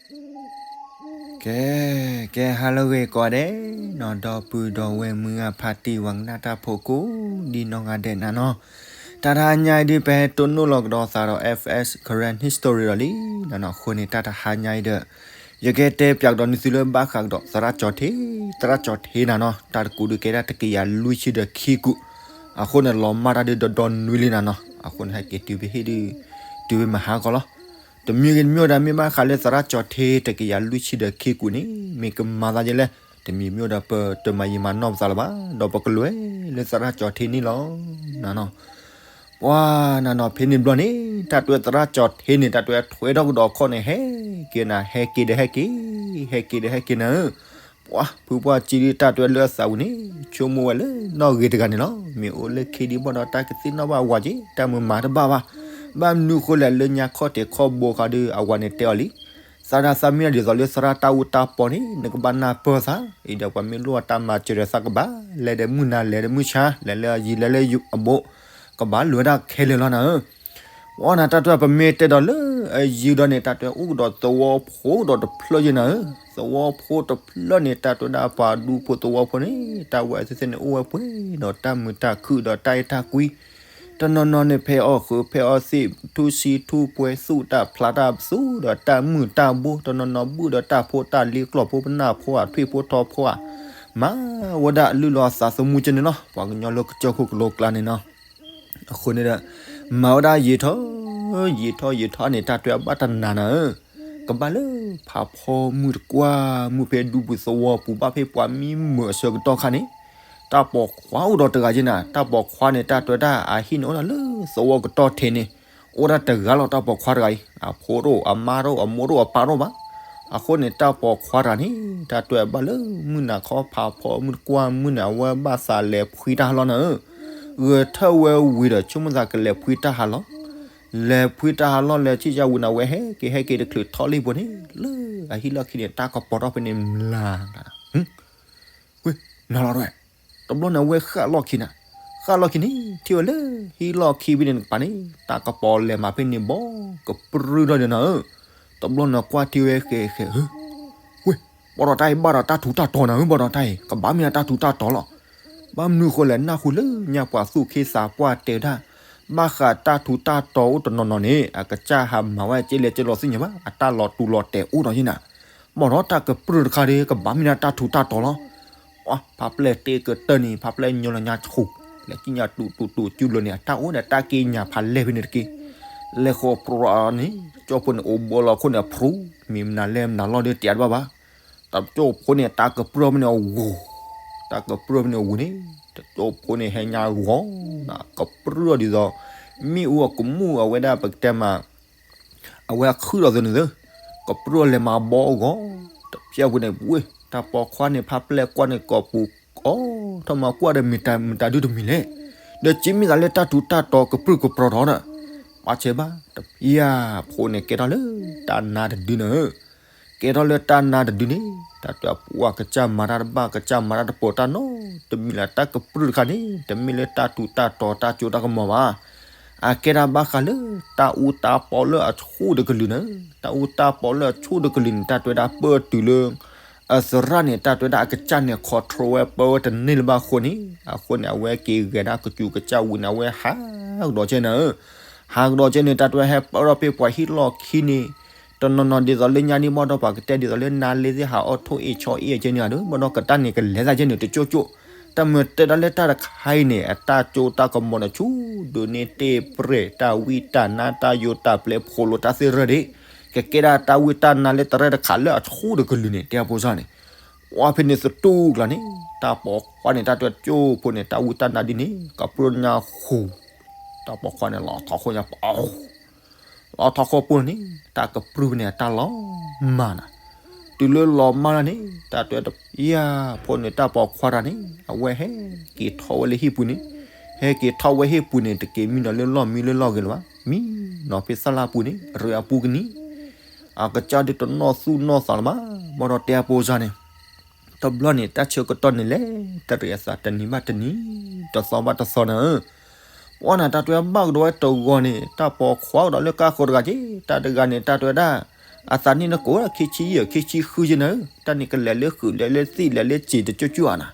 ကဲ, ကဲဟါလၢအဂ့ၤကိးဂၤဒဲးနီၤ, ဒီပုၢ်ဒီဝဲၢ်မုၢ်ဂၤဖါတံၢ် ပှၤကနၣ်တၢ်ဖိကိးဒံနီၢ်ဂၤဒဲးနၤနီၤ, တၢ်တဟါညါအံၤဒုး ပဟဲတိၢ်နီၣ်လီၤကဒီးသးဒီး F S Karen History ဒီးလံနၤနီၤ, အဃိန့ၣ် တၢ်တဟါညါအံၤဒီး ယကတဲပၠးကဒီးနသုလၢဘၣ်ဃးကဒီးသရၣ်ကၠီၤထံ, သရၣ်ကၠီၤထံနၤနီၤ, တၢ်တကူးဒုးကဲဒၣ်တကယၤလွံၢ်ဆံဒီးခံကူး, အဃိန့ၣ် လီၤမၢ်တၢ်ဒုးဒီဒီနွံလံနၤနီၤ, အဃိန့ၣ် ဟဲက့ၤတုၤဖဲဟ့ၣ်ဒုး တုၤဖဲမဟါကီးလီၤ. တမံၤဂ့ၤတမံၤဒီး မ့ၢ်ဘၣ်ဃးလၢသရၣ်ကၠီၤထံတကယၤလွံၢ်ဆံဒီးခံကူးန့ၣ် မ့ၢ်ကမၤသးဒ်လဲၣ်, တမံၤမံၤဒီး ပတမၤယံာ်မၤနီၢ်ပသးလၢၤဘၣ်, ဒီးပကလဲၤလၢသရၣ်ကၠီၤထံန့ၣ်လီၤနၤနီၤ. ပှၤနၤနီၤ ဖဲန့ၣ်ဘျီန့ၣ် တၢ်တဲသရၣ်ကၠီၤထံန့ၣ် တၢ်တဲထွဲထီၣ်ကဒီးခီၣ်န့ၣ် ဟဲက့ၤနၤ, ဟဲက့ၤဒီးဟဲက့ၤ, ဟဲက့ၤဒီးဟဲက့ၤနၤဧၢ. ပှၤဖုပှၢ်ကံဒုး တၢ်တဲလၢအသးပူၤန့ၣ် ဆိကမိၣ်ဝဲလၢနီၢ်ဂ့ၤတဂၤန့ၣ်လီၤ. မ့ၢ်အိၣ်လၢခံဒံးဘၣ်ဒီး တၢ်ကသ့ၣ်နီၣ်ဘၣ်အဝၤက့ၤ, တၢ်မုာ်မၤတဘၣ်ဘၣ်. ဘၣ်မနုၤဃိလဲၣ် လၢညါခီၣ်ထံးခီၣ်ဘိခါဒုး အဝၤန့ၣ်တဲအီၤလံ သးဒၣ်သးမ့ၢ်ဒ်သိးလၢသရၣ်တၢ်အူတၢ်ပီန့ၣ် နကဘၣ်နၢ်ပၢၢ်သး, အံၤဒီးပှၤမ့ၢ်လိၣ်အတၢ်မၤစၢၤဒီး သးကဘၣ်လဲၤဒီးမုၢ်နၤ လဲၤဒီးမုၢ်ဆါ, လဲၤလၢအယံၤ လဲၤလၢအဘူး, ကဘၣ်လဲၤဝဲဒၣ်ခဲလၢာ်လီၤနၤဧၢ. ပှၤနၤ တၢ်တဲ ပမ့ၢ်တဲဒီးလၢအယံၤဒီးန့ၣ် တၢ်တဲအိၣ်ကဒီးသဝီဖိဒီးတဖျၢၣ်ယဲနၤဧၢ. သဝီဖိတဖျၢၣ်န့ၣ် တၢ်တဲဒၣ်ပှၤဒူဖိသဝီဖိန့ၣ် တၢ်ဝဲသ့ၣ်သ့ၣ်န့ၣ် အိၣ်ဝဲပှဲၤဒီးတၢ်မုာ်တၢ်ခုၣ်ဒီးတၢ်အဲၣ်တၢ်ကွံ တနီၤနီၤန့ၣ် ဖဲအီၣ်ဃုာ် ဖဲအီသံး ထူဆံထူပှဲၤ သူၣ်တၢ်ဖျးတၢ်သူၣ်ဒီး တၢ်မုၢ်တၢ်ဘိ တနီၤနီၤဘုၣ်ဒီးတၢ်ဖိတၢ်လံၤ ကျီၢ်ဖိပနၢ်ဖိဧါ ထွံၣ်ဖိထီဖိဧါ, မၤဝဲဒၣ်အလုၢ်လီၤအသးသမူကဲန့ၣ်လီၤ. ပှၤကညီလၢကစၢၢ်ခိၣ်ကလိကျါန့ၣ်နီၤ. အဃိန့ၣ်ဒီး မၤဝဲဒၣ်ယံာ်ထီၣ် ယံာ်ထီၣ်ယံာ်ထီၣ်န့ၣ် တၢ်တဲအဘၣ်တနၤနၤဧၢ, ကဘၣ်လၢဖးဖီမုၢ်တကွၢ် မုၢ်ဖဲဒူပူၤသဝီပူၤ ဘၣ်ဖဲပှၤမံမုာ်အဆၢကတီၢ်ခါန့ၣ် တၢ်ပိာ်ခွါအိၣ်ဒီးတဂၤယဲနၤ. တၢ်ပိာ်ခွါန့ၣ် တၢ်တဲဒၣ်အဟံၣ်န့ၣ်အိၣ်ဒီးလၢသဝီကတီၢ်ထဲန့ၣ် အိၣ်ဒၣ်တဂၤလီၤ. တၢ်ပိာ်ခွါတဂၤအံၤ အဖိတအိၣ် အမါတအိၣ် အမိၢ်တအိၣ်အပၢ်တအိၣ်ဘၣ်. အဃိန့ၣ် တၢ်ပိာ်ခွါတဂၤန့ၣ် တၢ်တဲဘၣ်လၢမုၢ်နၤခီ ဖးဖီမုၢ်တကွၢ်မုၢ်န့ၣ် အဝဲဘၣ်သးလဲၤဖှံတၢ်ဟးလီၢ်နၤဧၢ, ဂဲၤထၢၣ်ဝဲဝံၤဒီး ဆိကမိၣ်သးကလဲၤဖှံတၢ်ဟးလီၢ် လဲၤဖှံတၢ်ဟးလီၢ်လဲၤဆံၣ်ယါဝံၤန့ၣ် အဝဲဟဲက့ၤဟဲက့ၤတချုးထီၣ်လံပူၤန့ၣ် လၢအဟံၣ်လီၢ်ခံန့ၣ် တၢ်ကပီၤထီၣ်ဖဲန့ၣ် မျၢ် ဝ့ၢ် နၤလီၤဒၣ်ဝဲ, တဘျီန့ၣ် အဝဲဃၣ်လီၢ်ခံနၤ, ဃၣ်လီၢ်ခံန့ၣ် ထံၣ်ဝဲလၢဟံၣ်လီၢ်ခံဖဲန့ၣ်တကပၤန့ၣ် တၢ်ကပီၤလဲၤမးဖဲန့ၣ်ဘီ ကပြုၢ်ထီၣ်ဒီးနၤဧၢ. တဘျီန့ၣ် ကွၢ်ထံဝဲဃဲဃဲဧၢ ဝ့ၢ် ဘီဒီးတၢ်အံၤ ဘၣ်ဒီးတၢ်ထူးတၢ်တီၤနၤဧၢ, ဘီဒီးတၢ်အံၤ ကဘၣ်မ့ၢ်ဒၣ်တၢ်ထူးတၢ်တီၤလီၤ. ဘၣ်မနုၤဃိလဲၣ် နၢ်ဟူလၢညါပှၤသူၣ်က့သးပှၢ်တဲဒၣ် ဘၣ်ဃးတၢ်ထူးတၢ်တီၤအိၣ်တနီၤနီၤန့ၣ် အကစၢ်ဟးမၤဝဲက့လဲၣ်က့လီၤသ့ၣ်ညါဘၣ်, အတၢ်လီၤတူာ်လီၤတဲာ်အိၣ်ဒီးယဲနၤ, ဘီဒီးတၢ်ကပြုၢ်တခါဒီး ကဘၣ်မ့ၢ်ဒၣ်တၢ်ထူးတၢ်တီၤလီၤ. ဖးပျဲၢ်တ့ၢ်ကတၢၢ်န့ၣ် ဖးပျဲၢ်ညိလီၤညါဆူၣ်, လဲၤကံၣ်ညါတူာ်တူာ်တူာ်ကၠူလၢာ်န့ၣ် အတၢ်အိၣ်ဒီးတၢ်က့ညါဖးလဲၢ်ဖဲန့ၣ်တက့ၢ်. လဲၤဃီၤပြၤန့ၣ် ကၠီဖိန့ၣ် အိၣ်ဘှီလီၤခိၣ်န့ၣ် အဖျူ မ့ၢ်မနုၤလဲၣ်မနုၤလီၤဒီးတဲတဘၣ်ဘၣ်. တကၠိဖိန့ၣ် တၢ်ကပြုၢ်ဖဲန့ၣ်အဂီၤ, တၢ်ကပြုၢ်ဖဲန့ၣ်အဂီၤန့ၣ် တကၠိဖိန့ၣ်ဟဲညါဂီၤနၤ ကပြုၢ်ဒ်သိး မ့ၣ်အူအကမူၣ်အဝဲဒၣ်ပကတဲမး အဝဲအခုၣ်ဒီးသ့န့ၣ်သ့, ကပြုၢ်လဲၤမၤဘီအဂီၤ, တဖျၢၣ်ပူၤန့ၣ် ဝ့ၢ် တၢ်ပိာ်ခွါန့ၣ် ဖးပျဲၢ်ကွၢ်န့ၣ်ကိာ်ပူၤကိးထီၣ်မၤကွၢ်ဒီးမ့ၢ်တၢ်မုာ်တၢ်ဒုၣ်တမံၤလဲၣ်, ဒီးက့မ့ၢ်သးလၢတၢ်ထူးတၢ်တီၤကပြုၢ်ကပြီၤထီၣ်ဒီး ပာ်ဆဲးဘၣ် တဖျၢၣ်ဖိန့ၣ်ကဲထီၣ်လၢတၢ်နါတဒုန့ၣ် ကဲထီၣ်လၢတၢ်နါတဒုန့ၣ် တၢ်တဲပှၤကစၢ်မၤတၢ်တဘၣ် ကစၢ်မၤတၢ်တပိာ်တၢ်နီတမံၤလၢၤ တၢ်ကပြုၢ်တခါန့ၣ် တမ့ၢ်လၢတၢ်ထူးတၢ်တီၤတၢ်စိတၢ်ကမီၤဘၣ်. အကဲဒၣ်ဘၣ်ဃးလၢ တၢ်အူတၢ်ပီလၢအဆူၣ်တကလုာ်န့ၣ်, တၢ်အူတၢ်ပီလၢအဆူၣ်တကလုာ်န့ၣ် တၢ်တဲဒၣ်ပၢၢ်တုၤလၢ အသရၣ်န့ၣ် တၢ်တဲဒၣ်အကစၢ်န့ၣ် control ဝဲပၢဝဲတန့ၢ်လၢၤဘၣ်အဃိန့ၣ်, အဃိန့ၣ် အဝဲက့ၤဂဲၤဒၣ်ကစူၤကစၢ်ဝံၤန့ၣ် အဝဲဟးကဒီးကဲန့ၣ်ဧၢ, ဟးကဒီးကဲန့ၣ် တၢ်တဲဟဲပၢထီၣ်ဖဲပှၤဟံၣ်လီၢ်ခံန့ၣ်, တနီၤနီၤဒ်သိးလၢညါန့ၣ် ဘၣ်ဒီးပှၤကတဲဒ်သိးလၢနါလ့သ့ၣ်ဟးအီၣ်ထိၣ်အ့ၣ်ဆီအ့ၣ်ကဲန့ၣ်ဧါဒီး ဘၣ်ဒီးကတၢ်န့ၣ်ကလဲၤသးကဲန့ၣ်တကၠိကၠိ, တၢ်မ့ၢ်တဲဒၣ်လၢတၢ်တခါအံၤန့ၣ် အတၢ်စိတၢ်ကမီၤန့ၣ် ဆူၣ်ဒုးန့ၢ်တ့ၢ် ပြဲး တၢ်ဝံတၢ်နါ တၢ်ယိာ်တၢ်ပျဲ ဖိးလိာ်တၢ်သ့ၣ်ရၢၢ်ဒၣ်, ကကဲဒၣ်တၢ်ဝံတၢ်နါလၢတရဲၣ်တခါလၢအဆူၣ်တကလုာ်န့ၣ် တဲအဖိစၢ်န့ၣ်, ဝဲဖဲန့ၣ်သတူၢ်ကျါန့ၣ် တၢ်ပိာ်ခွါန့ၣ် တၢ်တဲကၠိဖိန့ၣ် တၢ်ဝံတၢ်နါဒ်န့ၣ် ကပြုၢ်ညါဃိာ်, တၢ်ပိာ်ခွါန့ၣ် လီၤထီၣ်ခိၣ်ညါပှၤ လီၤထီၣ်ခိၣ်ပူၤန့ၣ် တၢ်ကပြုၢ်န့ၣ် အတၢ်လီၤမၢ်နၤ, တုၤလၢလီၤမၢ်လၢန့ၣ် တၢ်တဲတပျၢ်ဖိန့ၣ် တၢ်ပိာ်ခွါတဂၤန့ၣ် အဝဲဟဲက့ၤထီၣ်ဝဲလၢဟံၣ်ပူၤန့ၣ်, ဟဲက့ၤထီၣ်ဝဲဟံၣ်ပူၤန့ၣ် တက့ၤမံနီၤလၢလီၢ်မံလၢလီၢ်ဂ့ၤလၢၤဘၣ်, မံနီၤဖဲသၣ်လၣ်ပူၤန့ၣ် ရ့အပူၤကနံၤ, အကစၢ်ဒုးတနီၣ်သူၣ်နီၣ်သးလၢၤဘၣ်, ဘၣ်ဒီးတဲအဖိစၢ်န့ၣ် တဘျီန့ၣ် တၢ်ဆၢကတီၢ်န့ၣ်လဲၤ တရံးအသးတနံၤဘၣ်တနံၤ, တသီဘၣ်တသီနၤဧၢ, ပှၤနၤတၢ်တဲဘၣ်ကဒီးဝဲတဂီၤန့ၣ် တၢ်ပိာ်ခွါကဒီးလၢကါဃိတဂၤက့, တၢ်တဂၤန့ၣ် တၢ်တဲဝဲဒၣ် အသးနံၣ်နကိးဝဲဒၣ်ခံဆံယဲၢ် ခံဆံဃုယဲၢ်နၤဧၢ, တၢ်န့ၣ်ကလဲၤလၢဃုာ် လဲၤလၢသ့ၣ် လဲၤလၢစ့ၤတကၠိကၠိဧါနၤ.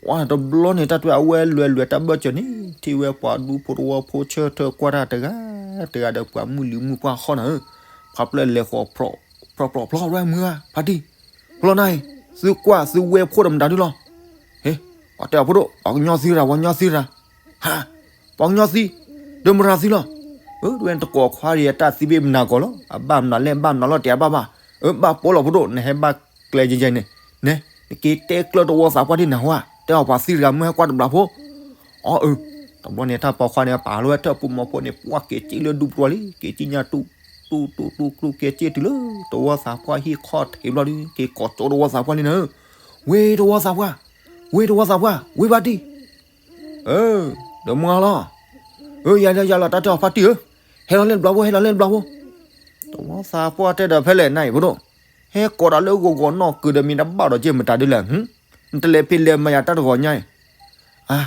ဝဲတဘျီန့ၣ် တၢ်တဲအဝဲလဲၤလဲၤတၢ်ဘၢၣ်စၢၤန့ၣ် ထံၣ်ဝဲပှၤဒူဖိတဝီဖိဆၢထၢၣ်ကွၢ်တၢ်တဂၤတဂၤဒီးပှၤမုၢ်လံၤမုၢ်ပှၢ်ဃီနၤဧၢ, ဖးပျၢၢ်လဲၤဃီၤ ဖျိးဖျိးဖျိးဝဲမုၢ်ဧါ ဖါတံၢ်, ဖျိးနၤအံၤ, သုကွၢ်သုဝဲဖိဒီး မတၤဒုလီၤ. ဟ့, ပှၤတဲအီၤဖိဒိၣ် ပှၤကညီသံရၤ ပှၤကညီသံရၤ. ဟါ, ပှၤကညီသံ, ဒီးမတၤသံလီၤ. အၢ တဝဲတကိးခွါဒီးအတၢ်သံဘ့ၣ်မနၤကီးလီၤ. အဘၣ်မနုၤလဲၣ် ဘၣ်မနုၤလီၤ တဲအဘၣ်ဘၣ်. အၢ ဘၣ်ပိလီၤဖိဒိၣ် နဟဲဘၣ်ကျဲယဲယဲန့ၣ်, နက့ၤတဲကျၢၢ်တဝီသးပှၢ်ဒ်နၤဟါ, တဲအီၤပှၤသံတဂၤမုၢ်ဟဲကွၢ်တဘျီဖိ. အီ အၢ တဘျီန့ၣ် တၢ်ပိာ်ခွါန့ၣ် ပာ်လီၤဝဲထၢၣ်ပူၤမီၤဖိန့ၣ် ပှၢ်က့ၤစ့ၣ်လၢဒူပျီလံ, က့ၤစ့ၣ်ညါတူၢ် တူၢ်တူၢ်တူၢ်ကျူၢ်က့ၤစ့ၣ်တုၤလၢ တဝီသးပှၢ်ဟံၣ်ခီၣ်ထံးဘျီဒီး က့ၤကိးကၠိတဝီသးပှၢ်လံနၤဧၢ. ဝ့ၢ်တဝီသးပှၢ်, ဝ့ၢ်တဝီသးပှၢ်, ဝ့ၢ်ဖါတံၢ်, အၢ ဒီးမုၢ်လီၤ. အၢ ယၤလၢယၤလီၤ တၢ်တဲအီၤဖါတံၢ်ဧၢ, ဟဲလီၤလၢတဘျီဖိ ဟဲလီၤလၢတဘျီဖိ. တဝီသးပှၢ်တဲဒီးဖဲလဲၣ်နၤအံၤဖိဒိၣ်, ဟဲကိးတၢ်လၢဂီၤဂီၤနီၢ်ကုၤဒီးမ့ၢ်တဘၣ်ဒီးက့ၢ်မတၤဒုလဲၣ်, နတလဲၤဖံးလဲၤမၤယၤတၢ်တဂီၤညါအံၤ. အါ,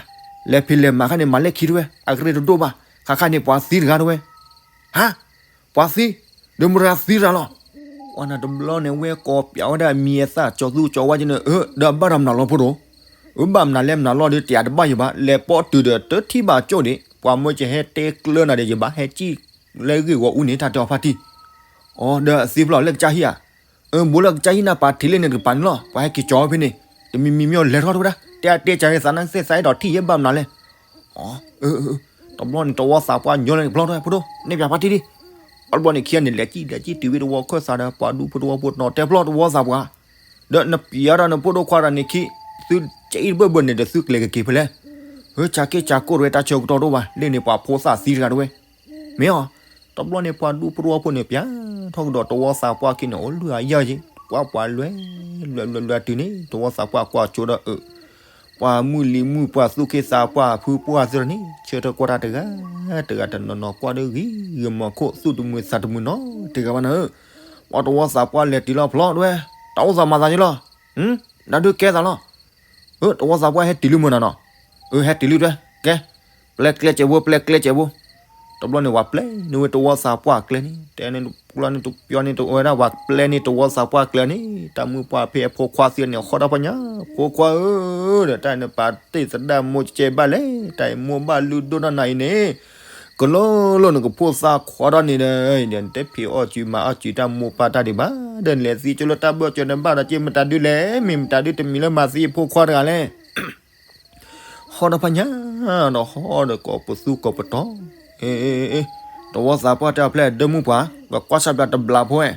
လဲၤဖံးလဲၤမၤခါန့ၣ် မၤလဲၣ်ခံတဝဲ အကရ့ၣ်တဒိၣ်ဘၣ်, ခါခါန့ၣ်ပှၤသံတဂၤတဝဲ. ဟါ, ပှၤသံ, ဒီးမတၤသံတၢ်လီၤ. ပှၤနၤတဘျီန့ၣ် ဝဲကိးပၠးဝဲဒၣ်မံၤအသၣ် ကၠီၤသူကၠီၤဝါက့န့ၣ် အၢ ဒီးအဘၣ်ဒီးမနုၤလီၤဖိဒိၣ်, အၢ ဘၣ်မနုၤလဲၣ်မနုၤလီၤဒီး တယၤတဘၣ်ယဘၣ်, လဲၤပိာ်တုၤဒီးတထံၣ်ဘၣ်ကၠိန့ၣ် ပှၤမၢကဟဲတဲကျၢၢ်နၤဒီးယဘၣ် ဟဲကံၣ်လၢဂ့ၢ်ဂီၤအူန့ၣ် တၢ်တဲအီၤဖါတံၢ်. အီ ဒီးအသံဖျီၣ်လၢကစၢ်ဟံၣ်ဧါ. အၢ ဘူးလၢကစၢ်ဟံၣ်နၢ်ပၤထံးလၢန့ၣ်တကပၤန့ၣ်လီၤ, ပှၤဟဲက့ၤကၠီၤဝဲဖဲန့ၣ်, တမံၤမံၤမ့ၢ်အီၤလဲၤထီၣ်တဝဲဒၣ်, တဲအတဲကၢၤသးနၢ်သ့ၣ်သးအဲၣ်ဒိးထံၣ်ယဲဘၣ်မနုၤလဲၣ်. အီ အၢ တဘျီန့ၣ် တဝီသးပှၢ်ညီလၢန့ၣ်ဖျီၣ်ထီၣ်ဖိဒိၣ် နဲၣ်ပၠးဖါတံၢ်ဒံး. အတဘျီန့ၣ်ခံဂၤန့ၣ် လဲၤကံၣ်လဲၤကံၣ်တုၤဝဲတဝီခၢၣ်သးဒီး ပှၤဒူဖိတဝီဖိနီၤတဲဖျီၣ်တဝီသးပှၢ်, ဒီးနပျးဒီးနဖိဒိၣ်ခွါဒီးန့ၣ်ခံ သုကဲအံၤတဘၢၣ်ဘၢၣ်န့ၣ်ဒီးသုကျဲၤကက့ၤဖဲလဲၣ်. ဟၢ ဆၢက့ၢ်ဆၢကိၢ်တဝဲ တၢ်ဆၢကတီၢ်တအိၣ်ဘၣ်, လၢန့ၣ်ပှၤဖိသၣ်သံတဂၤတဝဲ မ့ၢ်အီၤ, တဘျီန့ၣ်ပှၤဒူဖိတဝီဖိန့ၣ် ပျးထီၣ်ကဒီးတဝီသးပှၢ်ခံန့ၣ် အိၣ်လွံၢ်အယၢ်ယ့ၣ်, ပှၤပှၤလွဲ လွဲလွဲလွဲတုၤန့ၣ် တဝီသးပှၢ်ကွၢ်ကၠိဒီးအၢ, ပှၤမုၢ်လံၤမုၢ်ပှၢ်သူၣ်က့သးပှၢ်ဖုပှၢ်သ့ၣ်န့ၣ် ဆၢထၢၣ်ကွၢ်တၢ်တဂၤ တဂၤတနီၤနီၤကွၢ်ဒီးဂ့ၤဂ့ၤမီၤခိၣ် သူၣ်တမုာ်သးတမုာ်နီတဂၤဘၣ်နၤဧၢ. ပှၤတဝီသးပှၢ်လဲၤတုၤလီၤဖျီၣ်တဝဲ, တၢ်အိၣ်သးမၤသးယ့လီၤ, နဒုးကဲသးလီၤ. အၢ တဝီသးပှၢ်ဟဲတုၤလံမ့ၢ်နၤနီၤ, အၢ ဟဲတုၤလံတဝဲ, ကဲ ပျဲကျဲစဲးဖိ ပျဲကျဲစဲးဖိ. တဘျီန့ၣ် ပှၤပျဲန့ၢ်ဝဲတဝီသးပှၢ်အကျဲန့ၣ် တဲန့ၣ် ပျီန့ၣ်တပျီန့ၣ်တအိၣ်ဝဲဒၣ် ပှၤပျဲန့ၢ်တဝီသးပှၢ်အကျဲန့ၣ် တၢ်မုၢ်ပှၢ်ဖဲအဖိခွါသံန့ၣ် ဟီၣ်ဒီဖီညါ, ဖိခွါဧၢ, ဒီးတၢ်န့ၣ်ပာ်တ့ၢ်သဒၣ်မိၢ်ကဲဘၣ်လဲၣ်, တၢ်အံၤမိၢ်ဘၣ်လုၢ်ဒိၣ်ထီၣ်နၤအံၤန့ၣ် ကလိလိနကဖိသၣ်ခွါထီၣ်န့ၣ်ဒီး ဒီးနတဖံးအီၣ်စုမၤအီၣ်စုတၢ်မိၢ်ပၢ်တၢ်ဒံးဘၣ်, ဒီးနလဲၤသံကၠိလၢတၢ်ဘၢၣ်စၢၤန့ၣ်ဘၣ်ဒီးက့ၢ်မတၤဒုလဲၣ်, မ့ၢ်မတၤဒုတမံၤလၢမၤသံအဖိခွါတဂၤလဲၣ်. ဟီၣ်ဒီဖီညါဒီးဟီၣ်ဒီးကိးပသူကိးပတီၢ်, တဝီသးပှၢ်တဲအီၤဖဲလဲၣ် ဒီမုၢ်ပှၢ် ပကွၢ်ဆၢပျးတဘျီဖိဝဲ,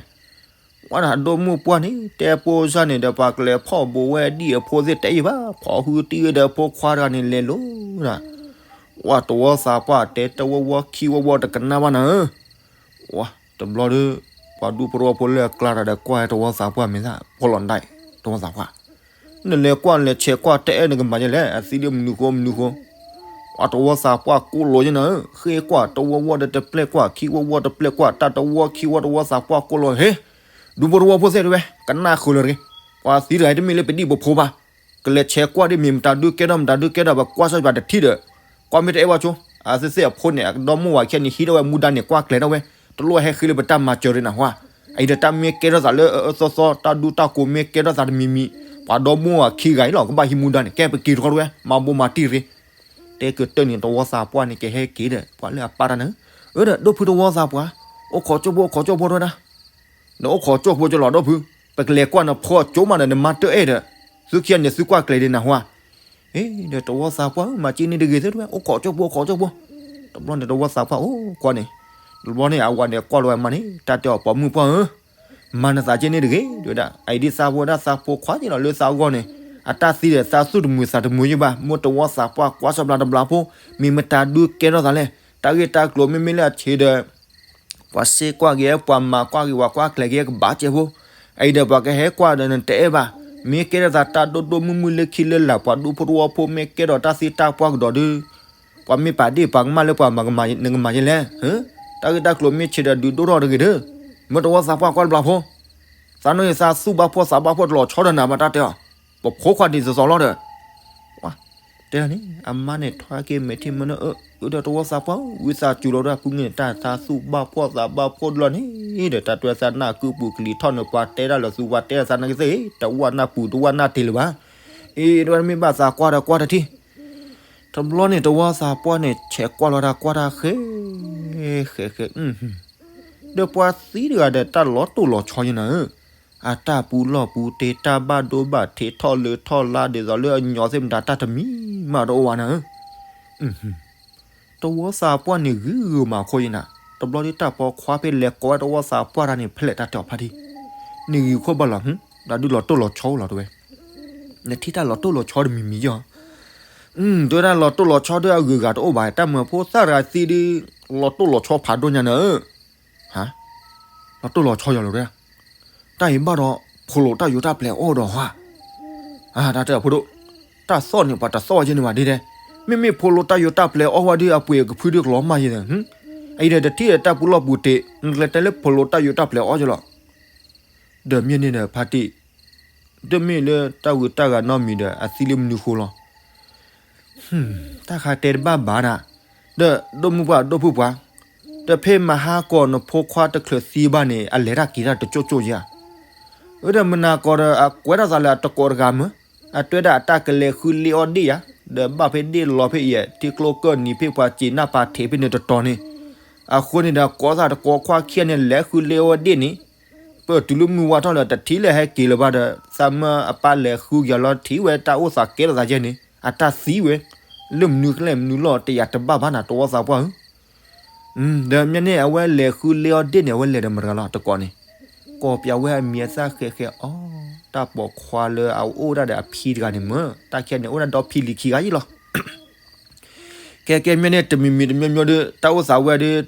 ဝဲဒၣ်ဒီမုၢ်ပှၢ်န့ၣ် တဲဖိစၢ်န့ၣ်ဒီး ပှၤကလဲၤဖီၣ်ဘိးဝဲဒ်အဖိသ့ၣ်တဲအံၤဘၣ်, ဖီၣ်ဟုတံၢ်ဒီးဖိခွါတဂၤန့ၣ်လဲၤလိၤဒၣ်, ဝဲတဝီသးပှၢ်တဲတဝီဝီခံဝီဝီတကနၣ်ဘၣ်နၤဧၢ. ဝဲတဘျီဒီး ပှၤဒူဖိတဝီဖိလၢအကျါတၢ်ဒီးကွၢ်တဝီသးပှၢ်မ့ၢ်သၣ် ဖီၣ်လီၤဒၣ်, တဝီသးပှၢ် နလဲၤကွၢ်လဲၤဆဲးကွၢ်တအဲၣ်နကမၤယဲလဲၣ်, အသံလၢမနုၤဃိမနုၤဃိ, ပှၤတဝီသးပှၢ်ကိးလိာ်ယဲနၤဧၢ, ဃ့ကွၢ်တဝီဝီဒီးတပျဲၢ်ကွၢ် ခံဝီဝီတပျဲၢ်ကွၢ် တၢ်တဝီခံဝီတဝီသးပှၢ်ကိးလိာ်, ဟ့ၣ်, ဒူဖိတဝီဖိသ့ၣ်တဝဲ ကနၣ်ဃုာ်လၢတဂ့ၤ, ပှၤသံတဂၤအံၤတမ့ၢ်လၢပဒံၣ်ပဖိဘၣ်, ကလဲၤဆဲးကွၢ်ဒ်မ့ၢ်မတၤဒုကဲထီၣ်မတၤဒုကဲထီၣ် ပကွၢ်ဆၢပျးတထံၣ်ဒီး, ကွၢ်မ့ၢ်တအဲၣ်ဝဲကၠိ, အသ့ၣ်သ့ၣ်အဖိန့ၣ် အကဒီမိၢ်ဝၤခံဂၤန့ၣ် ဟံးထီၣ်ဝဲမူဒါန့ၣ် ကွၢ်ကျဲၤထီၣ်ဝဲ, တလိၣ်ဟဲဃ့လၢပတၢ်မၤစၢၤရ့နၤဟါ, အအံၤဒီးတၢ်မ့ၢ်ကဲထီၣ်သးလၢအအၢသီသီ တၢ်ဒူတၢ်ကိးမ့ၢ်ကဲထီၣ်သးတမံၤမံၤ, ပှၤဒီမိၢ်ဝၤခံဂၤအံၤလီၤ ကဘၣ်ဟံးမူဒါန့ၣ် ကဲပက့ၤတခီတဝဲ မၤဘိမၤတံၢ်ရ့, တဲကတၢၢ်န့ၣ်တဝီသးပှၢ်န့ၣ် ကဟဲက့ၤဒီး ပှၤလၢအပၢ်တၢ်န့ၣ်, အၢဒီး ဒိၣ်ဖုတဝီသးပှၢ်, အိၣ်ခိးကၠိဖိ အိၣ်ခိးကၠိဖိတဝဲဒၣ်, နအိၣ်ခိးကၠိဖိကလီၤ ဒိၣ်ဖု, ပကလဲၤကွၢ်နဖီကၠိမးဒီး နမါတအဲၣ်ဒီး, သုခံဂၤန့ၣ် သုကွၢ်ကျဲၤဒ်နၤဟါ, အ့ဒီးတဝီသးပှၢ်ဧၢ မၤက့န့ၣ်တဂ့ၤသ့ၣ်တဝဲ အိၣ်ခိးကၠိဖိ အိၣ်ခိးကၠိဖိ, တဘျီန့ၣ်တဝီသးပှၢ်အိၣ်ကွၢ်န့ၣ်, တဘျီန့ၣ် အဝၤန့ၣ်ကွၢ်လီၤဝဲမါန့ၣ် တၢ်တဲအီၤပိာ်မုၣ်ပှၢ်ဧၢ, မၤနသးက့န့ၣ်တဂ့ၤ ဒ်ဝဲဒၣ် အအံၤဒ်သးဝဲဒၣ်သးဖိခွါက့လီၤလၢသးဂီၢ်န့ၣ်, အတၢ်သံဒီးသးသူၣ်တမုာ်သးတမုာ်ယဘၣ်, မ့ၢ်တဝီသးပှၢ်ကွၢ်ဆၢပျးတဘျီဖိ, မ့ၢ်မတၤဒုကဲထီၣ်သးလဲၣ်, တၢ်ဂ့ၢ်တၢ်ကျိၤမ့မ့ၢ်လၢအဆံးဒီး ပှၤစ့ကွၢ်က့ၤ ပှၤမၤကွၢ်က့ၤ ပှၤကွၢ်ကျဲၤက့ၤကဘၣ်စဲးဖိ, အအံၤဒီးပှၤကဟဲကွၢ်ဒီးနတအဲၣ်ဘၣ်, မ့ၢ်ကဲထီၣ်သးတၢ်ဒိၣ်ဒိၣ်မုၢ်မုၢ်လၢခံလၢလာ် ပှၤဒူဖိတဝီဖိမ့ၢ်ကဲထီၣ်တၢ်သံတၢ်ပှၢ်ကဒီးဒုး, ပှၤမ့ၢ်ပာ်ဒ့ၣ်ပာ်ကမၣ်လၢပှၤမၤကမၤ နကမၤယဲလဲၣ်, တၢ်ဂ့ၢ်တၢ်ကျိၤမ့ၢ်ဆံးဒီးဒုးဒိၣ်ထီၣ်တဂ့ၤဒီး, မ့ၢ်တဝီသးပှၢ်ကွၢ်တဘျီဖိ, သးနီၢ်အံၤသးသူၣ်ဘၣ်ဖှီၣ်သးဘၣ်ဖှီၣ်တလီၤဆီဒီးနၤဘၣ်တၢ်တဲအီၤ, ပဖိခွါဒ်သိးသိးလီၤဒီး တဲန့ၣ် အမါန့ၣ်ထွါက့ၤမဲာ်ထံမဲာ်နိ အၢ အၢဒီးတဝီသးပှၢ် ဝံသးစူၤလီၤဒၣ်ဖုန့ၣ် တၢ်သးသူၣ်ဘၣ်ဖှီၣ်သးဘၣ်ဖှီၣ်တလီၤန့ၣ် ဒီးတၢ်တဲသးနၢ်ကုၢ်ပူၤကလံၤထီၣ်န့ၣ် ပှၤတဲဒၣ်လၢသုဝဲတဲသးနာ်က့သ့ၣ် တဝၢ်နၢ်ပူၤတဝၢ်နၢ်တ့ၢ်လၢၤဘၣ်. အ့ တဝဲမ့ၢ်ဘၣ်သးကွၢ်ဒီးကွၢ်တထံၣ်. တဘျီန့ၣ် တဝီသးပှၢ်န့ၣ် ဆဲးကွၢ်လီၤတၢ်ကွၢ်တၢ်ဃဲ ဃဲဃဲ ဒီးပှၤသံတဂၤဒီးတၢ်လီၤတိၢ်လီၤဆီယဲနၤဧၢ, အတၢ်ပူၤလီၢ်ပူၤတ့ တၢ်ဘၣ်ဒိဘၣ်ထံးထီၣ်လၢထီၣ်လါ ဒ်သိးလၢအညီသ့ၣ်မတၤတၢ်တမံၤမးတအိၣ်ဝဲနၤဧၢ. တဝီသးပှၢ်န့ၣ်ဂ့ၤဂ့ၤမးခိၣ်ယဲနၤ, တဘျီဒီးတၢ်ပိာ်ခွါဖဲလဲၤကိးဝဲတဝီသးပှၢ်တၢ်န့ၣ် ဖဲလဲၣ်တၢ်တဲအီၤဖါတံၢ်, န့ၣ်ဂ့ၤခိၣ်ဘၣ်လီၤ, တၢ်ဒုးလီၤတိၢ်လီၤဆီအိၣ်လီၤတဝဲ, နထံၣ်တၢ်လီၤတိၢ်လီၤဆီတမံၤမံၤယီၤ တဝဲဒၣ်လီၤတိၢ်လီၤဆီဒီးအဂုၤအဂၤတအိၣ်ဘၣ်, တၢ်မၢဖိသၣ်တဂၤသံဒီး လီၤတိၢ်လီၤဆီဖးဒိၣ်ညါနၤဧၢ. ဟါ, လီၤတိၢ်လီၤဆီယီၤလီၤတဝဲ, တၢ်အံၤဘၣ်ဒီး ဖိလိာ်တၢ်ယိးတၢ်ပျဲၤအီၣ်ဒီးဟါ, တၢ်တဲအဖိဒိၣ်, တၢ်သီၣ်န့ၣ်ပှၤတသီၣ်ဝဲယဲန့ၣ်ဘၣ်ဒ်လဲၣ်, မ့မ့ၢ်ဖိလိာ်တၢ်ယိးတၢ်ပျဲၤအီၣ်ဝဲဒီး အပှ့ၤအကဖုဒုးကလီၤမၢ်ယဲ, အအံၤဒီးတထံၣ်ဒီးတၢ်ပူၤလီၢ်ပူၤတ့, နကျဲတဲလၢဖိလိာ်တၢ်ယိးတၢ်ပျဲၤအီၣ်ယလီၤ. ဒီးမ့ၢ်န့ၣ်ဒီးဖါတံၢ်, တမ့ၢ်လၢတၢ်ဂုၤတၢ်ဂၤနီတမံၤဒီး အသံလၢမနုၤဃိလီၤ. တၢ်ခါတဲတဘၣ်ဘၣ်နၤ, ဒီးဒိၣ်မုၢ်ပှၢ်ဒိၣ်ဖုၣ်ပှၢ်, ဒီးဖဲမဟါကီးနဖိခွါတချုးသံဘၣ်န့ၣ် အလဲၤတၢ်က့ၤတၢ်တကၠိၣ်ကၠိၣ်ယဲဧါ. အဒီးမနၤကီးဒီးအကွဲးထီၣ်သးလၢအတကိးတဂၤမၢ်, အတဲဒၣ်အတၢ်ကလဲၤဃုလ့အီၣ်ဒ့ၣ်ယၤ, ဒီးဘၣ်ဖဲဒ့ၣ်လီၤဖဲအံၤ ထံကျိကၢၢ်နံၤဖဲပှၤစံးနၢ်ပာ်ထံးဖဲန့ၣ်တတီၤန့ၣ်, အဃိန့ၣ်ဒီး ကိးသးတကိးခွါခံဂၤန့ၣ် လဲၤဃုလ့အီၣ်ဒ့ၣ်န့ၣ်, ပတုၤလၢမုၢ်ဝါထီၣ်လၢတထံၣ်လၢဟဲက့ၤလၢၤဘၣ်ဒီး သးမၢအပၢ်လဲၤဃုက့ၤလီၤထံၣ်ဝဲတၢ်အိၣ်သးကဲထီၣ်သးယဲန့ၣ် အတၢ်သံဝဲ, လၢမနုၤကလဲၣ်မနုၤလီၤ တယာ်တဘၣ်ဘၣ်နၤ တဝီသးပှၢ်ဧၢ. ဒီးမ့ၢ်န့ၣ် အဝဲလဲၤဃုလ့အီၣ်ဒ့ၣ်န့ၣ် အဝဲလဲၤဒီးမတၤတဂၤလီၤ တကိးန့ၣ်, ကိးပၠးဝဲအမံၤအသၣ်ဃဲးဃဲးအီၤ, တၢ်ပိာ်ခွါလၢ အအိၣ်ဒၣ်ဒီးအဖံတဂၤန့ၣ်မၢ်, တၢ်ခံဂၤန့ၣ် အိၣ်ဒၣ်ဒီဖံလံၤခံဂၤယံလီၤ. ကဲကဲ မ့ၢ်န့ၣ် တမံၤမံၤတမံၤမံၤဒီး တၢ်အိၣ်သးဝဲဒီး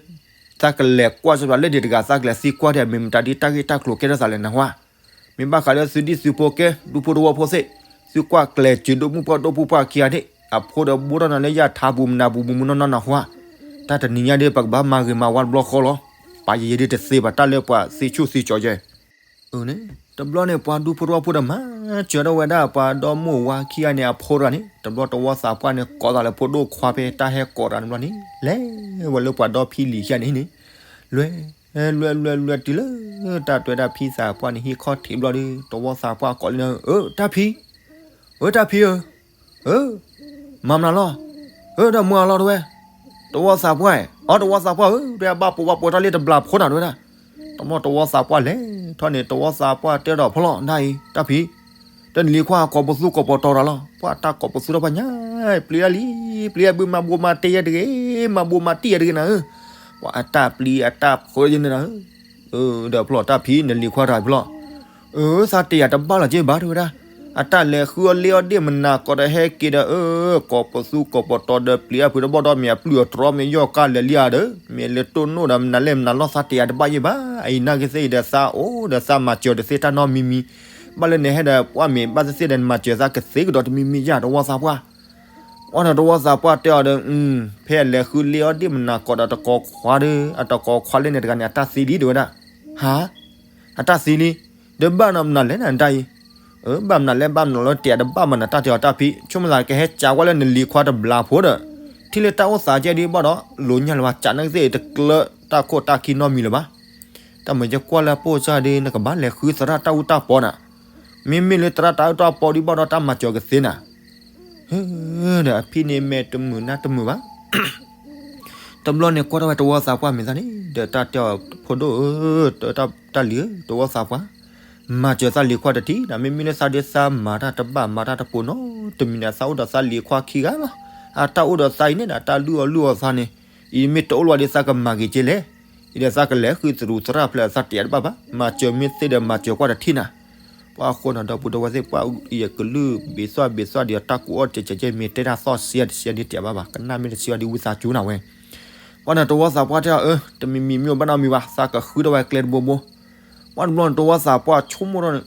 သးကလဲၤကွၢ်စ့ၢ်ကီးလၢဒ့ၣ်တဂၤ သးကလဲၤသံကွၢ်ဒီး မ့ၢ်မတၤဒ်တၢ်ဂ့ၢ်တၢ်ကျိၤကဲထီၣ်သးလဲၣ်နဟါ, မ့ၢ်ဘၣ်ဃးလၢသုဒံၣ်သုဖိကဲ ဒူဖိတဝီဖိသ့ၣ်, သုကွၢ်ကျဲၤစၢၤဒိၣ်မုၢ်ပှၢ်ဒိၣ်ဖုၣ်ပှၢ်ခံဂၤန့ၣ် အဖိဒီးဘိထီၣ်နၤလၢယၢ်ထါပူၤမနၤပူၤမုၢ်နီၢ်နီၢ်နဟါ, တၢ်တနံၤညါဒီး ပကဘၣ်မၤဂ့ၤမၤဝါတဘျီဃီလီၤ, ပာ်ယံာ်ယံာ်ဒ်တသ့ဘၣ်တၢ်လၢပှၤသ့ဆူၣ်သ့ကၠီယဲ အန့ၣ် တဘျီန့ၣ် ပှၤဒူဖိတဝီဖိဒီးမၤစၢၤထီၣ်ဝဲဒၣ်ပှၤဒီမိၢ်ဝၤခံဂၤန့ၣ် အဖိတဂၤန့ၣ်, တဘျီတဝီသးပှၢ်န့ၣ် ကိးသးလၢဖိဒိၣ်ခွါဖဲတၢ်ဟဲကိးတဂၤန့ၣ်တဘျီန့ၣ် လဲၤဝဲလၢပှၤဒီဖံလံၤခံဂၤန့ၣ်န့ၣ်, လဲၤလွဲလွဲလွဲတုၤလၢ တၢ်တဲဒၣ်ဖံသးပှၢ်န့ၣ် ဟံၣ်ခီၣ်ထံးဘျီဒီး တဝီသးပှၢ်ကိးလံန့ၣ်, အၢ တၢ်ဖံ, အၢ တၢ်ဖံဧၢ, အၢ မၤမနုၤလီၤ, အၢ ဒီးမၤအလီၤတဝဲ, တဝီသးပှၢ်, အီ တဝီသးပှၢ်ဧၢ, တဲဘၣ်ပိာ်ဘၣ်ပိာ်ထီၣ်လံတဘျီဖိနၤတဝဲဒၣ်, တဘျီတဝီသးပှၢ်လဲၤထီၣ်န့ၣ် တဝီသးပှၢ်တဲဒီးဖီလီၤ ဒ်အံၤ တၢ်ဖံ, ဒီးနလံၤခွါကိးပသူကိးပတီၤတၢ်လီၤ, ပှၤတၢ်ကိးပသူထီၣ်ပှၤညါ, ပျံၤတၢ်လံ, ပျံၤတၢ်ဘုမၤဘိမၤတ့ၢ်ယဲတဂ့ၤ, မၤဘိမၤတ့ၢ်ယဲတဂ့ၤနၤဧၢ, ပှၤအတၢ်ပျံၤအတၢ်ဖုးယဲန့ၣ်နၤဧၢ, ဒီးဖီလီၤတၢ်ဖံ နလံၤခွါတၢ်ဖီလီၤ အၢ သးတယာ်တဘၣ်လီၤက့ဘၣ်တဝဲဒၣ်, အတၢ်လဲၤဃုအီၣ်လ့အီၣ်ဒ့ၣ်မနၤကိးဒီးဟဲက့ၤဒီး အၢ ကိးပသူကိးပတီၤဒီးပျံၤအဖုးဒီးဘီၣ်ဒီးမ့ၢ်အပျုၢ်အတြီမ့ၢ်ယီၢ်ကါလဲၤလံဧါဒီး မ့ၢ်လၢတိၢ်နီၣ်ဒီးမနုၤလဲၣ်မနုၤလီၤ သးတယာ်တဘၣ်ယဲဘၣ်, အအံၤနာ်က့သ့ၣ်အံၤဒီးသးအိၣ်ဒီးသးမၤစၢၤတသ့တၢ်နီတမံၤမံၤ, ဘၣ်လၢနဟဲဒီး ပှၢ်မ့ၢ်ဘၣ်သ့ၣ်သ့ၣ်ဒီးနမၤစၢၤသးကသ့ကဒီးတမံၤမံၤယၤ တဝီသးပှၢ် အီ တဝီသးပှၢ်တဲအီၤဒီး, ဖဲအလဲၤဃုလ့အီၣ်ဒ့ၣ်မနၤကိးဒီးတကိးခွါဒီး အတကိးခွါလၢန့ၣ်တဂၤန့ၣ် အတၢ်သံလံတဝဲဒၣ်, ဟါ, အတၢ်သံလံ, ဒီးဘၣ်နီၢ်မနုၤလဲၣ်နတၢ်အံၤ, အၢ ဘၣ်မနုၤလဲၣ်ဘၣ်မနုၤလီၤ တယာ်တဘၣ်မးနတၢ်တဲအီၤတၢ်ဖံ, ဆိကမိၣ်သးကဟဲကးကွၢ်လၢနလံၤခွါတဘျီဖိဒီး, ထံၣ်လၢတၢ်အိၣ်သးကဲဒ်ဘၣ်ဒီး လိၤညါလၢၤဘၣ် ကးနာ်က့သ့ၣ်အံၤတကျၢတၢ်ခိၣ်တၢ်ခံနီတမံၤလၢၤဘၣ် တၢ်မၤယဲကွၢ်လၢအပိၢ်စၢ်ဒီး နကဘၣ်လဲၤဃုသရၣ်တၢ်အူတၢ်ပီနၤ, မ့မ့ၢ်လၢသရၣ်တၢ်အူတၢ်ပီဒ်ဘၣ်ဒီးတၢ်မၤစၢၤကသ့နၤ, ဒီးအဖံန့ၣ်မဲာ်တမုာ်နါတမုာ်ဘၣ်. တဘျီန့ၣ်ကွၢ်ထီၣ်ဝဲတဝီသးပှၢ်မ့ၢ်သးန့ၣ် ဒီးတၢ်တဲအီၤဖိဒိၣ်ဧၢ, တၢ်လံၤဧၢ တဝီသးပှၢ်, မၤစၢၤသးလံၤခွါတထံၣ်နၤ, မ့မ့ၢ်လၢသးဒ်သးမၤတၢ်တဘၣ်မၤတၢ်တပိာ်နီတမံၤန့ၣ် သးအိၣ်ဒီးသးလံၤခွါခံဂၤလီၤ, အတၢ်အိၣ်ဒီးသးအံၤန့ၣ်ဒီး တၢ်လုၢ်အီၣ်လုၢ်အီသးန့ၣ်, အံၤမ့ၢ်တအိၣ်လၢၤဘၣ်ဒီးသးကမၤဂ့ၤက့လဲၣ်, အံၤဒီးသးကလဲၤဃုသရူးသရၣ်ဖျဲးသးတယာ်တဘၣ်ဘၣ်, မၤစၢၤမ့ၢ်သ့ဒီးမၤစၢၤကွၢ်တထံၣ်နၤ ပှၤအဃိန့ၣ် ဒီပုၢ်ဒီဝဲၢ်သ့ၣ် ပှၤအံၤကလုၢ်ဘ့ၣ်သွၣ်ဘ့ၣ်သွၣ်ဒီးတၢ်ကူအီၣ်စဲးစဲးကဲ မ့ၢ်တဲတၢ်သီၣ်စံးတစံးဒ်တယာ်ဘၣ်ဘၣ်, ကနၣ်မ့ၢ်တစံးအီၤဒ်ဝံသးစူၤနၤဝဲ, ပှၤန့ၣ်တဝီသးပှၢ်တဲအီၤ အၢ တမံၤမံၤမ့ၢ်ဘၣ်နီတမံၤဘၣ် သးကဃုထီၣ်ဝဲကျဲတဘိဘိ, ပှၤတဘျီန့ၣ် တဝီသးပှၢ်ဆိကမိၣ်ထီၣ်န့ၣ်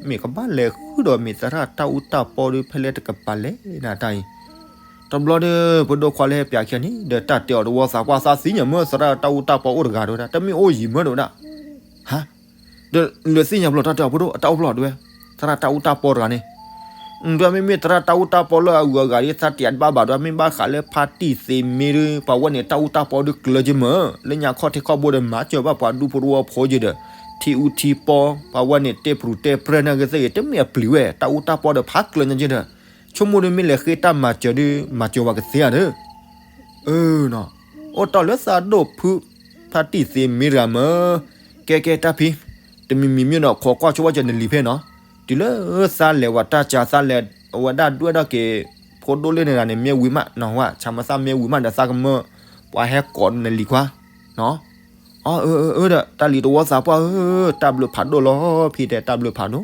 မ့ၢ်ကဘၣ်လဲၤဃုဒီးမ့ၢ်သရၣ်တၢ်အူတၢ်ပီဒီး ဖဲလဲၣ်တကပၤလဲၣ်နတၢ်အံၤ, တဘျီဒီး ပဒိၣ်ခွါလၢဟဲပၠးခံဂၤန့ၣ် ဒီးတၢ်တဲအီၤတဝီသးပှၢ် သးသ့ၣ်ညါမ့ၢ်သရၣ်တၢ်အူတၢ်ပီအိၣ်တဂၤတဝဲဒၣ် တမ့ၢ်အိၣ်ယံၤမ့ၢ်တဝဲဒၣ်, ဟါ ဒီးလဲၤသ့ၣ်ညါဖျိးတၢ်တဲအီၤဖိဒိၣ် အတၢ်အိၣ်ဖျိးတဝဲ, သရၣ်တၢ်အူတၢ်ပီတဂၤန့ၣ်, ဒီးမ့မ့ၢ်သရၣ်တၢ်အူတၢ်ပီလၢအဂုၤအဂၤဒ်သးတယးတဘၣ်ဘၣ်ဒီး မ့ၢ်ဘၣ်ဃးလၢဖါတံၢ်သ့းမ့ၢ်ဒီး ပှၤဝဲန့ၣ်တၢ်အူတၢ်ပီဒီးကျၢၤက့မၢ် လၢညါခီၣ်ထံးခီၣ်ဘိဒီးမၤစၢၤဘၣ်ပှၤဒူဖိတဝီဖိက့ဒီး ထံအူထံပီ ပှၤဝဲန့ၣ်တဲပရူၤတဲပြၢၢ်နာ်က့သ့ၣ်ဂ့ၤ တမ့ၢ်အပျံၤဝဲ တၢ်အူတၢ်ပီဒီးဖးကျၢၤညါက့ဒီး ဆိကမိၣ်ဒီးမ့ၢ်လဲၤဃ့တၢ်မၤစၢၤဒီး မၤစၢၤဝဲကသ့ဧါဒီး အၢနီၤ အိၣ်တီၢ်လၢသးဒိၣ်ဖု ဖါတံၢ်သ့းမ့ၢ်တဂၤမၢ် ကဲကဲတၢ်ဖံ တမံၤမံၤမ့ၢ်ဒီးခိးကွၢ်ဆိဝဲကနလံၤဖဲနီၤ တုၤလၢသးလဲၤဝဲတၢ်ကၢသးလဲၤဝဲဒၣ်ဒွဲၣ်ထီၣ်က့ၤ ဖိဒိၣ်လၢန့ၣ်တဂၤန့ၣ် မ့ၢ်ဝံၤမးနီၤဝဲ ဆၢမသၣ်မ့ၢ်ဝံၤမးဒီးသးကမၢ ပှၤဟဲကိးနလံၤခွါနီၤ အၢ အၢ အၢ ဒီး တၢ်လံၤတဝီသးပှၢ်ဧၢ တၢ်ဘျုးဖးဒိၣ်လီၤ ဖံတဲတၢ်ဘျုးဖးဒိၣ်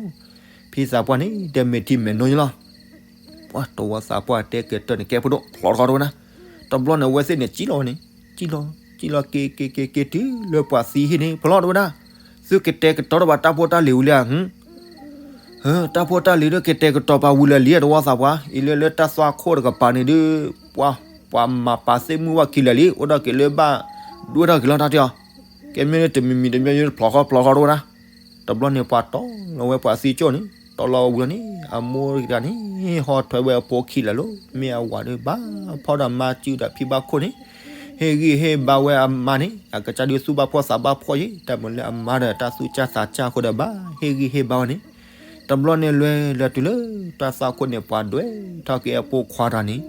ဖံသးပှၢ်န့ၣ် တဲမဲာ်ထံမဲာ်နိလီၤ ပှၤတဝီသးပှၢ်တဲကဲတၢၢ်န့ၣ် ကဲဖိဒိၣ်ဖျိတခီတဝဲဒၣ် တဘျီန့ၣ် အဝဲသ့ၣ်န့ၣ် စံၣ်လီၤဝဲန့ၣ် စံၣ်လီၤ စံၣ်လီၤက့ၤက့ၤက့ၤက့ၤတုၤလၢပှၤသံဟံၣ်န့ၣ် ဖျိတဝဲဒၣ် သုကတဲာ်ကတီၤတဘၣ်တၢ်ဖိတၢ်လံၤဝံၤလံဧါ တၢ်ဖိတၢ်လံၤဒီးကတဲာ်ကတီၤပာ်ဝံၤလၢာ်လံ တဝီသးပှၢ် အံၤလၢလၢတၢ်သွၣ်ခိၣ်တကပၤန့ၣ်ဒီး ပှၤ ပှၤမၤပာ်သ့ၣ်မုၢ်ဝဲခံလၢာ်လံ အိၣ်ဒီးက့ၤလၢဘၣ် ဒွဲၣ်ထီၣ်က့ၤလီၤတၢ်တဲအီၤ ကဲမ့ၢ်တမံၤမံၤတမံၤမံၤတဖျိးဃီဖျိးဃီတဝဲဒၣ် တဘျီန့ၣ်ပှၤတီၢ်လီၤဝဲပှၤသံကၠိၣ်န့ၣ် တီၢ်လီၤဝံၤလီၤန့ၣ် အမိၢ်တဂၤန့ၣ် ဟီထၢဝဲအဖိခံလၢာ်လီၤ မ့ၢ်အဝၤဒီးဘၣ်ဖီၣ်ဒီးမါစုဒီးဖံဘၣ်ခိၣ်န့ၣ် ဟ့ၣ်ဂံၢ်ဟ့ၣ်ဘါဝဲအမါန့ၣ် အကစၢ်ဒုးသူၣ်ဘၣ်ဖှီၣ်သးဘၣ်ဖှီၣ်ယံၤ တၢ်မုာ်လၢအမါဒီးတၢ်သူၣ်စၢ်သးစၢ်အဃိဒီးဘၣ်ဟ့ၣ်ဂံၢ်ဟ့ၣ်ဘါဝဲန့ၣ် တဘျီန့ၣ်လွဲၤလၢာ်တုၤလၢ တၢ်သွၣ်ခိၣ်န့ၣ်ပှၤဒွဲၣ်ထီၣ်က့ၤအဖိခွါတဂၤန့ၣ်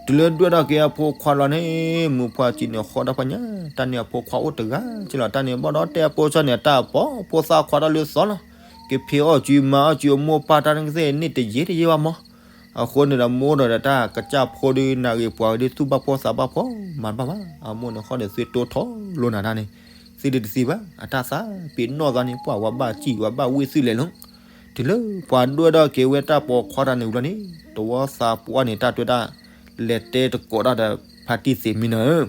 တုၤလၢဒွဲၣ်ထီၣ်က့ၤအဖိခွါလီၤန့ၣ် မုၢ်ဖှီၣ်စံးန့ၣ်ဃီဒီးဖးညါ တၢ်န့ၣ်အဖိခွါအိၣ်တဂၤက့လီၤ တၢ်န့ၣ်ဘၣ်ဒီးတဲအဖိဆၢန့ၣ် တၢ်အပီဖိသၣ်ခွါတၢ်လၢသီလီၤ ကဖံးအီၣ်စုမၤအီၣ်စုအမိၢ်ပၢ်တၢ်န့ၣ်ကသ့ၣ်န့ၣ်တယ့တယ့ဘၣ်မီၢ် အဃိန့ၣ်ဒီးမိၢ်ဒီးတၢ်ကစၢ်ဖိဒီးနၢ်ဂ့ၤပှၤဂ့ၤဒီးသူၣ်ဘၣ်ဖှီၣ်သးဘၣ်ဖှီၣ် မၤတဘၣ်ဘၣ် အမိၢ်န့ၣ်ဃီဒီးသုတိထီလိာ်နၤတၢ်န့ၣ် သ့ဒုးတသ့ဘၣ် အတၢ်သးပ့ၤနီၣ်သးန့ၣ် ပှၤဝဲဘၣ်စံၣ်ဝဲဘၣ်ဝ့ၢ်သုလဲၣ်လီၤ တုၤလၢပှၤဒွဲၣ်ထီၣ်က့ၤဝဲတၢ်ပိာ်ခွါတဂၤန့ၣ်ဝံၤလီၤန့ၣ် တဝီသးပှၢ်န့ၣ် တၢ်တွဲတၢ် လဲၤတဲတကိးတၢ်ဒီးဖါတံၢ်သ့းမံနီၤဧၢ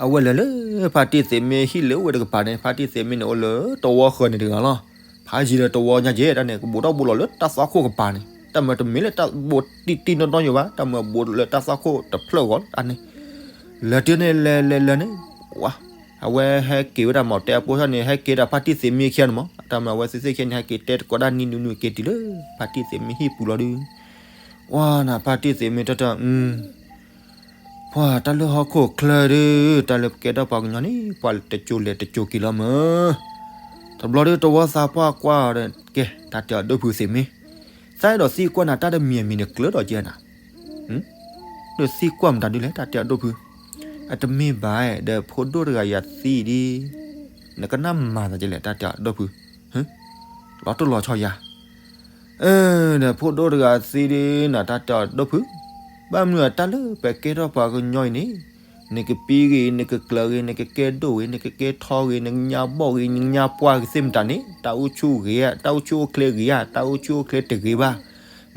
အဝဲလဲၤလၢဖါတံၢ်သ့းမံဟံၣ်လၢဝဲတကပၤန့ၣ် ဖါတံၢ်သ့းမံန့ၣ်အိၣ်လၢတဝီဃၢၤန့ၣ်တဂၤလီၤ ဖးယံၤဒီးတဝီညါက့ တၢ်န့ၣ် ကဘူးထီၣ်ဘူးလီၤလၢတၢ်သွၣ်ခိၣ်ကပၤန့ၣ် တၢ်မၤတမ့ၢ်လၢတၢ်ဘူးတံၢ်တံၢ်နီၢ်နီၢ်ယိာ်ဘၣ် တၢ်မၤဘူးလၢတၢ်သွၣ်ခိၣ်တဖျၢၣ်ဂီၤလၢတၢ်န့ၣ် လဲၤတုၤန့ၣ်လဲၤလဲၤလဲၤန့ၣ် ဝါ အဝဲဟဲက့ၤဝဲဒၣ်မ့ၢ်တဲအဖိဆၢန့ၣ် ဟဲက့ၤဒၣ်ဖါတံၢ်သ့းမံခံဂၤန့ၣ်မး တၢ်မၤအဝဲသ့ၣ်သ့ၣ်ခံဂၤန့ၣ် ဟဲက့ၤတဲတကိးဒၣ်နံၤနုၤနုၤက့ၤတုၤလၢ ဖါတံၢ်သ့းမံဟံၣ်ပူၤလီၤဒီး ဝါနၤဖါတံၢ်သ့းမံတၢ်တၢ် ပှၤတၢ်လၢဟီၣ်ခိၣ်ချၢဒီး တၢ်လၢပကဲထီၣ်ပှၤကညီန့ၣ် ပှၤတကၠိလဲၤတကၠိက့ၤလီၤမၢ်. တဘျီဒီးတဝီသးပှၢ်ကွၢ်ဒီး ကဲ တၢ်တဲအီၤဒိၣ်ဖုသ့ၣ်မ့ၢ် သးအဲၣ်ဒိးသံကွၢ်နၤတၢ်တမံၤအမံၤန့ၣ်ကျၢၤဒီးကဲနၤ ဒီးသံကွၢ်မတၤဒုလဲၣ် တၢ်တဲအီၤဒိၣ်ဖု အတမ့ၢ်ဘၣ်ဒီးဖိဒိၣ်တဂၤယၤသံဒ် နကနၣ်မၤသးဒ်လဲၣ် တၢ်တဲအီၤဒိၣ်ဖု လီၤတိၢ်လီၤဆီယၤ ဒီးဖိဒိၣ်တဂၤသံဒ်နၤ တၢ်တဲအီၤဒိၣ်ဖု ဘၣ်မနုၤအတၢ်လၢပကဲထီၣ်ပှၤကညီအံၤန့ၣ် နကပံဂ့ၤ နကကျၢၤဂ့ၤ နကကဲဒိၣ်ဂ့ၤ နကကဲထီဂ့ၤ နကညါဘီၣ်ဂ့ၤ နကညါပှၢ်ဂ့ၤသ့ၣ်မတၤန့ၣ် တၢ်အိၣ်ဆူၣ်ဂ့ၤဧါ တၢ်အိၣ်ဆူၣ်အိၣ်ချ့ဂ့ၤဧါ တၢ်အိၣ်ဆူၣ်အိၣ်ချ့တဂ့ၤဘၣ်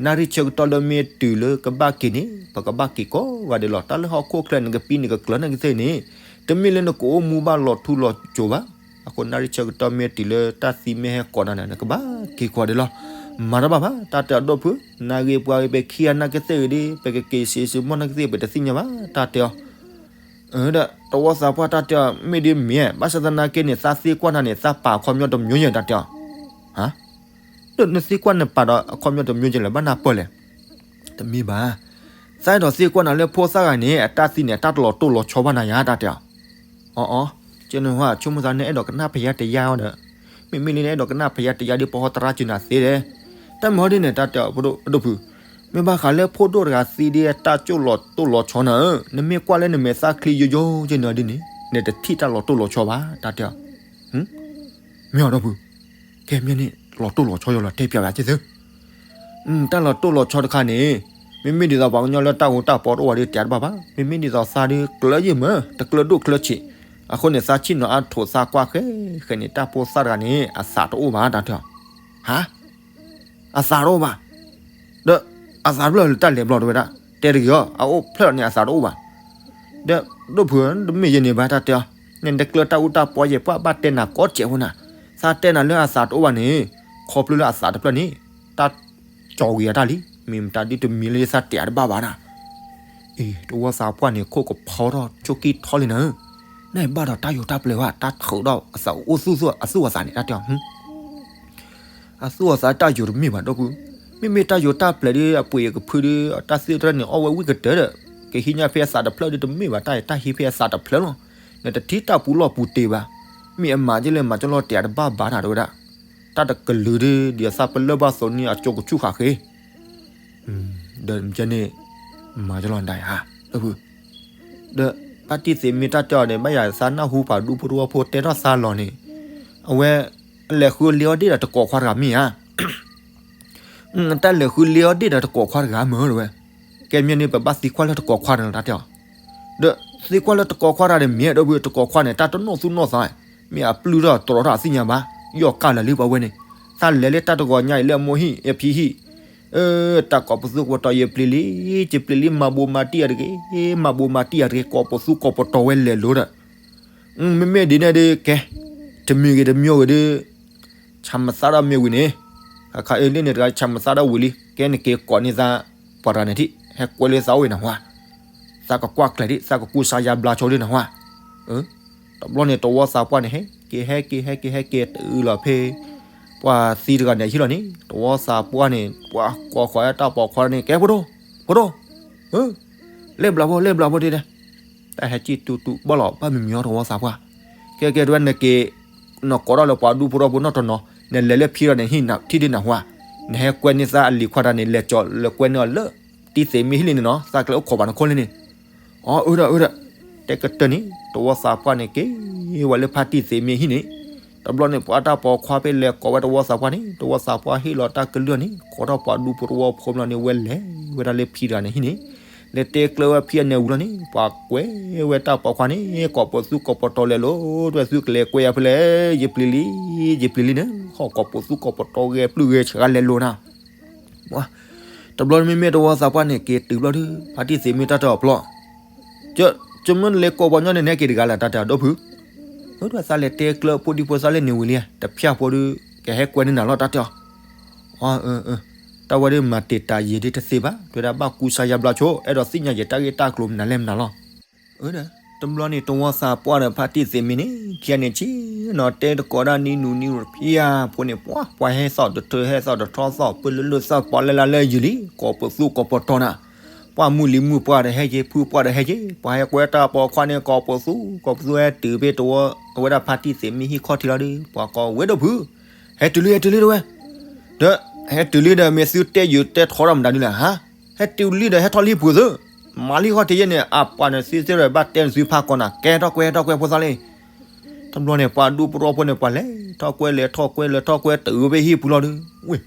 နၣ်ရံၣ်ဆၢကတီၢ်လၢမ့ၢ်တုၤလၢကဘၣ်က့ၤန့ၣ် ပကဘၣ်က့ၤကိးဂၤဒဲးလီၤ. တၢ်လၢဟီၣ်ခိၣ်ချၢနကပံနကကျၢၤနကသ့ၣ်န့ၣ် တမ့ၢ်လၢနကအိၣ်မူဘၣ်လီၤထူလီၤစိၤဘၣ်. အဃိနၣ်ရံၣ်ဆၢကတီၢ်မ့ၢ်တုၤလၢတၢ်သံမ့ၢ်ဟဲကိးနၤန့ၣ် နကဘၣ်က့ၤကိးဂၤဒဲးလီၤ. မၤတဘၣ်ဘၣ် တၢ်တဲအီၤဒိၣ်ဖု နၢ်ဂ့ၤပှၤဂ့ၤ ပခံဂၤနာ်က့သ့ၣ်ဂ့ၤဒီး ပကက့ၤစံးစံးမီၢ်နာ်က့သ့ၣ် ပတသ့ၣ်ညါဘၣ် တၢ်တဲအီၤ ဒီးတဝီသးပှၢ်တၢ်တဲအီၤ မ့ၢ်ဒ်မ့ၢ် ဘၣ်ဆၣ်သနာ်က့န့ၣ် သးသံကွၢ်နၤန့ၣ် သးပာ်အခီပညီတမျိုးယဲၢ် တၢ်တဲအီၤ ဟါ ဒီးနသံကွၢ်နပာ်ဒီးအခီပညီတမျိုးယဲၢ်လၢၤ ဘၣ်နၢ်ပၢၢ်လဲၣ်. တမ့ၢ်ဘၣ်. သးအဲၣ်ဒိးသံကွၢ်နၤလၢဖိသၣ်ဂၤန့ၣ် အတၢ်သံန့ၣ် အတၢ်တလီၤတိၢ်လီၤဆီဘၣ်နၤယၤ တၢ်တဲအီၤ အီ အီ ကဲန့ၣ်ဟီ ဆိကမိၣ်သးနအဲၣ်ဒိးကနၣ်ဖယါတယါအီၤဒီး မ့မ့ၢ်လၢနအဲၣ်ဒိးကနၣ်ဖယါတယါဒီး ပှၤဟီတရါစၢၤနၤသ့ဒီး တၢ်မၤဟီဒ်န့ၣ် တၢ်တဲအီၤ ဖိဒိၣ်ဒိၣ်ဖု မ့ၢ်ဘၣ်ဃးလၢဖိဒိၣ်တဂၤသံဒ်အတၢ်ကၠိၣ်လီၤတိၢ်လီၤဆီနၤဧၢ, နမ့ၢ်ကွၢ်လၢနမဲာ်သၣ်ချံယိယိကဲန့ၣ်ဒ်န့ၣ် နတထံၣ်တၢ်လီၤတိၢ်လီၤဆီဘၣ် တၢ်တဲအီၤ မ့ၢ်အီၤဒိၣ်ဖု ကဲမ့ၢ်န့ၣ် လီၤတိၢ်လီၤဆီယိလီၤ တဲပျးဝဲက့ၤသု တၢ်လီၤတိၢ်လီၤဆီတခါန့ၣ် မ့မ့ၢ်ဒ်သိးပှၤကညီလၢတၢ်ဂိၢ်တၢ်ပီးတအိၣ်ဝဲဒီးတဲတဘၣ်ဘၣ်. မ့မ့ၢ်ဒ်သိးသးဒီးကျၢၤယံာ်မး တကျၢၤဒိၣ်ကျၢၤဆံး, အဃိန့ၣ် သးဆံၣ်နီၤအါထိးသးကွၢ်ဃဲဃဲန့ၣ် တၢ်ဖိသၣ်တဂၤန့ၣ် အသးတအိၣ်ဘၣ် တၢ်တဲအီၤ ဟါ အသးတအိၣ်ဘၣ်. ဒီးအသးတဖျၢၣ်လၢတၢ်လဲၤဘျီတဝဲဒၣ် တဲတဂ့ၤအီၤ အအိၣ်ဖျၢၣ်န့ၣ်အသးတအိၣ်ဘၣ်. ဒီးဒိၣ်ဖု တမ့ၢ်ယဲန့ၣ်ဘၣ် တၢ်တဲအီၤ နတကျၢၤတၢ်အူတၢ်ပီးယဲၢ် ပှၤဘၣ်တဲနၤကိးစဲးဖိနၤ, သးတဲနၤလၢအသးတအိၣ်ဘၣ်န့ၣ် ခီဖျိလၢအသးတဖျၢၣ်န့ၣ် တၢ်ကၠီၤဂ့ၤအတၢ်လံ, မ့ၢ်မတၤဒ်တမံၤလၢသးတဲတဘၣ်ဘၣ်နၤ. အ့ တဝီသးပှၢ်န့ၣ် ခိၣ်ကဖီထီၣ်ဆိကံၢ်ထီလံနၤ, နဘၣ်ဒီးတၢ်ယိာ်တၢ်ပျဲၤဘၣ် တၢ်ထုးဒီးအသးအိၣ်သူၣ်သူၣ်အသူၣ်အသးန့ၣ် တၢ်တဲအီၤ အသူၣ်အသးတၢ်ယိာ်တမ့ၢ်ဘၣ် ဒိၣ်ဖု, မ့မ့ၢ်တၢ်ယိၤတၢ်ပျဲၢ်ဒီး အပှ့ၤအကဖုဒီး တၢ်သ့ၣ်တဖၣ်န့ၣ် အီၣ်ဝဲဝံၣ်ကတၢၢ်ဒီး ကဟံးညါဖဲအသးတဖျၢၣ်ဒီးတမ့ၢ်ဘၣ်, တၢ်အံၤတၢ်ဟံးဖဲအသးတဖျၢၣ်လီၤ. နတထံၣ်တၢ်ပူၤလီၢ်ပူၤတ့ၢ်ဘၣ်. မ့ၢ်အမၤက့ၤလဲၣ် မၤက့ၤလီၤတဲာ်အတဘၣ်ဘၣ်တၢ်တဝဲဒၣ်. တၢ်တကလုာ်ဒီး ဒ်အသးပလၢၢ်ဘၣ်သိးန့ၣ် အကၠိကဆူၣ်ဃာ်ဃ့ ဒီးမ့ၢ်န့ၣ် မၤက့ၤလီၤဒၣ်ဧါ, ဒီးဖါတံၢ်သ့ၣ်မ့ၢ်တၢ်တဲအီၤန့ၣ် ဘၣ်ယၤသးနၢ်ဟူပှၤဒူဖိတဝီဖိတဲထီၣ်သးလီၤန့ၣ်, အဝဲ လဲၤဃုလ့အီၣ်ဒ့ၣ်ဒီးတကိးခွါတဂၤမ့ၢ်ဧါ. တၢ်လဲၤဃုလ့အီၣ်ဒ့ၣ်ဒီးတကိးခွါတဂၤမ့ၢ်တဝဲ, ကဲမ့ၢ်န့ၣ် ပဘၣ်သံကွၢ်လၢတကိးခွါန့ၣ်လီၤ တၢ်တဲအီၤ. ဒီးသံကွၢ်လၢတကိးခွါတဂၤန့ၣ် မ့ၢ်ဒီပုၢ်ဝဲၢ် တကိးခွါန့ၣ် တၢ်တနီၣ်သူၣ်နီၣ်သး, မ့ၢ်အပျုၢ်ထီၣ်တြီထီၣ်အသ့ၣ်ညါဘၣ်, ယီၢ်ကၢ်လၢာ်လံပှၤဝဲန့ၣ်, သးလဲၤလၢတၢ်တဂီၤညါအံၤလၢအမိၢ်ဟံၣ်အဖံဟံၣ်, တၢ်ကိးပသူကိးပတီၤ ယပျံၤလံ, ယပျံၤလံ မၤဘိးမၤတံၢ်အတဂ့ၤ, မၤဘိးမၤတံၢ်အတဂ့ၤ, ကိးပသူကိးပတီၤဝဲလဲၤလိၤဒီး မ့မ့ၢ်ဒ်န့ၣ်ဒီးကဲ, တမံၤဂ့ၤတမံၤဂ့ၤဒီး ဆၣ်မသးဒီးမ့ၢ်ဝံၤန့ၣ်, ခါခါအံၤလၢန့ၣ်တဂၤ ဆၣ်မသးဒီးဝံၤလံ, ကဲနက့ၤကိးန့ၢ်သး ပှၤတဂၤန့ၣ်ထံၣ်, ဟဲကွဲလၢသးအိၣ်အံၤနၢ်ဟူဧါ, သးကကွၢ်ကျဲၤဒံး သးကကူစါယါဘျါဆိဒံးနၢ်ဟူဧါ. တဘျီန့ၣ် တဝီသးပှၢ်န့ၣ်ဟဲက့ၤ ဟဲက့ၤ ဟဲက့ၤ ဟဲက့ၤတုၤလီၤဖဲ ပှၤသံတဂၤန့ၣ်ဟံၣ်လီၤန့ၣ် တဝီသးပှၢ်န့ၣ် ပှၤကိးဃီၤတၢ်ပိာ်ခွါန့ၣ် ကဲဖိဒိၣ်, ဖိဒိၣ် လဲၤဘျးဖိ လဲၤဘျးဖိဒ်လဲၣ်, တၢ်ဟဲက့ၤတူတူဘၣ်လီၤ ဘၣ်မံၤမံၤအီၤတဝီသးပှၢ်, ကဲကဲတဝဲနက့ၤ, နကိးထီၣ်လၢပှၤဒူဖိထီဖိနီၢ်တနီၤ, နလဲၤလၢဖံဒီးန့ၣ်ဟံၣ်ထံၣ်ဒ်နၢ်ဟူဧါ, နဟဲကွဲန့ၢ်သးအလံၤခွါတဂၤန့ၣ် လဲၤကၠီၤလဲၤကွဲန့ၢ်အီၤလၢ တံၢ်သ့းမ့ၢ်ဟံၣ်လံန့ၣ်နီၤ သးကလဲၤအိၣ်ခိးဘၣ်နခိၣ်လံန့ၣ် အၢ အၢ ဒီး အၢ ဒီး, တဲကတၢၢ်န့ၣ် တဝီသးပှၢ်န့ၣ် က့ၤဝဲလၢဖါတံၢ်သ့းမ့ၢ်ဟံၣ်န့ၣ်, တဘျီန့ၣ် ပှၤတၢ်ပိာ်ခွါဖဲလဲၤကိးဝဲတဝီသးပှၢ်န့ၣ် တဝီသးပှၢ်ဟ့ၣ်လီၤတၢ်ကလုၢ်န့ၣ် ကိးထီၣ်ပှၤဒူဖိတဝီဖိဘျီန့ၣ် ဝဲလဲၤဝဲဒၣ်လၢဖံတဂၤန့ၣ်ဟံၣ်န့ၣ်, လဲၤတဲကျၢၤဝဲဖံအနဲၣ်ဝံၤလီၤန့ၣ် ပှၤကွဲးဝဲတၢ်ပိာ်ခွါန့ၣ် ကိးပသူကိးပတီၤလဲၤလိၤ တဝဲသုကလဲၤကွဲးယၤဖဲလဲၣ် ယပျံၤလံ, ယပျံၤလံန့ၣ် ဟီၣ်ကိးပသူကိးပတီၤဂဲၤပျုၢ်ဂဲၤဆှးလီၤလဲၤလိၤနၤ တဘျီမ့မ့ၢ်တဝီသးပှၢ်န့ၣ် က့ၤတုၤဘျီဒီး ဖါတံၢ်သ့းမ့ၢ်တၢ်တဲအီၤပျီ, ကမ့ၢ်နလဲၤကိးပှၤညီန့ၣ် နဟဲက့ၤတဂၤလၢတၢ်တဲအီၤဒီပုၢ်, ဒီးသးလဲၤတဲကျၢၤဖိဒံဖိသၣ်လၢန့ၣ်ဝံၤလံ တဖျၢၣ်ဖိဒီး ကဟဲကွဲန့ၢ်နၤလီၤတၢ်တဲအီၤ, အၢ တၢ်ဝဲဒၣ်မၤတံာ်တာ်ယံာ်ဒ်တသ့ဘၣ် တဲဝဲဒၣ်ဘၣ်ကူစါယါဘျါဆိ အဲၣ်ဒိးသ့ၣ်ညါယတၢ်ဂ့ၢ်တၢ်ကျိၤမနုၤလဲၣ်မနုၤလီၤ တဘျီန့ၣ် တဝီသးပှၢ်ဒီးဖါတံၢ်သ့းမ့ၢ်န့ၣ် ခံဂၤန့ၣ်ဆ့ၣ်နီၤ တဲတကိးဒၣ်နံၤနူၤနံၤတဖျၢၣ်ဖိန့ၣ် ပှၤ ပှၤဟဲသီၣ်တထၢ ဟဲသီၣ်တထီသီၣ် ပလၢလၢသီၣ်ပှၤလၢလၢလၢယံၤလံ ကိးပသူကိးပတီၤနၤ, ပှၤမုၢ်လံၤမုၢ်ပှၢ်ဒီးဟဲက့ၤ ဖုပှၢ်ဒီးဟဲက့ၤ ပှၤဟဲကွဲတၢ်ပိာ်ခွါန့ၣ် ကိးပသူ ကိးပသူဟဲတုၤဖဲတဝီ အဝဲဒၣ်ဖါတံၢ်သ့းမ့ၢ်ဟံၣ်ခီၣ်ထံးလီၤဒီး ပှၤကိးဝဲဒီပုၢ်, ဟဲတုၤလံ ဟဲတုၤလံတဝဲ ဒီး ဟဲတုၤလံဒီး မ့ၢ်သုတဲယုာ်တဲထီဒီးမတၤဒ်လဲၣ်ဧါ, ဟဲတုၤလံဒီး ဟဲထီၣ်လံပှၤသု, မၤလံဃီတယဲၢ်န့ၣ် အပှၤန့ၣ်သ့သ့ဒီး ဘၣ်တဲနသုဖးကီးနၤ ကဲထီၣ်ကွဲထီၣ်ကွဲဖိသၣ်လံ. တဘျီန့ၣ် ပှၤဒူဖိတဝီဖိန့ၣ် ပှၤလဲၤထီၣ်ကွဲလဲၤထီၣ်ကွဲ တုၤဝဲဖဲဟံၣ်ပူၤလီၤဒီး ဝ့ၢ်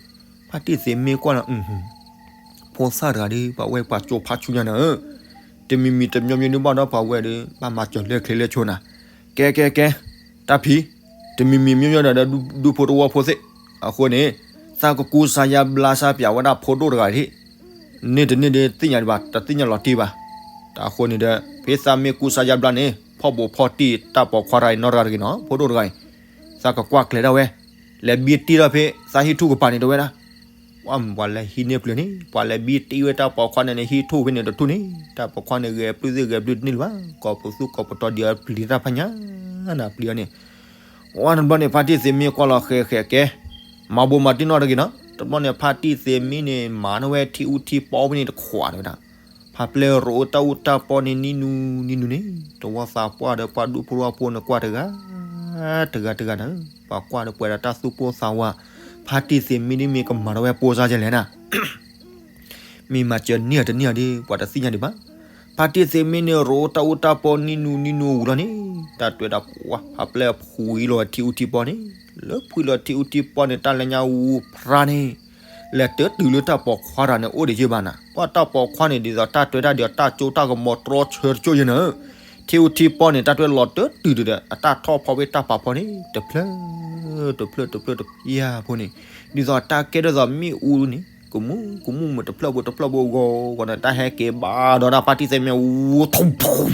ဖါတံၢ်သ့းမ့ၢ်ကွၢ်လီၤ ဖိသၣ်တဂၤဒီး ပှၤဝဲပှၤကၠိဖးဆူညါန့ၣ်ဧၢ, တမံၤမံၤတမံၤမံၤဒုးဘၣ်ဒီး ပှၤဝဲဒီး ဘၣ်မၤစၢၤလၢချ့လၢဆိနၤ, ကဲကဲကဲ, တၢ်ဖံး, တမံၤမံၤမံၤမံၤဒီး ဒူဖိတဝီဖိသ့ၣ်, အဃိန့ၣ် သးကကူစါယါဘျါစါပၠးဝဲဒၣ်ဖိဒိၣ်တဂၤဟ့ၣ်, န့ၢ်တန့ၢ်ဒီးသ့ၣ်ညါဒံးဘၣ် တသ့ၣ်ညါလီၤတံၢ်ဘၣ်, တၢ်အဃိန့ၣ်ဒီး ဖဲသးမ့ၢ်ကူစါယါဘျါန့ၣ် ဖီၣ်ဘိးဖီၣ်တံၢ်တၢ်ပိာ်ခွါတဂၤအံၤနီတဂၤတဂ့ၤနီၤ ဖိဒိၣ်တဂၤအံၤ, သးကကွၢ်ကျဲၤဒၣ်ဝဲ, လဲၤဘံတံၢ်ထီၣ်ဖဲ သးဟံၣ်ထူၣ်ကပၤန့ၣ်တဝဲဒၣ် ပှၤမ့ၢ်ပှၤလဲၤဟံးန့ၢ်ပျုၤန့ၣ် ပှၤလဲၤဘံတံၢ်ဝဲတၢ်ပိာ်ခွါန့ၣ်န့ၣ် ဟံးထူၣ်ဖဲန့ၣ်တထူၣ်န့ၣ် တၢ်ပိာ်ခွါန့ၣ် ဂဲၤပျုၢ်သ့ၣ်ဂဲၤပျုၢ်တန့ၢ်လၢၤဘၣ် ကိးပသူကိးပတီၤဒံးအပျံၤတၢ်ဖးညါ နပျံၤအီၤန့ၣ်, ဝဲတဘျီန့ၣ် ဖါတံၢ်သ့းမ့ၢ်ကွၢ်လီၤဃဲၤဃဲၤကဲ, မၤဘိးမၤတံၢ်နီတဂ့ၤနီၤ တဘျီန့ၣ် ဖါတံၢ်သ့းမ့ၢ်န့ၣ် မၤန့ၢ်ဝဲထံအူထံပီဖဲန့ၣ်တခွးန့ၣ်ဝဲဒၣ် ဖးပျဲရိအိၣ်တၢ်အူတၢ်ပီန့ၣ်နံၤနူၤနံၤနူၤန့ၣ် တဝီသးပှၢ်ဒီးပှၤဒူဖိတဝီဖိန့ၣ်ကွၢ်တဂၤ တဂၤတဂၤန့ၣ် ပှၤကွၢ်ဒီးပှဲၤဒီးတၢ်သူၣ်ပိၢ်သးဝး, ဖါတံၢ်သ့းမ့ၢ်ဒ်မ့ၢ်ကမၤဒီးဝဲပိၢ်စါယဲလဲၣ်နၤ မ့ၢ်မၤစၢၤန့ၢ်တန့ၢ်အီၤဒီး ပှၤတသ့ၣ်ညါဒံးဘၣ်. ဖါတံၢ်သ့းမ့ၢ်န့ၣ် ရိအိၣ်တၢ်အူတၢ်ပီနံၤနူၤနံၤနူၤဝံၤလီၤန့ၣ် တၢ်တွဲဒၣ်ပှၤ ဖးပျဲဖှံလီၤထံအူထံပီန့ၣ်, လၢဖှံလီၤထံအူထံပီန့ၣ် တၢ်လၢညါဝူဖျါန့ၣ် လဲၤတတုၤလၢတၢ်ပိာ်ခွါတဂၤန့ၣ်အိၣ်ဒံးယ့ၢ်ဘၣ်နၤ, ပှၤတၢ်ပိာ်ခွါန့ၣ် ဒ်သိးတၢ်တွဲတၢ်ဒ်သိးတၢ်ကၠိတၢ်ကမီၤတြီဆၢတကၠိယဲၢ်နၤ, ထံအူထံပီန့ၣ် တၢ်တွဲလီၤတတုၤဒီး အတၢ်ထီၣ်ဖီဖဲတၢ်ပာ်ဖီန့ၣ် တဖျၢၣ် တဖျၢၣ် တဖျၢၣ်တဖျၢၣ်ဖိန့ၣ်, ဒ်သိးတၢ်ကဲဒ်သိးမ့ၣ်အူန့ၣ် ကမူကမူမုၢ်တဖျၢၣ်ဖိတဖျၢၣ်ဖိဂီၤဂီၤန့ၣ် တၢ်ဟဲက့ၤဘၣ်ဒီးဒၣ်ဖါတံၢ်သ့းမ့ၢ်ဝူထီၣ်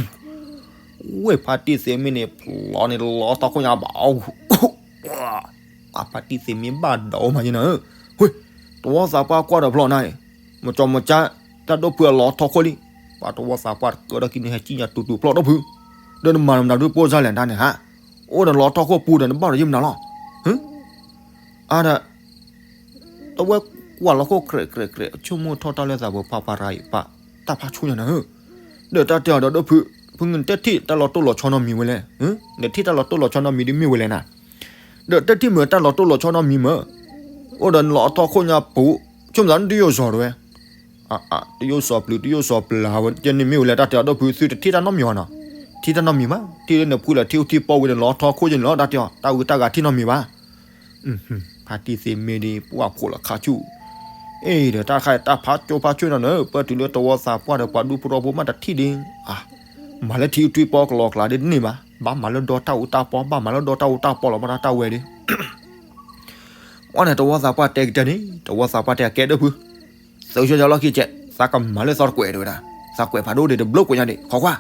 ဝ့ၢ်ဖါတံၢ်သ့းမ့ၢ်န့ၣ် ဖျိးန့ၣ်လီၤထီၣ်ခိၣ်ညါဘၣ် ဖါတံၢ်သ့းမ့ၢ်ဘၣ်ဒီးမၤယဲၢ်နၤဧၢ, ဝ့ၢ် တဝီသးပှၢ်ကွၢ်ဒီးဖျိးနၤအံၤ, မကၠီမကၠါ တၢ်ဒိၣ်ဖုးအလီၤထီၣ်ခိၣ်လံ, ပှၤတဝီသးပှၢ်တကၢထီၣ်က့ၤန့ၣ် ဟဲကံၣ်ညါတူတူဖျိးဒီးဖုး, ဒီးနမၤနမတၤဒုးပိၢ်စါလဲၣ်တၢ်န့ၣ်ဟါ, အိၣ်ဒီးလီၤထီၣ်ခိၣ်ပူၤဒီးနဘၣ်ဒီးယဲၢ်မနုၤလီၤ, အါဒၣ် တဝဲ ကွၢ်လီၤခိၣ်ကြဲးကြဲးကြဲး ဆိကမိၣ်ထီၣ်တၢ်လၢသးပှၤ ပှၤပၤရၤအံၤ ပာ်တၢ်ဖးဆူညါနၤဧၢ, ဒီးတၢ်တဲအီၤဒီး ဒီပုၢ်ဖု, ဖုနတဲထံၣ်တၢ်လီၤတိၢ်လီၤဆီနီတမံၤဝဲလဲၣ်, နထံၣ်တၢ်လီၤတိၢ်လီၤဆီနီတမံၤဒ်မ့ၢ်ဝဲလဲၣ်နၤ, ဒီးတဲထံၣ်မ့ၢ်တၢ်လီၤတိၢ်လီၤဆီနီတမံၤမ့ၢ်, အိၣ်ဒီးနလီၤအထီခိၣ်ညါပူၤ, ဆိကမိၣ်သးနတယိၣ်စီၤတဝဲ တယိၣ်စီၤပျုၤ တယိၣ်စီၤပျၢ်ဝဲ ကဲန့ၣ်မ့ၢ်ဝဲလဲၣ် တၢ်တဲအီၤ ဒီပုၢ်ဖု သုတထံၣ်တၢ်နီတမံၤအီၤနီၤ, ထံၣ်တၢ်နီတမံၤဘၣ်, ထံၣ်လၢနဖှံလၢထံအိၣ်ထံပီဝံၤန့ၣ် လီၤအထီခိၣ်ယဲန့ၣ်လီၤ တၢ်တဲအီၤ တၢ်အုးတၢ်ဂၤထံၣ်နီတမံၤဘၣ်. ဖါတံၢ်သ့ၣ်မ့ၢ်ဒ် ပှၢ်ဖိးလီၤခးဆူၣ်, အ့ဒီးတၢ်ခါအံၤတၢ်ဖးကၠိဖးဆူၣ်နီၤန့ၣ် ပၢတုၤလၢတဝီသးပှၢ်ဒီးပှၤဒူဖိထီဖိမးတထံၣ်ဒ်, မၤလၢထံထံပီကလီကလးဒ်တန့ၢ်ဘၣ်, ဘၣ်မၤလၢဒီတၢ်အူတၢ်ပီ ဘၣ်မၤလၢဒီတၢ်အူတၢ်ပီလီၤ ဘၣ်တၢ်တၢ်ဝဲဒ် ပှၢ်န့ၣ် တဝီသးပှၢ်တဲကတၢၢ်န့ၣ် တဝီသးပှၢ်တဲအကဲ ဒီပုၢ်ဖု, သုးဆၢယၤလီၢ်ခံကဲး သးကမၤလၢသီတကွဲးတဝဲဒၣ်, သးကွဲးဖးဒိၣ်ဒံးတဘျီကွဲးညါဒံး ခိးကွၢ်,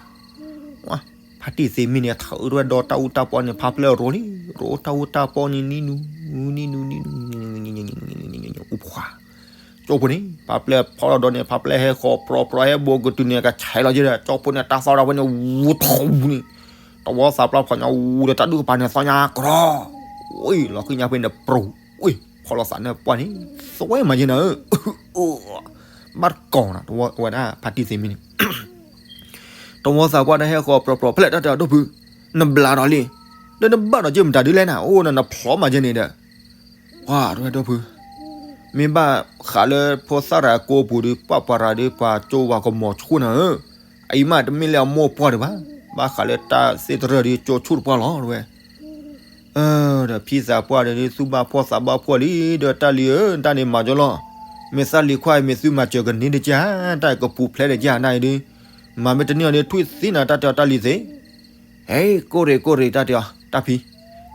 ဖါတံၢ်သ့ၣ်မ့ၢ်န့ၣ် ထုးဝဲဒီတၢ်အူတၢ်ပီန့ၣ် ဖးပျဲၢ်ရိၤလံ, ရိၤတၢ်အူတၢ်ပီန့ၣ် နံၤနူၤ, နံၤနူၤ, နံၤနူၤ, အူဖှၣ်, ကၠိဖိန့ၣ် ဖးပျဲၢ်ဖီလီၤဒီးန့ၣ် ဖးပျဲၢ်ဟဲဃီၤပြီပြီ ဟဲဘိးကတုၤန့ၣ် ကဆဲးလီၤက့ဒီး ကၠိဖိန့ၣ် တၢ်သီၣ်ဒၣ်ဝဲန့ၣ် ဝူထီၣ်ဝူန့ၣ်, တဝီသးပှၢ်ဖီၣ်ညါဝူဒီး တၢ်ဒုးကပၤန့ၣ် သီၣ်ညါကြီ, လီၤဃံၤညါဖဲန့ၣ် ပြူၤ, ဖီၣ်လီၤသးန့ၣ်ပှၢ်န့ၣ် သွဲမၤယဲနၤဧၢ, ဘၣ်တကိးနၤ ဝဲဒၣ်ဖါတံၢ်သ့ၣ်မ့ၢ်န့ၣ် တဝီသးပှၢ်တဟဲဃီၤပြီပြီ ဖဲလဲၣ်တၢ်တဲအီၤ ဒီပုၢ်ဖု, နဘျးဒီးလံ, ဒီးနဘၣ်ဒီးက့ၤမတၤဒ်လဲၣ်နၤ အိၣ်နနဖျီမၤကဲန့ၣ်ဒီး, ပှၢ်တဝဲ ဒီပုၢ်ဖု, မ့ၢ်ဘၣ်ဃးလၢဖိသၣ်တဂၤကိးပူၤဒီး ပှၢ်ပှၤရၤဒီး ပှၤကၠိဝၤကမီၤဆူၣ်နၤဧၢ, အအံၤမးတမ့ၢ်လၢအမိၢ်ပှၢ်ဒံးဘၣ်, ဘၣ်ဃးလၢတၢ်သ့ၣ်တရၢၣ်ဒီး ကၠိဆူၣ်တပှၢ်လီၤ တဝဲ ဒီးဖံသးပှၢ်ဒီး သူၣ်ဘၣ်ဖှီၣ်သးဘၣ်ဖှီၣ်လံ ဒီးတၢ်လံၤဧၢ တၢ်န့ၣ်မၤကၠီလီၤ, မ့ၢ်သၣ်လံၤခွါအံၤ မ့ၢ်သုမၤစၢၤကန့ၢ်တကၢ် တၢ်အံၤကပူၤဖျဲးတကၢ် တၢ်အံၤဒီး, မၤမ့ၢ်တန့ၢ်အီၤဒီး ထွံၣ်သံနၤ တၢ်တဲအီၤ တၢ်လံၤသ့ၣ်, ဟဲ ကိၢ်ရ့ၣ်ကိၢ်ရ့ၣ် တၢ်တဲအီၤ တၢ်ဖံ,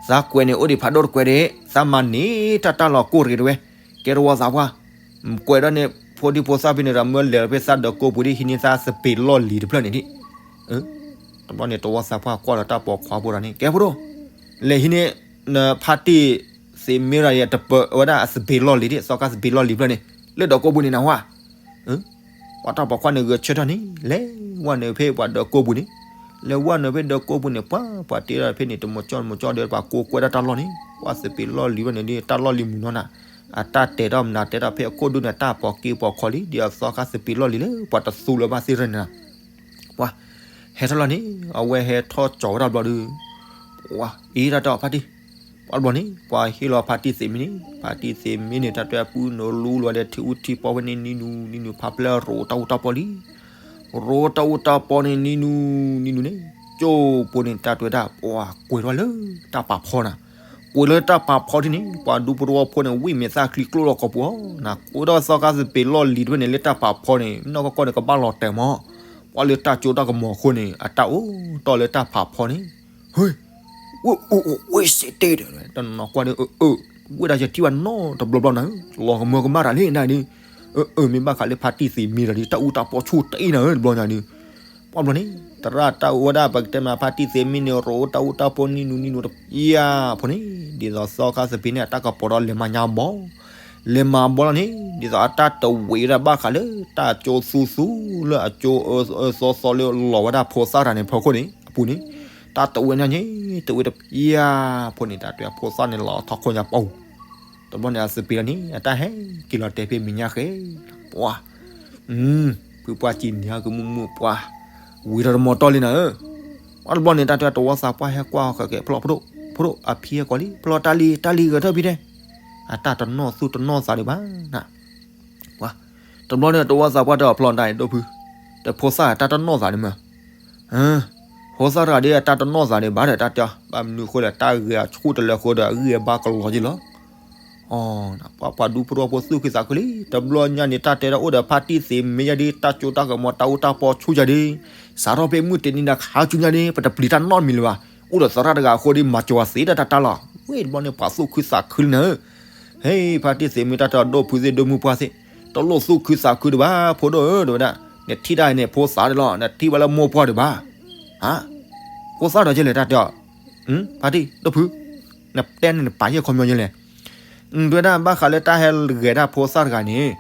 သးကွဲးန့ၣ် အိၣ်ဒံးဖးဒိၣ်တကွဲးဒံး သးမၤန့ၢ်တၢ်တၢ်လီၤကိၢ်ရ့ၣ်တဝဲ, ကဲတဝီသးပှၢ်, ကွဲးဒၣ်န့ၣ် ဖိဒံဖိသၣ်ဖဲန့ၣ်ဒီး မၢလဲၤဖဲသးဒီးကိးပူၤဒ် ဟံးန့ၢ်သးစပံးလီၢ်လံၤတဖျၢၣ်န့ၣ်ဒ် တဘျီန့ၣ် တဝီသးပှၢ်ကွၢ်ဒီးတၢ်ပိာ်ခွါဖိဒီးန့ၣ် ကဲဖိဒိၣ်, လဲၤဟံးန့ၢ် နဖါတံၢ်သ့ၣ်မ့ၢ်ရၤယဲ တပၢၤဝဲဒၣ်အစပံးလီၢ်လံၤဒ် သီခါစပံးလီၢ်လံၤဖျၢၣ်န့ၣ် လၢဒီးကိးပူၤန့ၣ်နဟါ, ပှၤတၢ်ပိာ်ခွါန့ၣ်ဂဲၤဆၢထၢၣ်န့ၣ် လဲၤဝဲနုာ်ဖဲပှၤဒီးကိးပူၤန့ၣ်, လဲၤဝဲနုာ်ဖဲဒီးကိးပူၤန့ၣ် ပှၤပှၤတ့ဒီးဖဲန့ၣ် တမီၤကၠီတမီၤကၠီဒီး ပှၤကိးကွဲဒၣ်တၢ်လီၢ်န့ၣ် ပှၤစပံးလီၢ်လံၤဖျၢၣ်န့ၣ်ဒ် တၢ်လီၢ်လံၤမုၢ်နီၤနၤ, အတၢ်တဲာ်ထီၣ်မနုၤတဲထီၣ်ဖဲအခိၣ်ဒူန့ၣ် တၢ်ပိာ်က့ၤပိာ်ခီလံ ဒ်အသီခါစပံးလီၢ်လံၤလၢ ပှၤတသူလၢၤဘၣ်သ့ၣ်တဖၣ်န့ၣ်လီၤ. ပှၤဟဲထီၣ်လီၤန့ၣ် အဝဲဟဲထီၣ်ကၠီၤဝဲဒၣ်ဘျီဒီး, ပှၤအံၤတၢ်တဲအီၤဖါတံၢ်, ပှၤတဘျီန့ၣ် ပှၤဟ့ၣ်လီၤဖါတံၢ်သ့ၣ်မ့ၢ်န့ၣ် ဖါတံၢ်သ့ၣ်မ့ၢ်န့ၣ် တၢ်တဲပူနလူလီၤဒီး ထံအူထံပီဖဲန့ၣ် နံၤနူၤ နံၤနူၤ ဖးပျဲၢ်ရိၤတၢ်အူတၢ်ပီလံ ရိၤတၢ်အူတၢ်ပီန့ၣ် နံၤနူၤ နံၤနူၤန့ၣ် ကၠိဖိန့ၣ် တၢ်တဲဝဲဒၣ် ပှၤကွဲးထီၣ်လၢတၢ်ပာ်ဖီနၤ, ကွဲးလၢတၢ်ပာ်ဖီဒ်န့ၣ် ပှၤဒူဖိတဝီဖိန့ၣ် ဝံၣ်မ့ၢ်သၣ်ချံကျိၣ်လီၤကီၢ်ပူၤအီၤ နၤ ကွဲးဒီးသီခါစပံးလီၢ်လံၤတဖျၢၣ်န့ၣ် လၢတၢ်ပာ်ဖီန့ၣ် နီၢ်ကီၢ်ကီၢ်န့ၣ် ကဘၣ်လီၤတဲာ်မး, ပှၤလၢတၢ်ကၠိတၢ်ကမီၤအဃိန့ၣ် အတၢ်အိၣ်တီၢ်လၢတၢ်ပာ်ဖီန့ၣ်, ဟ့ ဝ့ၢ်အိၣ်အိၣ်ဝ့ၢ်စ့တ့ၢ်ဒီး တနီၤကွၢ်ဒီး အၢ ဝ့ၢ်ဒၣ်ယထံၣ်ဘၣ်နီတဘျီဘျီနၤဧၢ, လီၤကမၢကမၣ်တၢ်လံနၤဒုး, အၢ မ့ၢ်ဘၣ်ဃးလၢဖါတံၢ်သ့ၣ်မ့ၢ်ဒီး တၢ်အူတၢ်ပီဆူၣ်တ့ၢ်နၤဧၢ တဘျီညါဒုး, ပှၤတဘျီန့ၣ် သရၣ်တၢ်အိၣ်ဝဲဒၣ် ပကတဲမးဖါတံၢ်သ့ၣ်မ့ၢ်န့ၣ် ရိၤတၢ်အူတၢ်ပီနံၤနူၤနံၤနူၤတပျၢ်ဖိန့ၣ် ဒ်သိးသီခါစပံးန့ၣ် အတၢ်ကပီၤဒီးလဲၤမၤညါဘီ လဲၤမၤဘီလီၤန့ၣ် ဒ်သိးအတၢ်တဝံၤဒၣ်ဘၣ်ဃးလၢ တၢ်ကၠိသူသူလၢအကၠိအၢသီသီလၢလီၤဝဲဒၣ်ဖိသၣ်တဂၤန့ၣ် ဖီခိၣ်န့ၣ် အပူၤန့ၣ် တၢ်တဝံၤညါန့ၣ် တဝံၤတပျၢ်ဖိန့ၣ် တၢ်တဲအဖိသၣ်န့ၣ်လီၤထီၣ်ခိၣ်ညါပီ တဘျီန့ၣ် အစပံးလီၢ်န့ၣ် အတၢ်ဟဲက့ၤလီၤတဲာ်ဖဲမဲာ်ညါဃဲ ပှၤ ဖုပှၢ်စံးန့ၢ်အကမူးမူးပှၤ ဝံၤဒီးတမီၤတီၢ်လံနၤဧၢ, ပှၤတဘျီန့ၣ် တၢ်တဲတဝီသးပှၢ်ဟဲကွၢ်ဃဲကဲ ဖျီၣ်ဖိဒိၣ် ဖိဒိၣ် အဖံဟဲကွၢ်လံ ဖျီၣ်တၢ်လံၤ တၢ်လံၤဂဲၤထၢၣ်ဖံတဲ, အတၢ်တနီၣ်သူၣ်တနီၣ်သးဒံးဘၣ်နၤ, ပှၤ တဘျီန့ၣ် တဝီသးပှၢ်တဲအီၤဖျီၣ်တၢ်အံၤ ဒိၣ်ဖု တဖိသၣ်တၢ်တနီၣ်သးဒံးမး ဖိသၣ်တဂၤဒ်အတၢ်တနီၣ်သးဒံးဘၣ်ဒီး တၢ်တဲအီၤ ဘၣ်မနုၤအဃိလဲၣ် တၢ်ဂဲၤအဆူၣ်တလၢအဃိဒီး အဂံၢ်အဘါကလီၤက့ၤလီၤ. ပှၤပှၤဒူဖိတဝီဖိသူၣ်ခုသးခုလံ တဘျီညါန့ၣ် တၢ်တဲဒၣ်အိၣ်ဒီးဖါတံၢ်သ့ၣ်မ့ၢ်ယါဒ် တၢ်ကၠိတၢ်ကမီၤတၢ်အူတၢ်ပီဆူၣ်ယါဒ် စးထီၣ်ဖဲမုၢ်တနံၤနၤခါဆူညါဒ် ပတပျံၤတၢ်နီတမံၤလၢၤဘၣ်. အိၣ်ဒီးသရၣ်တဂၤအဃိဒ် မၤစၢၤဝဲသ့တၢ်တၢ်လီၤ. ဝဲတဘျီန့ၣ် ပှၤသူၣ်ခုသးခုလံနၤဧၢ ဟဲ ဖါတံၢ်သ့ၣ်မ့ၢ်တၢ်တဲအီၤ ဒိၣ်ဖုသ့ၣ်ဒိၣ်မုၢ်ပှၢ်သ့ၣ် တလိၣ်သူၣ်ခုသးခုဒံးဘၣ် ဖိဒိၣ်ဧၢ တဲဝဲဒၣ် နထံၣ်တၢ်အံၤန့ၣ် ဖိသၣ်ဒံးလီၤ နထံၣ်ဘၣ်လၢမိၢ်ပှၢ်ဒံးဘၣ် ဖိသၣ်ဒီးကလဲၣ် တၢ်တဲအီၤ ဖါတံၢ် ဒိၣ်ဖု နတဲန့ၣ်နပာ်ယဲၢ်ခီပညီယဲၢ်လဲၣ် တဲဝဲဒၣ် ဘၣ်ဃးလၢတၢ်ဟဲဂဲၤတၢ်ဖိသၣ်တဂၤန့ၣ်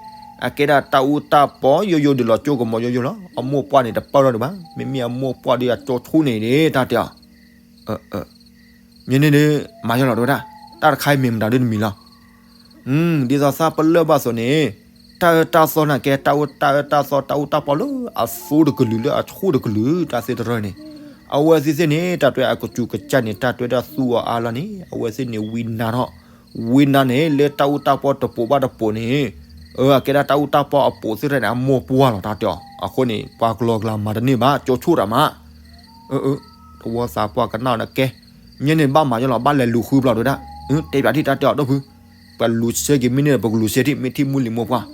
အကဲဒၣ်တၢ်အူတၢ်ပီယိယိဒံးလီၤ ကၠိကမီၤယိယိလီၤ အမိၢ်ပှၢ်န့ၣ်တပၢၢ်ထီၣ်ဒံးဘၣ် မ့မ့ၢ်အမိၢ်ပှၢ်ဒ်အကၠိဆူၣ်န့ၣ်ဒ် တၢ်တဲအီၤ မ့ၢ်န့ၣ်ဒ် မၤယဲၢ်လီၤ တဲဝဲဒၣ် တၢ်တခါအံၤမ့ၢ်မတၤဒ်တမံၤလီၤ ဒ်သိးသးပလၢၢ်ဘၣ်စိၤန့ၣ်, တၢ်အၢတၢ်သီန့ၣ်ကဲ တၢ်အၢတၢ်အၢတၢ်သီ တၢ်အူတၢ်ပီလၢအသိတကလုာ်လၢအဆူၣ်တကလုာ် တၢ်သ့တရၢန့ၣ်, အဝဲသ့ၣ်သ့ၣ်န့ၣ် တၢ်တွဲအကစူၤကစၢ်န့ၣ် တၢ်တွဲဒၣ်သူအီၤအါလီၤန့ၣ် အဝဲသ့ၣ်န့ၣ်ဝံနါထီၣ်, ဝံနါန့ၣ် လၢတၢ်အူတၢ်ပီတပိာ်ဘၣ်တပိာ်န့ၣ်, အကဲဒၣ်တၢ်အူတၢ်ပီအပိာ်သ့ၣ်တဖၣ်န့ၣ် အမိၢ်ပှၢ်လီၤ တၢ်တဲအီၤ. အဃိန့ၣ် ပှၤကလီကလီမၤတန့ၢ်ဘၣ် ကၠိဆိၣ်တၢ်မး အၢ တဝီသးပှၢ်ကနၣ်အီၤန့ၣ်ကဲ, မ့ၢ်န့ၣ်ဘၣ်မၤယလီၤ ဘၣ်လဲၤလူၤဃုဘျီဒဝဲဒၣ်, တဲပၠးဒံး တၢ်တဲအီၤ ဒီပုၢ်, ပလူၤဆဲက့ၤမ့ၢ်န့ၣ် ပကလူၤဆဲဒံး မ့ၢ်ထံၣ်မုၢ်လံၤမိၢ်ပှၢ်,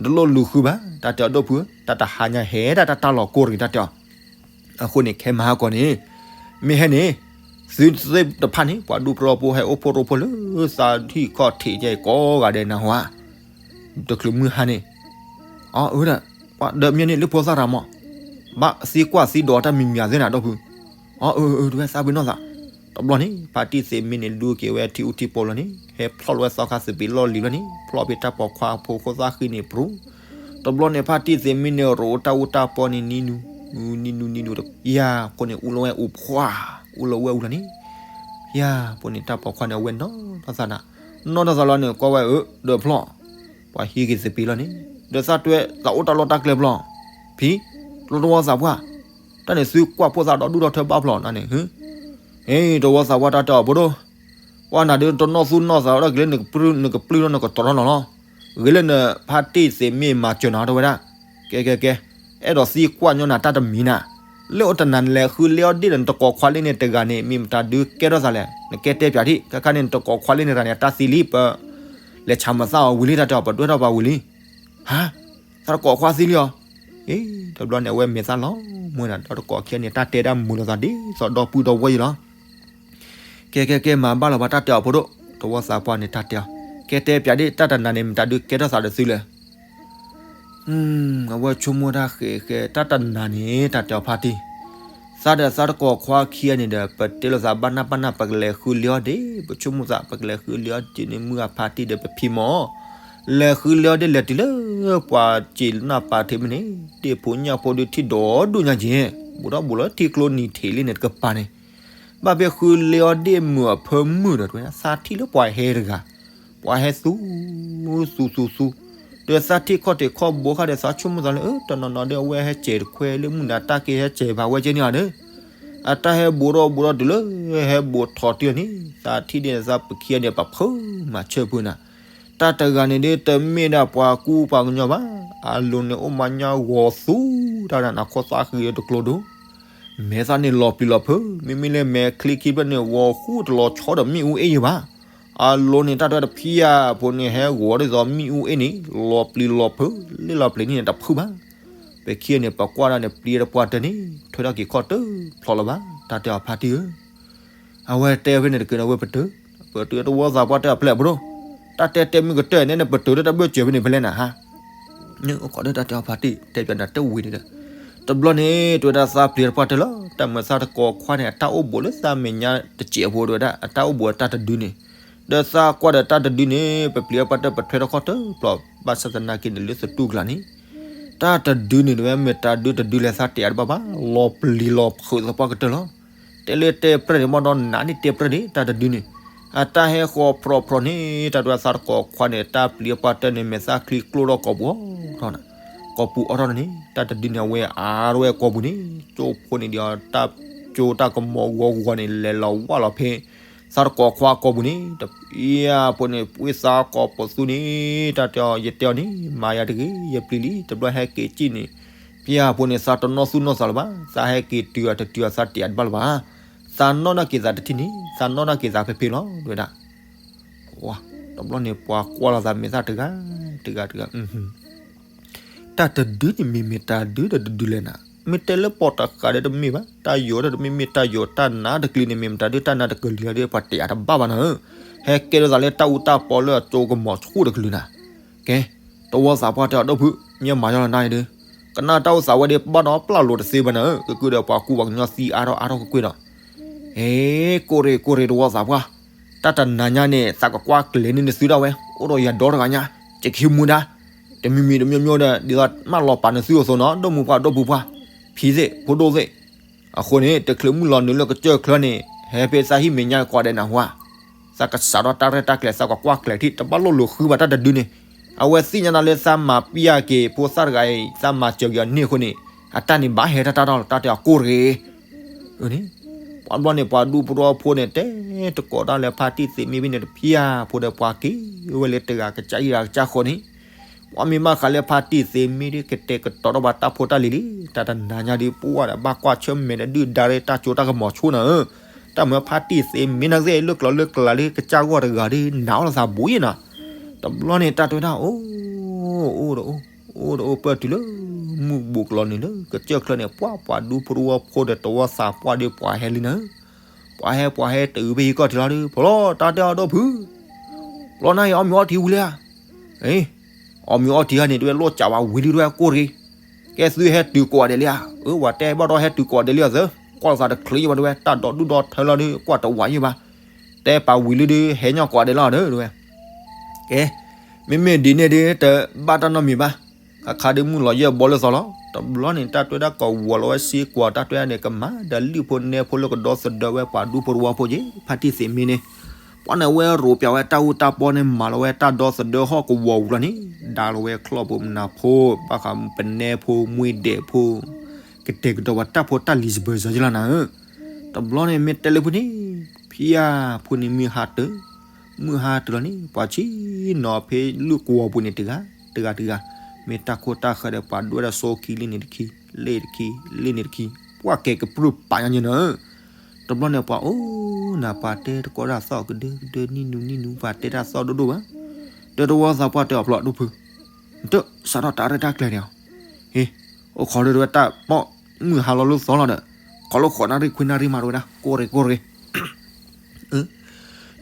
တလိၣ်လူၤဃုဘၣ် တၢ်တဲအီၤ ဒီပုၢ်, တၢ်တဟါညါဟဲဒၣ်တၢ်တၢ်လီၤကိၢ်တဂ့ၤ တၢ်တဲအီၤ. အဃိန့ၣ် ခဲမဟါကီးန့ၣ်, မ့ၢ်ဟဲန့ၣ်, သုသ့ၣ်တဖၣ်န့ၣ် ပှၤဒူၣ်ပျီဖိဟဲအိၣ်ဖှိၣ်ရိဖှိၣ်လၢသးထံၣ်ခီၣ်ထံးကဲကိးဂၤဒဲးနၢ်ဟူဧါ, တချုးမုၢ်ဟါန့ၣ်, အၢ ဒီးမ့ၢ်န့ၣ်လၢဖိသၣ်ရၤမး, ဘၣ်သံကွၢ်သံဒိးတၢ်မံၤမံၤသ့ၣ်နၤ ဒီပုၢ်, အၢ တဝဲသးပ့ၤနီၣ်သး, တဘျီန့ၣ် ဖါတံၢ်သ့းမ့ၢ်န့ၣ် ဒူက့ၤဝဲထံအူထံပီလီၤန့ၣ် ဟဲဖျီၣ်လီၤဝဲသီခါသပ့ၤလီၢ်လံၤလီၤန့ၣ် ဖျီၣ်ဖဲတၢ်ပိာ်ခွါဖိခိၣ်သၣ်ဃံန့ၣ်ပြူၤ, တဘျီန့ၣ် ဖါတံၢ်သ့းမ့ၢ်န့ၣ် ရိးတၢ်အူတၢ်ပီန့ၣ် နံၤနူၤ, နံၤနူၤနံၤနူၤတကယၤ, အဃိန့ၣ် အူလီၤဝဲအူဖှါ, အူလီၤဝဲအူလီၤန့ၣ်, ယၤ, အဃိန့ၣ် တၢ်ပိာ်ခွါန့ၣ် အဝဲနီၢ်ထီၣ်သးနၤ, နီၢ်ထီၣ်သးလီၤန့ၣ် ကွၢ်ဝဲအၢ ဒီးဖျီၣ်, ပှၤဟံးက့ၤသပ့ၤလီၤန့ၣ် ဒီးသးတွဲသးအိၣ်တၢ်လီၢ်တၢ်ကျဲဖျီၣ်, ဖံ, တဘျီတဝီသးပှၢ်, တၢ်န့ၣ်သုကွၢ်ဖိသၣ်ဒီဒူၣ်ဒီထၢဘၣ်ဖျီၣ်နၤန့ၣ် ဟ့, တဝီသးပှၢ် တၢ်တဲအီၤဖိဒိၣ်, ပှၤနၤဒုးတနီၢ်သူၣ်နီၢ်သးဒီးက့ၤလၢ နကပျုၢ်ဒီးနကတြီထီၣ်နီၤလီၤ, ဂ့ၤလၢနဖါတံၢ်သ့းမ့ၢ်မၤစၢၤနၤ တဝဲဒၣ်, ကဲကဲကဲ, အဲၣ်ဒိးသံကွၢ်ညီနၤတၢ်တမံၤနၤ, လၢအိၣ်တနၤနလဲၤဃုလ့အီၣ်ဒ့ၣ်ဒီး နတကိးခွါလ့န့ၣ်တဂၤန့ၣ် မ့ၢ်မတၤဒုးကဲထီၣ်သးလဲၣ်, နကဲတဲပၠးဒံး ခဲခါန့ၣ် နတကိးခွါလ့န့ၣ်တဂၤန့ၣ် အတၢ်သံလံ ပ လဲၤဆၣ်မၤသးအီၤဝံၤလံ တၢ်တဲအီၤ ပဒွဲၣ်ထီၣ်ပှၤဝံၤလံ, ဟါ, သးတကိးခွါသံလံအီၤ, အ့ တဘျီန့ၣ် အဝဲမဲာ်သၣ်လီၤမွဲနၤ ဒီးတကိးခံဂၤန့ၣ် တၢ်တဲဒၣ်မုာ်လိာ်သးဒ်သိးဒီပုၢ်ဒီဝဲၢ်ယံၤလီၤ, ကဲကဲကဲ မၤဘၣ်လီၤဘၣ် တၢ်တဲအီၤဖိဒိၣ်, တဝီသးပှၢ်န့ၣ် တၢ်တဲအီၤ, ကဲတဲပၠးဒံး တၢ်တနၤန့ၣ် မတၤဒုးကဲထီၣ်သးဒီးသုလဲၣ် အဝဲဆိကမိၣ်တၢ်ဃဲးဃဲး တၢ်တနၤန့ၣ် တၢ်တဲအီၤဖါတံၢ်, သးဒီးသးတကိးခွါခံဂၤန့ၣ်ဒီး ပတဲလိာ်သးဘၣ်နၢ်ဘၣ်နၢ် ပကလဲၤဃုလ့အီၣ်ဒ့ၣ်, ပဆိကမိၣ်သး ပကလဲၤဃုလ့အီၣ်ဒ့ၣ်န့ၣ် မုၢ်အဖါတံၢ်ဒီးပဖံမီၢ်, လဲၤဃုလ့အီၣ်ဒ့ၣ်လဲၤတုၤလၢ ပှၤစံးနၢ်ပာ်ထံးမ့ၢ်န့ၣ် ဒ့ၣ်ဖိညၣ်ဖိဒုးထံၣ်ဒီးဒိၣ်ညါက့ၤ, ဘူးထီၣ်ဘူးလီၤထံကျိနံၤထံးလံန့ၣ် တကပၤန့ၣ် ဘၣ်ဖဲဃုလ့အီၣ်ဒ့ၣ်မုာ်အဖၢမုၢ်ဒီး တဝဲဒၣ်သးထံၣ်လၢပှၤဟဲတဂၤ, ပှၤဟဲသူ, သူသူသူ, ဒီးသးထံၣ်ခီၣ်ထံးခီၣ်ဘိခါဒီး သးဆိကမိၣ်သးလၢ အၢ တနီၤနီၤဒီး အဝဲဟဲစဲးတခွဲလၢမုၢ်နၤတၢ်က့ဟဲစဲးဘၣ်ဝဲကဲန့ၣ်ဧါဒီး, အတၢ်ဟဲဘူးထီၣ်ဘူးထီၣ်တုၤလၢ ဟဲဘူးထီၣ်တုၤန့ၣ် သးထံၣ်ဒ်န့ၣ် သးပခံဂၤန့ၣ် ပဖုမၤဆၢဖုနၤ, တၢ်တဂၤန့ၣ်ဒီး တမ့ၢ်ဒၣ်ပှၤကူပှၤကညီဘၣ်, အလိၤန့ၣ်အိၣ်မၤညါဂီၤသူ, တၢ်ဒၣ်နၤခိၣ်သၣ်ဃံတကျိၤဒိၣ် မဲာ်သၣ်န့ၣ်လီၤပျံၤလီၤဖုး, မ့မ့ၢ်လၢမဲာ်ချံခံဖျၢၣ်န့ၣ် ဂီၤဃူတလီၤဆီဒီးမ့ၣ်အူအ့ၣ်ယံၤဘၣ်. အလိၤန့ၣ် တၢ်တဝဲတဖံယၤဖိန့ၣ် ဟဲဂီၤဒ်သိးမ့ၣ်အူအ့ၣ်န့ၣ် လီၤပျံၤလီၤဖုး, လ့ၣ်လီၤပျံၤန့ၣ်တဖုးဘၣ်. ပခံဂၤန့ၣ် ပကွၢ်ဒၣ်န့ၣ် ပျံၤတပှၢ်တၢၢ်န့ၣ် ထွဲထီၣ်က့ၤခီၣ်တဖျိးလၢၤဘၣ်, တၢ်တဲအီၤဖါတံၢ်ဧၢ. အဝဲတဲဖဲန့ၣ်တက့ၢ်ဒီး ဝဲပတုာ်, ပတုာ်တဝီသးပှၢ်တဲအဖျဲၣ်အပဒိၣ်, တၢ်တဲတဲမုၢ်ကတၢၢ်န့ၣ် နပတုာ်လၢတၢ်ဘၢၣ်စၢၤဖဲန့ၣ်ဖဲလဲၣ်နၤဟါ န့ၣ်အိၣ်ခိးဒီးတၢ်တဲအီၤဖါတံၢ် တဲပျးနၤတဝံၤန့ၣ်ဒီး, တဘျီန့ၣ် တဝဲဒၣ်သးပျံၤတပှၢ်တၢၢ်လီၤ. တၢ်မၤသးတကိးခွါန့ၣ် အတၢ်အိၣ်ဘူးလၢသးမဲာ်ညါတစဲးဖိတဝဲဒၣ် အတၢ်အိၣ်ဘူးတၢ်တဒုန့ၣ်, ဒီးသးကွၢ်ဒီးတၢ်တဒုန့ၣ် ပပျံၤတပှၢ်တၢၢ် ပထွဲထီၣ်ခီၣ်တဖျိး ဘၣ်ဆၣ်သနာ်က့န့ၣ် လၢသတူၢ်ကျါန့ၣ် တၢ်တဒုန့ၣ် တဝဲမ့ၢ်တၢ်ဒုတဒုလဲၣ်သးတဲအါတဘၣ်ဘၣ်, လီၤပျံၤလီၤဖုးသပှၢ်ကတၢၢ်လီၤ. တဲလၢတဲပြဲၢ်န့ၣ် မ့ၢ်ဒီးနးန့ၣ်တဲပြဲၢ်န့ၣ် တၢ်တဒုန့ၣ်, အတၢ်ဟဲဃီၤဖြီဖြီန့ၣ် တၢ်တဝဲသးတကိးခွါန့ၣ် တၢ်ပျံၤတပှၢ်တၢၢ်န့ၣ် မဲာ်သၣ်ချံကျိၣ်ထီၣ်ကိာ်ပူၤအီၤထီၣ်နၤ, ကိာ်ပူၤအီၤထီၣ်န့ၣ် တၢ်တဒုန့ၣ် အဝဲအါထီၣ်ဝဲကိာ်ပူၤန့ၣ် ကၠိဖိန့ၣ်ဒီး တၢ်ကၠိတၢ်ကမီၤဂီၤဂီၤန့ၣ် လဲၤလီၤဝၢ်လီၤဖဲ သးတကိးခွါကိာ်ပူၤန့ၣ် တပျံၤဖိန့ၣ် ပှ့ၤသးကိာ်ပသူန့ၣ် တၢ်တဲအီၤ ယတဲအီၤန့ၣ် မၤယၤတဂ့ၤ ယပျံၤလံ တဘျီဟဲက့ၤစံၣ်န့ၣ် ပျံၤဖိန့ၣ် သးတနီၢ်သူၣ်နီၢ်သးလၢၤဘၣ်, သးဟဲက့ၤတုၤအတတုၤအသး တဲအါတဘၣ်လၢၤဘၣ်, သးနီၣ်နာ်က့ၤသးတထံၣ်န့ၣ် သးနီၣ်နာ်က့ၤသးဖဲဖဲလီၤ တဝဲဒၣ် တဘျီန့ၣ် ပှၤကွၢ်လီၤသးမဲာ်သၣ်တဂၤ တဂၤတဂၤ တၢ်တဒုန့ၣ် မ့မ့ၢ်တၢ်ဒုဒီးတဒုလဲၣ်နၤ, မ့ၢ်တဲလၢပီၣ်တဃာ်ဒီးတမ့ၢ်ဘၣ်, တၢ်ယိာ်ဒီးတမ့ၢ် မ့ၢ်တၢ်ယိာ် တၢ်နးတကလုာ်န့ၣ် မ့ၢ်မတၤဒု တၢ်နးတကလုာ်ဒီး ပှၤတဲအါတဘၣ်ဘၣ်နၤဧၢ, ဟဲကဲထီၣ်သးလၢတၢ်အူတၢ်ပီလၢအကၠိကမီၤဆူၣ်တကလုာ်နၤ, ကဲ တဝီသးပှၢ်တဲအီၤ ဒီပုၢ် မ့ၢ်မၤယီလီၤနၤအံၤဒီး ကနၣ်တၢ်အိၣ်သးဝဲဒီး ဘၣ်ဒီးပျၢ်လိာ်တသ့ဘၣ်နၤဧၢ, ကကုာ်ဒီးပှၤကူပှၤကညီသံ အါထီၣ်အါထီၣ်ကွ့ၢ်ကွ့ၢ်ဒီး ဟ့ ကိၢ်ရ့ၣ်ကိၢ်ရ့ၣ် တဝီသးပှၢ်, တၢ်တနၤညါန့ၣ် သးကကွၢ်ကျဲၤန့ၢ်နသုဒၣ်ဝဲ, အိၣ်ဒီးယၤဒီတဂၤညါ, ကဟံးမူဒါ, တမံၤမံၤတမံၤမံၤဒီး ဒ်သိးမၢလီၤပာ်နသုအသိးနီၤ ဒီမုၢ်ပှၢ်ဒီပုၢ်ပှၢ်, ဖံသ့ၣ် ဖိဒိၣ်သ့ၣ်, အဃိန့ၣ် တချုးမုၢ်လီၤနုာ်လၢကစၢၢ်ချၢန့ၣ် ဟဲဖဲသးဟံၣ်မဲာ်ညါကိးဂၤဒဲးနၢ်ဟူဧါ, သးကစးထီၣ်တၢ်ရဲၣ်တၢ်ကျဲၤ သးကကွၢ်ကျဲၤထံၣ် တဘၣ်လိၣ်လိာ်ဃုဘၣ်တၢ်တဒုန့ၣ်, အဝဲသ့ၣ်ညါနၤလၢသးမၤပျၢ်က့ၤဖိသၣ်တဂၤအံၤ သးမၤစၢၤက့ၤအီၤန့ၢ်အဃိန့ၣ်, အတၢ်န့ၣ်ဘၣ်ဟဲတၢ်တၢ်ဒီး တၢ်တဲအကိၢ်တဂ့ၤ န့ၣ်, ပှၤဘျီန့ၣ် ပှၤဒူဖိတဝီဖိန့ၣ် တဲတကိးတၢ်လၢဖါတံၢ်သ့မ့ၢ်ဖဲန့ၣ်တဖၣ်ဖိဒီး ပှၤက့ၤဝဲလၢတဂၤကစၢ်အံၤတဂၤကစၢ်ဃီန့ၣ်, ပှၤမ့ၢ်ဘၣ်ဃးလၢဖါတံၢ်သ့မ့ၢ်ဒီး ကတဲာ်ကတီၤထီၣ်ဘၣ်တၢ်ဖိတၢ်လံၤလံ, တၢ်တနၤညါဒီး ပှၤဒီးဘၣ်ကွၢ်ဆၢၣ်မဲာ်ဒီး ဒုၣ်ဒါဒီးတၢ်စိတၢ်ကမီၤဆိနၤဧၢ, တၢ်မၢဖါတံၢ်သ့မ့ၢ်နၤသ့ၣ်လၢကျီၤလၢကျါလၢကစၢ်ဂီၢ်တဂၤဒီး နးအီၣ်လီၤသးဘူးယဲနၤ, တဘျီန့ၣ် တၢ်တဲဝဲဒၣ် အိၣ် အိၣ်ဒီးအိၣ် အိၣ်ဒီးအိၣ်ပၢၢ်တုၤလၢ မုၢ်ဘူးကလီၤနုာ်လၢကစၢၢ်ချၢန့ၣ် ပှၤပှၤဒူဖိတဝီဖိဒီးတဝီသးပှၢ်ဒီး ပှၤဟဲလံနၤဧၢ, ပှၤဟဲပှၤဟဲတုၤဖဲဟံၣ်ကီၢ်ထံးလီၤဒီး ဖျီတၢ်တဲအီၤဒီးဖု လီၤနၤအံၤ အီၣ်မ့ၤအီထံဝံၤလံဧါ, အ့ အီၣ်မ့ၤအီထံဟဲန့ၣ် တဝဲလိၣ်စးဝဲဝံၤလံတဝဲကိၢ်တဂ့ၤ, ကဲသုဟဲတုၤကိးဂၤဒဲးလံဧါ, အၢ ပှၤတဲဘၣ်ဒီးဟဲတုၤကိးဂၤဒဲးလံဧါသၢ, ကွၢ်သးတချုးယဘၣ်တဝဲ တၢ်ဒိးဒူၣ်ဒီးထၢလီၤဒီး ကွၢ်တဝးယဘၣ်, တဲပာ်ဝံၤလံဒီး ဟဲညီကိးဂၤဒဲးလီၤဒီးတဝဲ ကဲ မ့မ့ၢ်ဒ်န့ၣ်ဒီး တဘၣ်တၢ်နီတမံၤဘၣ်, ခါခါဒီးမုၢ်လီၤယဲၢ်ဘီလၢသီလီၤ, တဘျီန့ၣ် တၢ်တဲဝဲဒၣ်ကဝီၤလီၤဝဲစ့ကွီၤ တၢ်တဲန့ၣ် ကမၤဒီးလုၢ်ဖိနဲဖိလၢကဒီသဒၢဝဲပှၤဒူဖိတဝီဖိက့ၤ ဖါတံၢ်သ့မ့ၢ်န့ၣ်, ပှၤန့ၣ်ဝဲရိးပၠးဝဲတၢ်အူတၢ်ပီန့ၣ် မၤလီၤဝဲတၢ်ဒီသဒၢဟီၣ်ကဝီၤဝံၤလီၤန့ၣ်, ဒါလီၤဝဲချီၣ်ဖိမနၤဖိ ဘၣ်ဃးပနဲဖိမှ့ဒဲးဖိ ကတဲာ်ကတီၤပှၤတၢ်ဖိတၢ်လံၤစဘၢၣ်စၢၤယလီၤနၤဧၢ, တဘျီန့ၣ်မ့ၢ်တဲလၢဖုန့ၣ်, ဖံယါဖိန့ၣ်မုၢ်ဟါတၢၤ မုၢ်ဟါတၢၤလီၤန့ၣ် ပှၤဆံနီၤဖဲလုၢ်ကဝီၤပူၤန့ၣ်တဂၤ, တဂၤတဂၤ, မ့ၢ်တၢ်ခိၣ်တၢ်ဃၢၤဒီးပှၤဒွဲၣ်ဒီးစိခံလံန့ၣ်တခံ, လ့ၣ်တခံ, လ့ၣ်န့ၣ်တခံ, ပှၤကဲကပြုၢ်ပာ်ညါန့ၣ်နၤ, တဘျီန့ၣ်ပှၤအိၣ်နၤ ပှၤတဲတကိးတၢ်သီၣ်ကဒၢကဒၢနံၣ်နူနံၣ်နူ ပှၤတဲတၢ်သီၣ်ဒိၣ်ဒိၣ်ဘၣ်, ဒီးတဝီသးပှၢ်တဲအီၤဖျိဒိၣ်ဖု, နတစးထီၣ်တၢ်ရဲၣ်တၢ်ကျဲၤန့ၣ်အီၤ, ဟ့ၣ်, အိၣ်ခိးဒၢတဝဲတၢ်ပီၣ်မုၢ်ဟါလီၤလၢသီလီၤဒီး, ခိးလၢဃိးနၣ်ရံၣ်ခွံနၣ်ရံၣ်မးတဝဲဒၣ် ကိၢ်ရ့ၣ်ကိၢ်ရ့ၣ်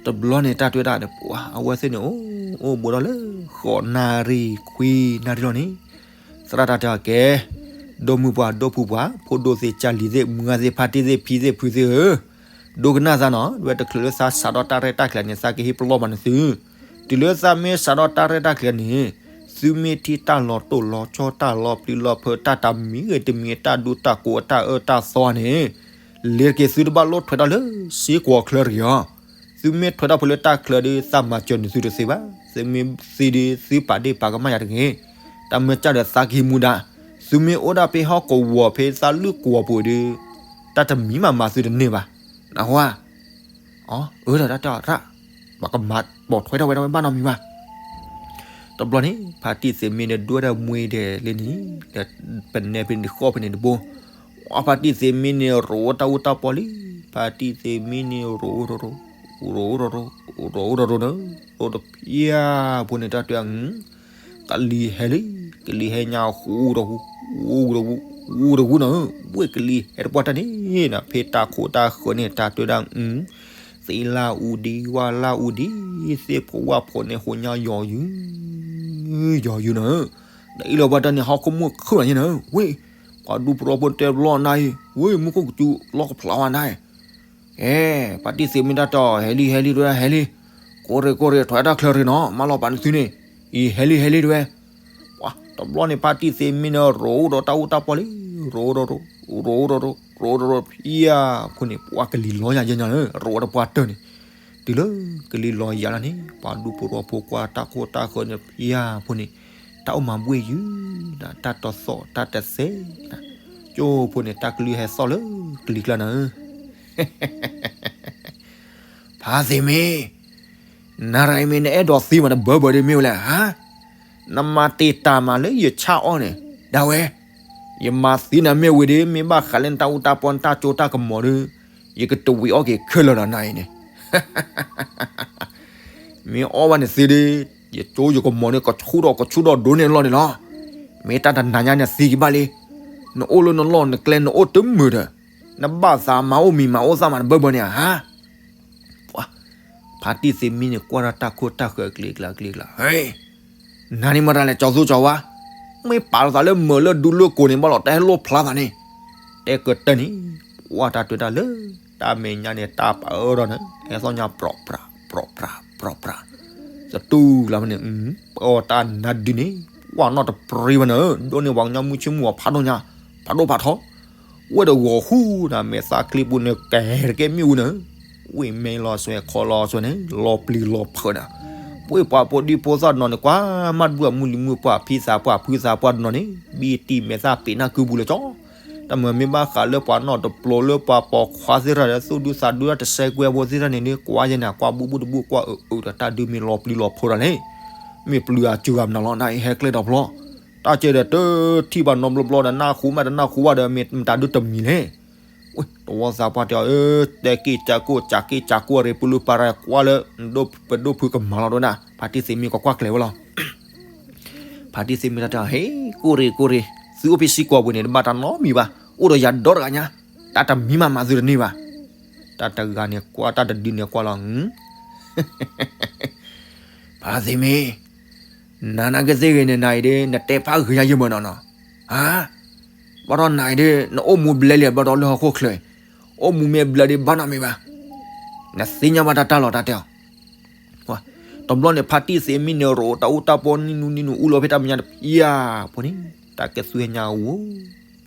တဘျီန့ၣ် တၢ်တဲဝဲဒၣ်န့ၣ် ပှၤအဝဲသ့ၣ်န့ၣ် အိၣ်အိၣ်ဘူးဒီးလၢ ဃိးနၣ်ရံၣ်ခွံနၣ်ရံၣ်လီၤန့ၣ်, သရၣ်တၢ်တဲအီၤကဲ, ဒီမုၢ်ပှၢ်ဒီဖုပှၢ် ဖိဒိၣ်သ့ၣ်ကၢ်လံၤသ့ၣ် မုၢ်ဂၤသ့ၣ် ဖါတံၢ်သ့ၣ် ဖံသ့ၣ်ဖုသ့ၣ်ဧၢ, ဒိကနၣ်သးနီၤ, ဒဝဲတချုးလၢသးစးထီၣ်တၢ်ရဲၣ်တၢ်ကျဲၤန့ၣ် သးကဟ့ၣ်ပလီၢ်ဘၣ်န့ၣ်သု, တုၤလၢသးမ့ၢ်စးထီၣ်တၢ်ရဲၣ်တၢ်ကျဲၤန့ၣ်, သုမ့ၢ်ထံၣ်တၢ်လီၤတိၢ်လီၤဆီ တၢ်လီၤပျံၤလီၤဖုး တၢ်တမံၤဂ့ၤတမံၤ တၢ်ဒူတၢ်ကိး တၢ်အၢတၢ်သီန့ၣ် လ့ၤတက့ၤ သုတဘၣ်လိၣ်ထွဲတၢ်လၢစ့ကွီၤချၢတဂ့ၤအီၤ, သုမ့ၢ်ထွဲတၢ်ဖိလၢတၢ်ချၢဒီး သးမၤစၢၤန့ၢ်သုတသ့ဘၣ်, သုမ့ၢ်သံဒီး သုပာ်ဒ့ၣ်ပာ်ကမၣ်ယၤတဂ့ၤ, တၢ်မ့ၢ်ကၢ်ဒီးသးကဟံးမူဒါ, သုမ့ၢ်အိၣ်ဒၣ်ဖဲဟီၣ်ကဝီၤဖဲသးလုၢ်ကဝီၤပူၤဒီး တၢ်တမံၤမးမၤသုတန့ၢ်ဘၣ်, နၢ်ဟူဧါ အၢ တၢ်တၢ်ရၣ်, ပကမၤပိာ်ထွဲထီၣ်ဝဲဒၣ်ဝဲဘၣ်နီတမံၤဘၣ်. တဘျီန့ၣ် ဖါတံၢ်သ့ၣ်မံန့ၣ် ဒွဲၣ်ဒီးမှ့ဒဲးလံန့ၣ်, ဒီးပနဲဖဲန့ၣ်ဃီၣ်ဖဲန့ၣ်တဘိ, အဖါတံၢ်သ့ၣ်မံန့ၣ် ရိးတၢ်အူတၢ်ပီလံ, ဖါတံၢ်သ့ၣ်မံန့ၣ် ရိးရိးရိး, ရိးရိးရိး, ရိးရိးရိးန့ၣ်, ရိးတဖျၢၣ်ဖိန့ၣ် တၢ်တဲ ကလံၤဟဲလံ, ကလံၤဟဲညါ ဟူးတဟူး, ဟူးတဟူး, ဟူးတဟူးန့ၣ်, ဝ့ၢ်ကလံၤဟဲတပှၢ်တၢ်န့ၣ်နၤ, ဖဲတၢ်ခိၣ်တၢ်ဃၢၤန့ၣ် တၢ်တဲဒၣ် သ့ၣ်လၢအူဒံ ဝၣ်လၢအူဒံ, သ့ၣ်ဖိဝၣ်ဖိန့ၣ် ဟူးညါယီၤယုာ်, ယီၤယုာ်န့ၣ်, ဒီးအ့ၣ်လိာ်ပှၤတၢ်န့ၣ် ဟီၣ်ခိၣ်မုၣ်ခုၣ်လီၤန့ၣ်နၤ, ဝ့ၢ်, ပှၤဒူဖိတဝီဖိတဲဘျီနၤအံၤ, ဝ့ၢ် မူခိၣ်ကစူၤလီၢ်ကဖျါဝဲနၤ အဲ, ဖါတံၢ်သ့ၣ်မံတၢ်တဲအီၤ ဟဲလံ ဟဲလံ တဝဲ ဟဲလံ, ကိးရ့ၣ်ကိးရ့ၣ် ထွဲတၢ်ချၢရ့ၣ်နီၤ မၢလီၤပာ်နသုန့ၣ်, အံၤ ဟဲလံ ဟဲလံ တဝဲ, ပှၤတဘျီန့ၣ် ဖါတံၢ်သ့ၣ်မံန့ၣ် ရိးဒီးတၢ်အူတၢ်ပီလံ, ရိးဒီးရိး, ရိးဒီးရိး, ရိးဒီးရိး ဖံယါဖိန့ၣ် ပှၤကလံၤလီၤယၤယဲၢ်ညါလၢ ရိးတပှၢ်တၢၢ်န့ၣ်, တုၤလၢကလံၤလီၤယၤလီၤန့ၣ် ပှၤဒူဖိတဝီဖိကွၢ်တၢ်ခိၣ်တၢ်ဃၢၤန့ၣ် ဖံယါဖိန့ၣ်, တၢ်အိၣ်မၤဘှ့ၣ်ယုာ်နၤ တၢ်တသီၣ်တၢ်တသဲနၤ, ကၠိဖိန့ၣ် တၢ်ကလုၢ်ဟဲသီၣ်လၢကလံၤကျါနၤဧၢ ဖါသ့ၣ်မံ, နၤရၤအံၤမ့ၢ်နအဲၣ်ဒိးသံမး နဘၢဘၢဒီးမ့ၢ်ဝဲလဲၣ်ဧါ, နမၤတ့ၢ်တၢ်မးလၢယဆၣ်အီၣ်န့ၣ် ဒၣ်ဝဲ, ယမၤသံနၤမ့ၢ်ဝံၤဒီး မ့ၢ်ဘၣ်ဃးလၢနတၢ်အူတၢ်ပီ နတၢ်စိတၢ်ကမီၤဒီး ယကတဝံၤအီၣ်က့ၤခဲလၢာ်လီၤနၤအံၤန့ၣ် မ့ၢ်အီၣ်ဘၣ်န့ၣ်သ့ဒီး ယကၠိယကမီၤန့ၣ် ကဆူၣ်ဒီးကဆူၣ်ဒီးဒိၣ်န့ၢ်လီၢ်န့ၣ်လီၤ. မ့ၢ်တၢ်တနၤညါန့ၣ်သံကဘၣ်လံ. နအိၣ်လၢနလီၢ်နကျဲနအိၣ်တမုာ်ဒီး နဘၣ်သးမၤအိၣ်မံၤမၤအိၣ်သၣ်မးနဘၢဘၢန့ၣ်ဧါ. ဖါတံၢ်သ့မံန့ၣ် ကွၢ်တၢ်တၢ်ခိၣ်တၢ်ဃၢၤကျ့ကျါကျ့ကျါ နၤန့ၣ်မတၤလဲၣ် ကၠီသူကၠီဝါ, မ့ၢ်ပာ်လီၤသးလၢမုာ်လၢဒူလၢကိာ်န့ၣ် ဘၣ်လီၤတၢ်ဟဲလိၣ်ဖျါသးန့ၣ်, တဲကတၢၢ်န့ၣ်, ကွၢ်တၢ်တဲတၢ်လၢ တၢ်မဲာ်ညါန့ၣ် တၢ်ပာ်အၢထီၣ်န့ၣ် ဟဲသီၣ်ညါပြီၣ်ပြီၣ်ပြီၣ်ပြီၣ်ပြီၣ်, သတူၢ်လၢမ့ၢ်န့ၣ်, ပအီၣ်တၢ်နါဒုန့ၣ်, ကွၢ်နီၣ်တပြံဘၣ်န့ၣ်, ဒိၣ်န့ၢ်ပှၤကညီမုၢ်ဆ့ၣ်မုၢ်ဂီၤဖးဒိၣ်ညါ, ဖးဒိၣ်ဖးထီ, ဝဲဒီးဂီၤဟူနၤ မဲာ်သၣ်ချံပူၤန့ၣ် ကဲတကဲမ့ၣ်အူန့ၣ်, ဝ့ၢ်မဲလီၤစွဲခီလီၤစွဲန့ၣ် လီၤပျံၤလီၤဖုးဒီး ပှၤဖိဒံဖိသၣ်တနီၤန့ၣ် ကွၢ်မးတဘူၣ်အမုၢ်လံၤမုၢ်ပှၢ် ဖံသးပှၢ်ဖုသးပှၢ်တနီၤန့ၣ် ဘံၣ်တံၢ်မဲာ်သၣ်ပ့ၤနၢ်ကုပူၤလၢကၠီ တၢ်မုာ်မ့ၢ်ဘၣ်ဃးလၢပှၤနီၢ်တပျိၤလၢပှၤပိာ်ခွါသ့ၣ်တဖၣ်ဒီး သူၣ်ဒူသးဒူတၢ်တစဲးကွဲဖိသ့ၣ်တဖၣ်န့ၣ်ဒီး ကွၢ်ယဲန့ၣ် ကွၢ်ဘူးဘူးတဘူးကွၢ်အၢအၢဒီး တၢ်ဒုးမ့ၢ်လီၤပျံၤလီၤဖုးဒီးန့ၣ် မ့ၢ်ပျံၤအစုဂၤမနုၤလီၤ နအံၤဟဲကျဲဒီးဖျီ တၢ်ကဲဒီးတထံၣ်ဘၣ်နီတဘျီဘျီဒီး နၢ်ဟူမးတနၢ်ဟူဘၣ်ဒီး မ့ၢ်မတၤဒုးတမံၤလဲၣ်. ဝဲ တဝီသးပှၢ်တဲအီၤ တဲက့ၢ်ကၠးကိၢ် ကၠးက့ၢ်ကၠးကိၢ်ရ့ၣ် ပလူပရၤကွၢ်လၢ ပဒိၣ်ဖုကမၤလီၤဒိနၤ ဖါတံၢ်သ့ၣ်မံၤကကွၢ်ကျဲၤဝဲလီၤ. ဖါတံၢ်သ့ၣ်မံၤတၢ်တဲအီၤ ဟ့ ကိၢ်ရ့ၣ်ကိၢ်ရ့ၣ် သုအိၣ်ဖဲစံကီၢ်ပူၤန့ၣ် တဘၣ်တၢ်နီတမံၤဘၣ် အိၣ်ဒီးယၤဒီတဂၤညါ တၢ်တမံၤမးမၤသုတန့ၢ်ဘၣ်. တၢ်တဂၤန့ၣ်ကွၢ် တၢ်တဒုန့ၣ်ကွၢ်လီၤ ဖါသ့ၣ်မံၤ နၤနာ်က့သ့ၣ်ဂ့ၤန့ၣ် နၤအံၤဒ် နတဲဖးဂ့ၤညါယမုၢ်နီၤနီၤ ဧါ ဘၣ်ဒီးနၤအံၤဒ် နအိၣ်မူဘျဲလံဘၣ်ဒီးလၢဟီၣ်ခိၣ်ချၢ အိၣ်မူမ့ၢ်ဘျဲဒ်ဘၣ်နီတမံၤဘၣ် နသ့ၣ်ညါဘၣ်တၢ်တၢ်လီၤတၢ်တဲအီၤ တဘျီန့ၣ် ဖါတံၢ်သ့ၣ်မံၤန့ၣ် ရိးတၢ်အူတၢ်ပီနံၣ်နူနံၣ်နူ အူလီၤဖဲတၢ်မဲာ်ညါတဖျၢၣ်ဖိန့ၣ် တၢ်ကသူဟဲညါဝဲ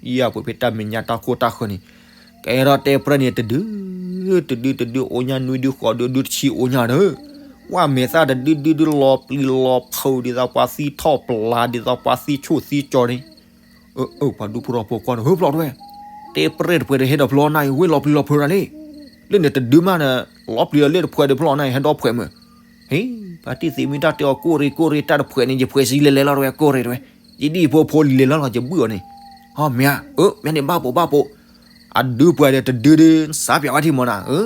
ဖျၢၣ်ဖိဖဲတၢ်မဲာ်ညါတၢ်ခိၣ်တၢ်ဃၢၤန့ၣ် ကဲထီၣ်တဲပြဲၢ်န့ၣ် တဒု တဒုတဒု အိၣ်ညါနွံဒုဃိးဒု ဒုတဆံအိၣ်ညါဒီး ကွၢ်မဲာ်သၣ်တဒုဒုဒုလီၤပျံၤလီၤဖုး ဒ်သိးပှၤသံထီၣ်ပျၢ် ဒ်သိးပှၤသံဆိၣ်သံကၠီန့ၣ် အၢ ပှၤဒူဖိထီၣ်ဖိကွၢ်ဒီး ဟၢဖျီၣ်တဝဲ တဲပြဲၢ်တပှဲၤဒီးဟဲဒီးဖျီနၤအံၤ ဝ့ၢ်လီၤပျံၤလီၤဖုးရၤလံ လၢန့ၣ်တဒုမးဒီး လီၤပျံၤလီၤလၢတဖှဲးဒီးဖျီၣ်နၤအံၤ ဟဲဒီဖှဲးမုာ် ဟ့ ဖါတံၢ်သ့ၣ်မံၤတၢ်တဲအီၤ ကိၢ်ရ့ၣ်ကိၢ်ရ့ၣ် တၢ်တဖှဲးန့ၣ် ယဖှဲးစံလဲၤလဲၤလီၤတဝဲ ကိၢ်ရ့ၣ်တဝဲ ယဒ်ယဖိဖိလံၤလဲၤလီၤလီၤ ယဘုၣ်အီၤန့ၣ် ဟီမ့ၢ်ဧါ အၢ မ့ၢ်န့ၣ်ဘၣ်ပိာ်ဘၣ်ပိာ် အဒုပှဲၤဒီးတဒုဒု စးပၠးဝဲထံမီၤနၤ အၢ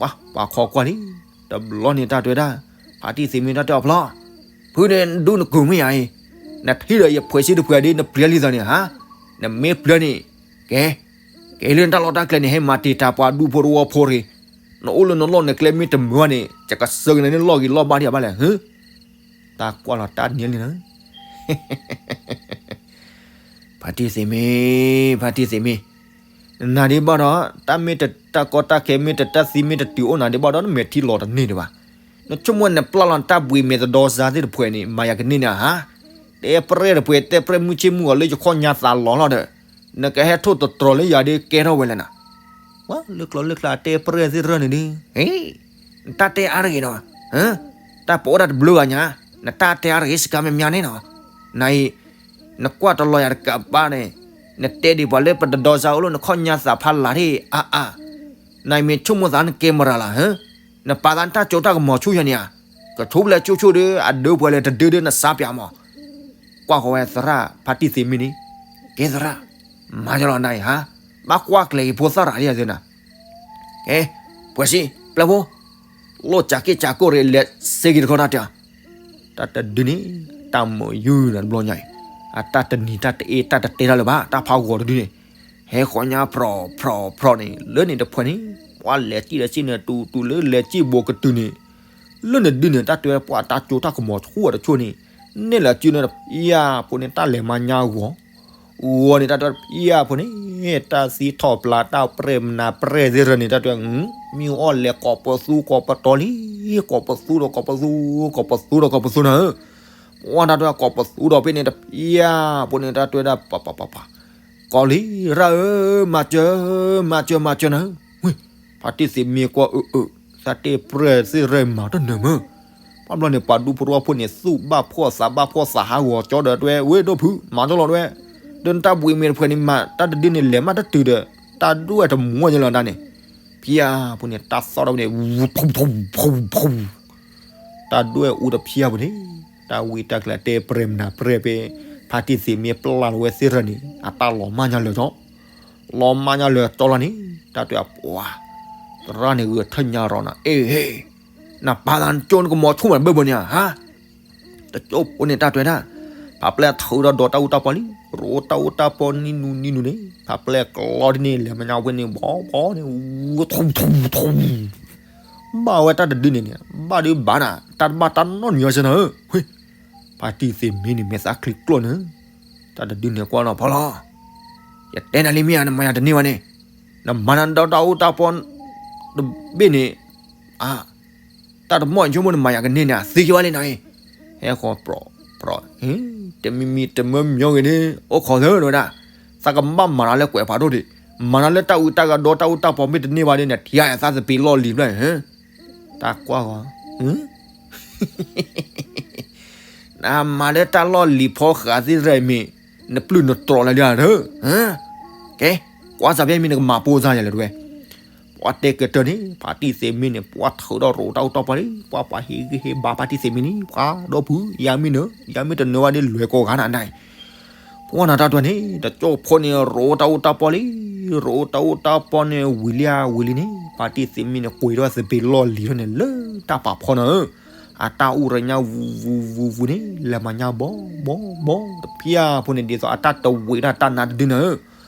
ဝါ ပှၤခီကွၢ်လံ တဘျီန့ၣ်တၢ်တဲဝဲဒၣ် ဖါတံၢ်သ့ၣ်မံၤတၢ်တဲအီၤဖျီၣ် ဖုန့ၣ်ဒူနကုၢ်မ့ၢ်ယၤအံၤ နထံၣ်ဒီးယဖှဲးစံတဖှဲးဒ်နပျၢၤလံသးန့ၣ်ဧါ နမ့ၢ်ပျၢၤန့ၣ် ကဲ ကဲလၢနတၢ်လီၢ်တၢ်ကျဲန့ၣ် ဟဲမၤတ့ၢ်တၢ်ပှၤဒူဖိတဝီဖိရ့ၣ် နအိၣ်လၢနလီၢ်နကျဲမ့ၢ်တမုာ်ဘၣ်န့ၣ် ယကစၢကနၤန့ၣ်လီၢ်ဂ့ၤလီၢ်ဘၣ်ဒံးဘၣ်လဲၣ် ဟၢ တၢ်ကွၢ်လီၤတၢ်န့ၢ်လံနၤ ဖါတံၢ်သ့ၣ်မံၤ ဖါတံၢ်သ့ၣ်မံၤ နၤဒ်ဘၣ်ဒီး တၢ်မ့ၢ်တတၢ်ကီတၢ်ခဲမ့ၢ်တတၢ်သံမ့ၢ်တတုၤအိၣ်နၤဒ်ဘၣ်ဒီး နမဲာ်ထံလီၤတန့ၢ်ဒံးဘၣ် နဆိကမိၣ်နပျၢ်လီၤနတၢ်ဘှံးမဲာ်တဒီစါသ့ၣ်တဖှဲးန့ၣ် မၤယၤကန့ၢ်န့ၣ်ဧါ တဲပြဲၢ်တပှဲၤ တဲပြဲၢ်မုၢ်ဆ့ၣ်မုၢ်ဂီၤလၢယခီၣ်ညါသးလီၤလီၤဒီး နကဟဲထိၣ်သတြီၤလၢယၤဒ်ကဲထီၣ်ဝဲလဲၣ်နၤ ဝဲလၢကျိၤလၢကျါတဲပြဲၢ်သ့ၣ်ရၢၢ်န့ၣ်ဒ် နတၢ်တဲအါတဂ့ၤနီၤ တၢ်ပအိၣ်ဒၣ်တဘျုးဂၤညါ နတၢ်တဲအါတဂ့ၤစကါမ့ၢ်မ့ၢ်န့ၣ်နီၤ နအံၤ နကွၢ်တလီၤယၤတကးဘၣ်န့ၣ် နတဲဒံးပှၤလၢပတဒီစါအိၣ်လၢနခီၣ်ညါသးဖးလၢ်ထံၣ်အါအါ နအံၤမ့ၢ်ဆိကမိၣ်သးနကဲမရၤလၢ်ဟၢ နပာ်သးနတၢ်ကၠိတၢ်ကမီၤဆူၣ်ယၤန့ၣ်ဧါ ကဆူဘျဲၣ်ဆူၣ်ဆူၣ်ဒီး အဒုပှဲၤလၢတဒုဒုနစါပၠးမး ကွၢ်ဃီဝဲသရၣ်ဖါတံၢ်သ့ၣ်မံၤန့ၣ် ကဲသရၣ် မၤယလီၤနၤအံၤဟါ ဘၣ်ကွၢ်ကျဲၤက့ၤဖိသၣ်ရၤလံယၤသ့ၣ်နၤ ကဲ ပှဲၤစံ ပျဲၢ်ဖိ လိၣ်ကၠးက့ၢ်ကၠးကိၢ်ရ့ၣ်လဲၤစ့က့ၤတခီတၢ်တဲ တၢ်တဒုန့ၣ် တၢ်မုာ်ယုၢ်နၤတဘျီညါအံၤ အတၢ်တနံၤတၢ်တအ့ တၢ်တတဲတၢ်လၢၤဘၣ် တၢ်ဖးဂီၤတဒုန့ၣ် ဟဲဃီညါဖြီၣ်ဖြီၣ်ဖြီၣ်န့ၣ် လၢန့ၣ်တဖှဲးန့ၣ် ပှၤလဲၤစံၣ်လဲၤစံၣ်န့ၣ် တူၢ်တူၢ်လၢလဲၤစံၣ်ဘိးကတုၤန့ၣ် လၢနဒုန့ၣ် တၢ်တဲပှၤတၢ်ကၠိတၢ်ကမီၤဆူၣ်အီၤတဆိၣ်န့ၣ် နဲၣ်လၢစုန့ၣ် ယၤဖိန့ၣ် တၢ်လဲၤမၤညါဂီၤ ဂီၤန့ၣ် တၢ်တဲ ယၤဖိန့ၣ် တၢ်သံထီၣ်ပျၢ် တၢ်ပြဲၢ်မနၤပြဲၢ်သ့ၣ်ရၢၢ်န့ၣ် တၢ်တဲ မ့ၢ်အီၣ်လဲၤကိးပသူကိးပတီၤလံ ကိးပသူဒီးကိးပသူ ကိးပသူဒီးကိးပသူနၤဧၢ ပှၤတၢ်တဲကိးပသူဒီးဖဲန့ၣ် တၢ်ယၤဖိန့ၣ် တၢ်တဲဒၣ်ပပပပ ကိးလံ ရၢ်ဧၢ မၤစၢၤ မၤစၢၤ မၤစၢၤနၤဧၢ ဝ့ၢ် ဖါတံၢ်သ့ၣ်မံၤကွၢ်အၢအၢ သးတဲပြဲၢ်သ့ၣ်ရၢၢ်မၤတနၢၤမၢ် ဘၣ်ဘျီန့ၣ် ပှၤဒူဖိတဝီဖိန့ၣ် သူၣ်ဘၣ်ဖှီၣ်သးဘၣ်ဖှီၣ်သးဟးဂီၤကၠီဒီးတဲဝဲ ဝ့ၢ်ဒိၣ်ဖု မၤတလီၤတဲဝဲ ဒီးနတၢ်ဘှံးမဲာ်တဖှဲးန့ၣ်မၤ တၢ်တဒုန့ၣ်လဲၤမးတတုၤဒီး တၢ်ဒွဲၣ်တမူညါလီၤတၢ်န့ၣ် ဖံယၤဖိန့ၣ် တၢ်သီၣ်ဒီးန့ၣ် ဖူဖူဖူဖူ တၢ်ဒွဲၣ်အူတဖံယၤဖိန့ၣ် တၢ်ဝံတၢ်ကျဲၤတဲပြဲၢ်မနၤပြဲၢ်ဖဲ ဖါတံၢ်သ့ၣ်မံၤပျၢ်လီၤဝဲသ့ၣ်ရၢၢ်န့ၣ် အတၢ်လီၤမၢ်ညါလၢာ်ကၠီ လီၤမၢ်ညါလၢာ်ကၠီလီၤန့ၣ် တၢ်တဲအပှၤ သရၣ်န့ၣ်ဂုာ်ထၢညါရီၤနၤ အ့ၣ် နပာ်သးနကၠိနကမီၤဆူၣ်မးဘၢဘၢန့ၣ်ဧါ တကၠိဖိန့ၣ်တၢ်တဲဒၣ် ဖးပျဲၢ်ထုးဒီးဒီးတၢ်အူတၢ်ပီလံ ရိးတၢ်အူတၢ်ပီနံၣ်နူနံၣ်နူန့ၣ် ဖးပျဲၢ်ကျီဒ်န့ၣ် လဲၤမညါဝဲန့ၣ် ဘီဘီန့ၣ် ထူထူထူ ဘၣ်ဝဲတၢ်တဒုန့ၣ်န့ၣ် ဘၣ်ဒုဘၣ်နၤ တၢ်တဘၣ်တၢ်နီတမံၤဝဲစ့ၢ်နၤဧၢ ဝ့ၢ် ဖါတံၢ်သ့ၣ်မံၤန့ၣ် မဲာ်သၣ်ချံကျိၣ်န့ၣ် တၢ်တဒုန့ၣ်ကွၢ်လီၤဖီလီၤ ယတဲနၤလံမ့ၢ်ဧါ နမၤယၤတန့ၢ်ဘၣ်န့ၣ် နမၤနၤဒီးတၢ်အူတၢ်ပီ တဘ့ၣ်န့ၣ် အါ တၢ်တမီၢ်ဆိကမိၣ်နမၤယၤကန့ၢ်န့ၣ် သ့က့ၤဝဲလံနၤအံၤ ဟဲဃီၤပြီၤပြီၤ တမံၤမံၤတမၢမၢဂ့ၤန့ၣ် အိၣ်ခိးသၢဝဲဒၣ် သးကဘၣ်မၤတၢ်လၢကွဲးဖးဒိၣ်ဒံး မၤနၤလၢတၢ်အုးတၢ်ဂၤဒီးတၢ်အူတၢ်ပီမ့ၢ်တန့ၢ်ဘၣ်ဒီး နထံၣ်ယသးသပ့ၤလီၢ်လံၤဖျၢၣ်, တၢ်ကွၢ်ဂီၤ, နမၤလၢတၢ်လီၢ်လံၤဖီဃးသ့ၣ်တဖၣ်မ့ၢ် နပျုၢ်နတြီၤလၢလံဧါ, ကဲ, ကွၢ်စၢ်ဖဲမ့ၢ်နကမၤပိၢ်စၢ်ယၤလဲၣ်တဝဲ, ပှၤတဲကတၢၢ်န့ၣ် ဖါတံၢ်သ့ၣ်မ့ၢ်န့ၣ် ပှၤထုးဒီးရိးတၢ်အူတၢ်ပီလံ, ပှၤပှၤဟ့ၣ်ဂံၢ်ဟ့ၣ်ဘါဖါတံၢ်သ့ၣ်မ့ၢ်န့ၣ် ပှၤဒီပုၢ် ယမ့ၢ်နၢၤ ယမ့ၢ်တနၢၤဘၣ်ဒီး လွဲၢ်ကိးဂၤနၤဒၣ် ပှၤနၤတၢ်တဝဲန့ၣ် တကၠိဖိန့ၣ် ရိးတၢ်အူတၢ်ပီလံ, ရိးတၢ်အူတၢ်ပီန့ၣ် ဝံၤလံဧါဝံၤလံန့ၣ် ဖါတံၢ်သ့ၣ်မ့ၢ်န့ၣ် ကွံာ်ထီၣ်သပ့ၤလီၢ်လံၤထီၣ်န့ၣ် လၢတၢ်ဖးဖီနၤဧၢ, အတၢ်အူရညါဝူဝူဝူဝူန့ၣ် လဲၤမၤညါဘီဘီဘီ တဖျၢၣ်ဖိန့ၣ် ဒ်သိးအတၢ်တဝံးတၢ်တၢ်နါတဒုနၤဧၢ,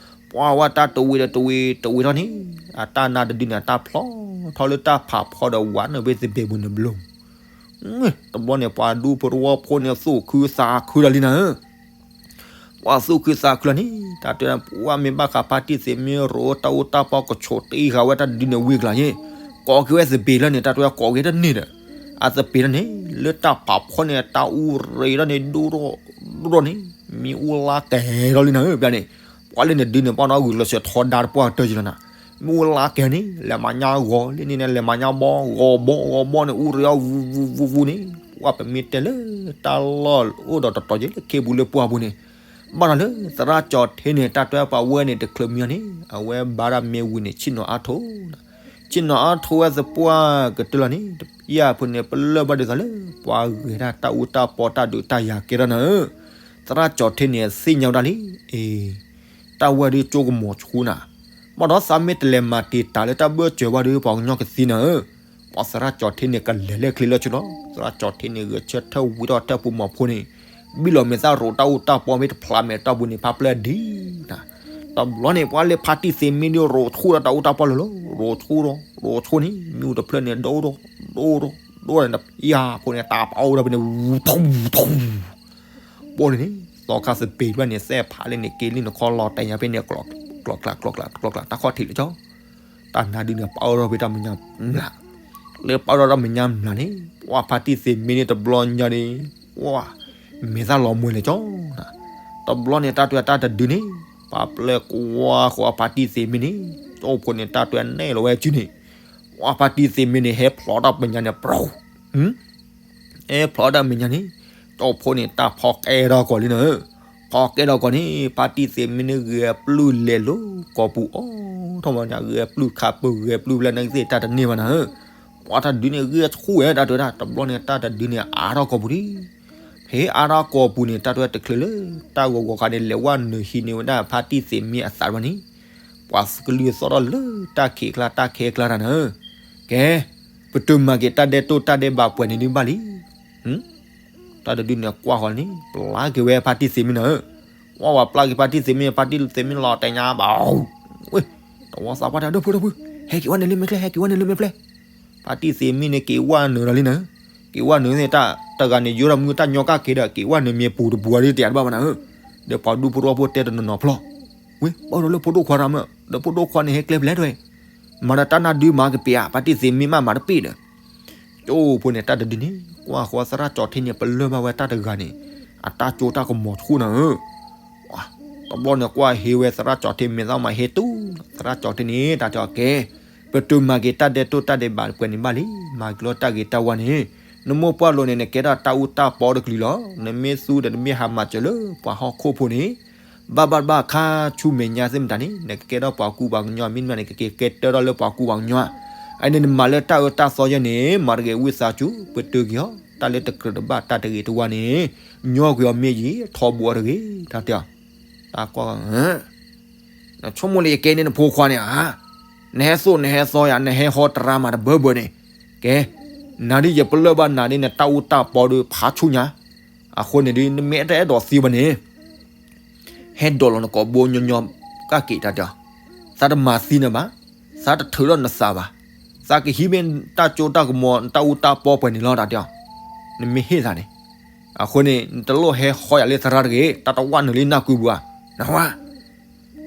ပှၤဝဲတၢ်တဝံးဒီးတဝံးတဝံးထီၣ်န့ၣ် အတၢ်နါတဒုန့ၣ် အတၢ်ဖျီထီၣ်လၢတၢ်ဖးဖီဒီးဝးနုာ်ဖဲသဘဲပူၤန့ၣ်ဘျီ တဘျီန့ၣ် ပှၤဒူဖိတဝီဖိန့ၣ် သူၣ်ခုသးခုလီၤလံနၤဧၢ, ပှၤသူၣ်ခုသးခုလီၤန့ၣ် တၢ်တဲ ပှၤမ့ၢ်ဘၣ်ဃးဖါတံၢ်သ့ၣ်မ့ၢ်ရိးတၢ်အူတၢ်ပီကဆိးတ့ဃာ်ဝဲတၢ်တဒုန့ၣ်ဝံၤကျါန့ၣ် ကိးက့ၤဝဲသဘ့ၣ်လၢန့ၣ် တၢ်တဲကိးက့ၤတန့ၢ်ဒီး အသဘ့ၣ်လၢန့ၣ် လၢတၢ်ဖးဖီန့ၣ် တၢ်အူရ့ထီၣ်န့ၣ် ဒိၣ်ထီၣ်ဒိၣ်ထီၣ်န့ၣ် မ့ၣ်အူလါကဲၤထီၣ်လံနၤဧၢ ဘျီန့ၣ် ပှၤလၢန့ၣ်ဒုန့ၣ် ပှၤနီၣ်ဂုာ်လီၤစၢၤထီဒါတပှၢ်ကတၢၢ်က့ၤလီၤနၤ, မ့ၣ်အူလါကဲၤန့ၣ် လဲၤမၤညါဂီၤလံန့ၣ် လဲၤမၤညါဘီ ဂီၤဘီဂီၤဘီန့ၣ် အူရ့အီၤဝူဝူဝူဝူန့ၣ် ပှၤပမ့ၢ်တဲလၢတၢ်လီၢ်အိၣ်ဒီးတတီၤက့ၤလၢခ့ပူၤလၢပှၢ်ပူၤန့ၣ် ဘၣ်ဒီးလၢသရၣ်ကၠီၤထ့န့ၣ် တၢ်တဲပှၤဝဲန့ၣ် တချုးမံအီၤန့ၣ် အဝဲဘါတၢ်မ့ၢ်ဝံၤန့ၣ် ဆ့ၣ်နီၤအါထိး ဆ့ၣ်နီၤအါထိးဝဲသပှၢ်ကတၢၢ်လီၤန့ၣ် တဖျၢၣ်ဖိန့ၣ် ပလၢၢ်ဘၣ်ဒ်သိးလၢ ပှၤဂဲၤတၢ်တၢ်အူတၢ်ပီတၢ်ဒုးတၢ်ယၤကဲထီၣ်နၤဧၢ, သရၣ်ကၠီၤထ့န့ၣ် သ့ၣ်ညါဝဲဒၣ်လံ, အ့ တၢ်ဝဲဒုးကၠိကမီၤဆူနၤ, ဘၣ်ဒီးသးမ့ၢ်တလဲၤမၤတံာ်တာ်လၢတၢ်ဘၢၣ်စၢၤဘၣ်ဒီး ပှၤကညီကသံနၤဧၢ, ပှၤသရၣ်ကၠီၤထ့န့ၣ် ကလဲၤလၢချ့လၢဆူလီၤ, သရၣ်ကၠီၤထ့န့ၣ် ဂဲၤဆၢထၢၣ်ဝံထီၣ်တၢ်ပူၤမီၤဖိန့ၣ် ဘံၣ်လီၤမဲာ်သၣ်ရိးတၢ်အူတၢ်ပီမ့ၢ်တဖျးမဲာ်တၢ်ပူၤန့ၣ် ဖးဖျၢၣ်ဒ်နၤ, တဘျီန့ၣ် ပှၤလၢဖါတံၢ်သ့ၣ်မ့ၢ်ဒုးရိးဆူဒီးတၢ်အူတၢ်ပီလၢာ်လီၤ, ရိးဆူဒီး ရိးဆူန့ၣ် မ့ၣ်အူတဖျၢၣ်န့ၣ် ဒိၣ်ဒိၣ် ဒိၣ်ဒိၣ် ဒိၣ်န့ၣ် တဖျၢၣ်ဖိန့ၣ် တၢ်ပာ်အိၣ်ဒီးဖဲန့ၣ် ထူ ထူ ပိၢ်လံန့ၣ် သီခါသပ့ၤဖျၢၣ်န့ၣ် သဲၣ်ဖးလံန့ၣ် က့ၤလံန့ၣ် ခီလီၤတဲာ်ညါဖဲန့ၣ် ကျီကျီကျီကျီကျီကျီ တၢ်ခီၣ်ထံးလၢကၠီ တၢ်နါဒုန့ၣ် ပာ်အိၣ်ဒီးဖဲတၢ်မဲာ်ညါမျး, လၢပာ်အိၣ်ဒီးတၢ်မဲာ်ညါမျးန့ၣ် ပှၤဖါတံၢ်သ့ၣ်မ့ၢ်န့ၣ် တဘျီညါန့ၣ် ပှၤ မဲာ်သၣ်လီၤမှဲၤလဲၣ်ကၠီ, တဘျီန့ၣ် တၢ်တဲတၢ်တဒုန့ၣ် ပှၤပျဲၢ်ကွၢ်ဃီအဖါတံၢ်သ့ၣ်မ့ၢ်န့ၣ် ကၠီဖိန့ၣ် တၢ်တဲနဲၣ်လီၤဝဲစုန့ၣ် ပှၤဖါတံၢ်သ့ၣ်မ့ၢ်န့ၣ် ဟဲဖျိးတၢ်မဲာ်ညါန့ၣ် ပြူၤ ဟဲဖျိးတၢ်မဲာ်ညါန့ၣ် ကၠီဖိန့ၣ် တၢ်ဖီကဲထီၣ်ကီးလံနၤဧၢ, ဖီကဲထီၣ်ကီးန့ၣ် ဖါတံၢ်သ့ၣ်မ့ၢ်န့ၣ် ဂဲၤပျုၢ်လဲၤလိၤကီးပူၤအီၤထီၣ်မးညါ ဂဲၤပျုၢ်ခးပၢၤ ဂဲၤပျုၢ်ဖျဲၣ်န့ၣ်သ့ၣ်တၢ်တန့ၢ်ဘၣ်နၤဧၢ, ပှၤတၢ်တဒုန့ၣ် ဂဲၤဆူၣ်ဝဲတၢ်တဲဝဲဒၣ် တဘျီန့ၣ် တၢ်တဒုန့ၣ် အါထီၣ်ကီးပူၤဒံး ဖဲအါထီၣ်ကီးပူၤန့ၣ် တၢ်တဲဝဲတချုးလၢ တၢ်ဂီၤဂီၤခါန့ၣ် လဲၤဝဲနုာ်ဟံးန့ၢ်ဝဲဒၣ်ဖါတံၢ်သ့ၣ်မ့ၢ်အသးတဖၣ်န့ၣ် ပှၤကလုၢ်သီၣ်ထီၣ်လၢတၢ်ခံးကျါတၢ်ခဲကျါတၢ်နၤဧၢ, ကဲ ပတုာ်မၤက့ၤတၢ်ဒဲးတိၢ်တၢ်ဒဲးဘးပှဲၤန့ၣ်ဒုးဘၣ်လံ, တၢ်တဒုန့ၣ်ကွၢ်ဃီန့ၣ် ပျၢ်က့ၤဝဲဖါတံၢ်သ့ၣ်မ့ၢ်နၤဧၢ, ကွၢ်ဝဲပျၢ်က့ၤဖါတံၢ်သ့ၣ်မ့ၢ် ဖါတံၢ်သ့ၣ်မ့ၢ်လီၤတဲာ်ညါဘၣ် ဝဲ တဝီသးပှၢ်တဲ ဒီပုၢ်ဒီပုၢ် ဟဲက့ၤဝဲနုာ်လၢမဲာ်ချဲ ဟဲက့ၤဝဲနုာ်လၢမဲာ်ချဲ, ဖါတံၢ်သ့ၣ်မ့ၢ်န့ၣ် က့ၤဝဲနုာ်လီၤလံနၤဧၢ, က့ၤဝဲနုာ်န့ၣ် တၢ်တဂၤန့ၣ် ယိၤဒီးမုၢ်တၢ်ညီကၣ်က့ၤဒီး က့ၤဝဲနုာ်မ့ၢ်ပူၤတပူၤအံၤဒ်တယၤတဘၣ်ဘၣ်နၤဧၢ, ဒီးပှၤဒူဖိတဝီဖိတဲတနီၤနီၤဖျီ ဝဲ ဘၣ်ဒီးလၢဖိဒိၣ်ခွါရၤမး ဒီးဖိဒိၣ်ခွါန့ၣ် ဟဲကျဲဖဲလဲၣ်တဲဝဲ, မၤဒီးတၢ်နါဒုမၤကပ့ၤဧါ ဖါတံၢ်သ့ၣ်မ့ၢ်မးမၤတပ့ၤဒီး ကၠိဖိန့ၣ် တၢ်တဒုန့ၣ် ကွၢ်ဃီသရၣ်ကၠီၤထ့န့ၣ် ပလၢၢ်ဘၣ်ဝဲတၢ်တဂၤန့ၣ် အတၢ်ကၠိတၢ်ကမီၤဆူၣ်နၤဧၢ, တဘျီန့ၣ် ကွၢ်ဟ့ဝဲသရၣ်ကၠီၤထ့ မဲာ်သၣ်မၤဟ့တူၢ် သရၣ်ကၠီၤထ့န့ၣ် တၢ်တဲအီၤကဲ ပတုာ်မၤက့ၤတၢ်ဒဲးတိၢ်တၢ်ဒဲးဘးပှဲၤန့ၣ်ဘၣ်လံ, မၤက့ၤလီၤတၢ်ဂ့ၤတၢ်ဝါန့ၣ်, နမိၢ်ပှၢ်လိၤန့ၣ် နကဲထီၣ်တၢ်အူတၢ်ပီတကလုာ်လီၤ, နမ့ၢ်သူဒီးနမ့ၢ်ဟးမၤစၢၤလၢပှၤဟီၣ်ခိၣ်ဖိန့ၣ် ဘၣ်ဘၣ်တဘၣ်ခါဆူမဲာ်ညါသ့ၣ်မတၤန့ၣ် နကကဲထီၣ်ပှၤကူပှၤကညီ မ့တမ့ၢ်န့ၣ် ကကဲကဲတၢ်ထီၣ်လၢပှၤကူပှၤကညီ, အန့ၣ်နမၤလၢတၢ်အၢတၢ်သီယဲန့ၣ် မၤတဂ့ၤဝံသးစူၤ ပတုာ်က့ၤအီၤ တၢ်လၢတကြၢးတဘၣ်တၢ်တဂ့ၤတဝါန့ၣ် ညီကွံာ်အီၤမ့ၢ်ယံၤ ထီဘိအီၤတဂ့ၤ တၢ်တဲအီၤ, တၢ်ကွၢ် နဆိကမိၣ်လၢယကဲန့ၢ်နဖိခွါန့ၣ်ဧါ, နဟဲသိၣ်နဟဲသီယၤ နဟဲဟီတရါမးတဘၢဘၢန့ၣ်, ကဲ, နၤဒ်ယပလၢၢ်ဘၣ်နၤဒ်နတၢ်အူတၢ်ပီဒီးဖးဆူညါ, အဃိန့ၣ်ဒ်နမ့ၢ်တအဲၣ်ဒိးသံဘၣ်န့ၣ်, ဟဲဒိးလီၤနကိာ်ဘိညီညီကၣ်က့ၤတၢ်တဲအီၤ, သးတမၤသံနၤဘၣ်, သးတထုးထီၣ်နသးဘၣ်, သးကဟံးမ့ၢ်တၢ်ကၠိတၢ်ကမီၤ နတၢ်အူတၢ်ပီပှဲၤန့ၣ်လီၤ တၢ်တဲအီၤ, နမ့ၢ်ဟ့ၣ်သးန့ၣ်, အဃိန့ၣ် နတလိၣ်ဟဲဟီယၤလၢသရၣ်တဂ့ၤ, တၢ်တဝၣ်နုာ်လံနၢ်ကွံာ်ပူၤဧါ, နဝါ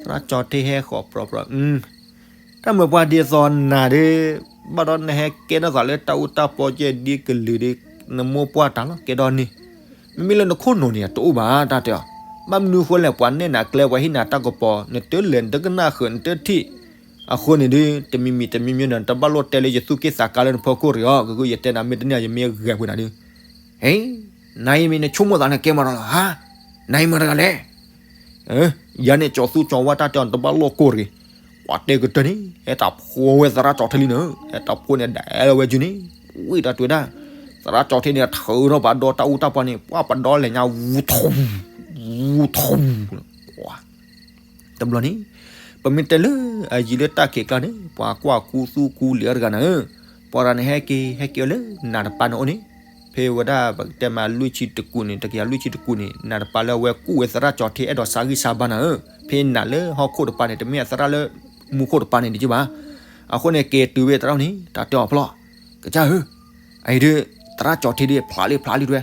သရၣ်ကၠီၤထ့ဟဲဃီၤပြီပြီ, တၢ်မ့ၢ်ပှၤဒ်သိးနၤဒ်, ဘၣ်ဒီးနဟဲကဲထီၣ်သးလၢတၢ်အူတၢ်ပီကဲဒ်ကလုာ်ဒ်, နမိၢ်ပှၢ်တၢ်လီၤကဲထီၣ်န့ၣ်, မ့မ့ၢ်လၢနခိၣ်နူာ်န့ၣ် တအိၣ်ဘၣ် တၢ်တဲအီၤ, ဘၣ်မနုၤဃိလဲၣ် ပှၤနဲၣ်နၤကျဲ ပှၤဟ့ၣ်နၤတၢ်ကပီၤ နတလဲၤ နတကနၣ်ဃုာ် နတထံၣ်. အဃိန့ၣ်ဒီး တမံၤမံၤတမံၤမံၤန့ၣ် တဘၣ်လိၣ်တဲလၢယသူၣ်က့ၣ်သးကါလၢနဖီခိၣ်ရံၣ်အီၤ ကကယတဲနၤ မ့ၢ်တန့ၢ်ယမ့ၢ်ဂဲၤပှ့ၤနၤဒီး ဟ့ နၤအံၤမ့ၢ်နဆိကမိၣ်သးန့ၣ်ကဲမးဒီးလီၤ ဟါ, နၤအံၤမတၤတဂၤလဲၣ်. ယၤန့ၣ်ကၠီၤသူကၠီၤဝါတၢ်တဲအီၤ နတဘၣ်လိၣ်ကိၢ်ရံၣ်. ပှၤတဲကတၢၢ်န့ၣ် ဟဲတၢ်ဖိဝဲသရၣ်ကၠီၤထ့လံန့ၣ် ဟဲတၢ်ဖိန့ၣ်ဒဲးလီၤဝဲကၠုန့ၣ် ဝံၣ်တၢ်တွဲၤဒၣ် သရၣ်ကၠီၤထ့န့ၣ် ထုးထီၣ်ပှၤဒီတၢ်အူတၢ်ပီန့ၣ် ပှၤပဒီလဲၣ်ညါ ဝူထူ ဝူထူ တဘျီန့ၣ် ပမ့ၢ်တဲလၢအယံၤလၢတၢ်ခံးကျါန့ၣ် ပှၤကွၢ်ကူသူၣ်ကူလံၤအီၤတဂၤနၤဧၢ, ပှၤတဂၤန့ၣ် ဟဲက့ၤ ဟဲက့ၤအီၤလၢနးတပၤန့ၣ်အိၣ်န့ၣ်, ဖဲဝဲဒၣ်ပကတဲမးလွံၢ်ဆံတကူးန့ၣ် တကယၤလွံၢ်ဆံတကူးန့ၣ် နးတပၤလၢအဝဲကူၣ်ဝဲသရၣ်ကၠီၤထ့အဲၣ်ဒိးဆါဂံၢ်ဆါဘါနၤဧၢ, ဖဲနးလၢဟီၣ်ခိၣ်တပၤန့ၣ် တမ့ၢ်အသရၣ်လၢမူခိၣ်တပၤန့ၣ်တက့ၢ်ဘၣ်. အဃိန့ၣ် က့ၤတုၤဝဲသရၣ်န့ၣ် တၢ်တဲအီၤဖျီၣ်, ကစၢ်ဧၢ အအံၤဒုး သရၣ်ကၠီၤထ့ဒုး ဖျါလံဖျါလံတဝဲ,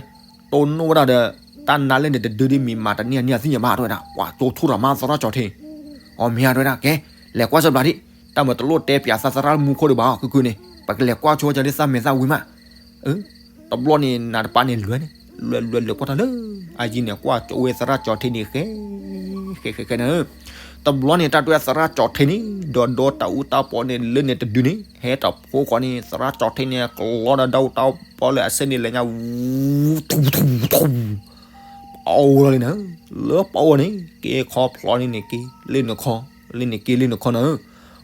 တိၢ်နီၣ်ဝဲဒၣ်ဒီး တၢ်နါလဲၣ်န့ၣ်တဒုဒုးမံၤမးတနံၣ်အနံၣ်အသ့ၣ်ညါဘၣ်တဝဲဒၣ်, ပှၤကၠိထူၣ်ထီၣ်မးသရၣ်ကၠီၤထ့, အီၤမ့ၢ်ဧါတဝဲဒၣ်, ကဲ လဲၤကွၢ်စၢဘျးဒံး, တၢ်မၤတလိၣ်တဲပၠးသးသရၣ်မူခိၣ်ဒံးဘၣ်အီၤ ခုခုန့ၣ် ပကလဲၤကွၢ်ဆိကၠီလၢသးမဲာ်သၣ်ဝံၤမး တဘျီန့ၣ် နးတပၤန့ၣ်လဲၤန့ၣ် လဲၤလဲၤလဲၤကွၢ်ထီၣ်လၢ အယံၤန့ၣ် ကွၢ်ကၠိဝဲသရၣ်ကၠီၤထ့န့ၣ် ဃဲ ဃဲဃဲဃဲနၤဧၢ, တဘျီန့ၣ် တၢ်တဲသရၣ်ကၠီၤထ့န့ၣ် ဒီးဒီတၢ်အူတၢ်ပီန့ၣ် လၢန့ၣ်တဒုန့ၣ် ဟဲတၢ်ဖိဃီန့ၣ် သရၣ်ကၠီၤထ့န့ၣ် ကလီဒီးတၢ်အူတၢ်ပီလၢအဆ့န့ၣ် လဲၤညါ ဝူထူထူထူ ပအိၣ်လီၤလံနၤ, လၢပအိၣ်န့ၣ် က့ၤခီဖျိန့ၣ်န့ၣ်က့ၤ လ့ၣ်နခီ လ့ၣ်န့ၣ်က့ၤလ့ၣ်နခီနၤဧၢ,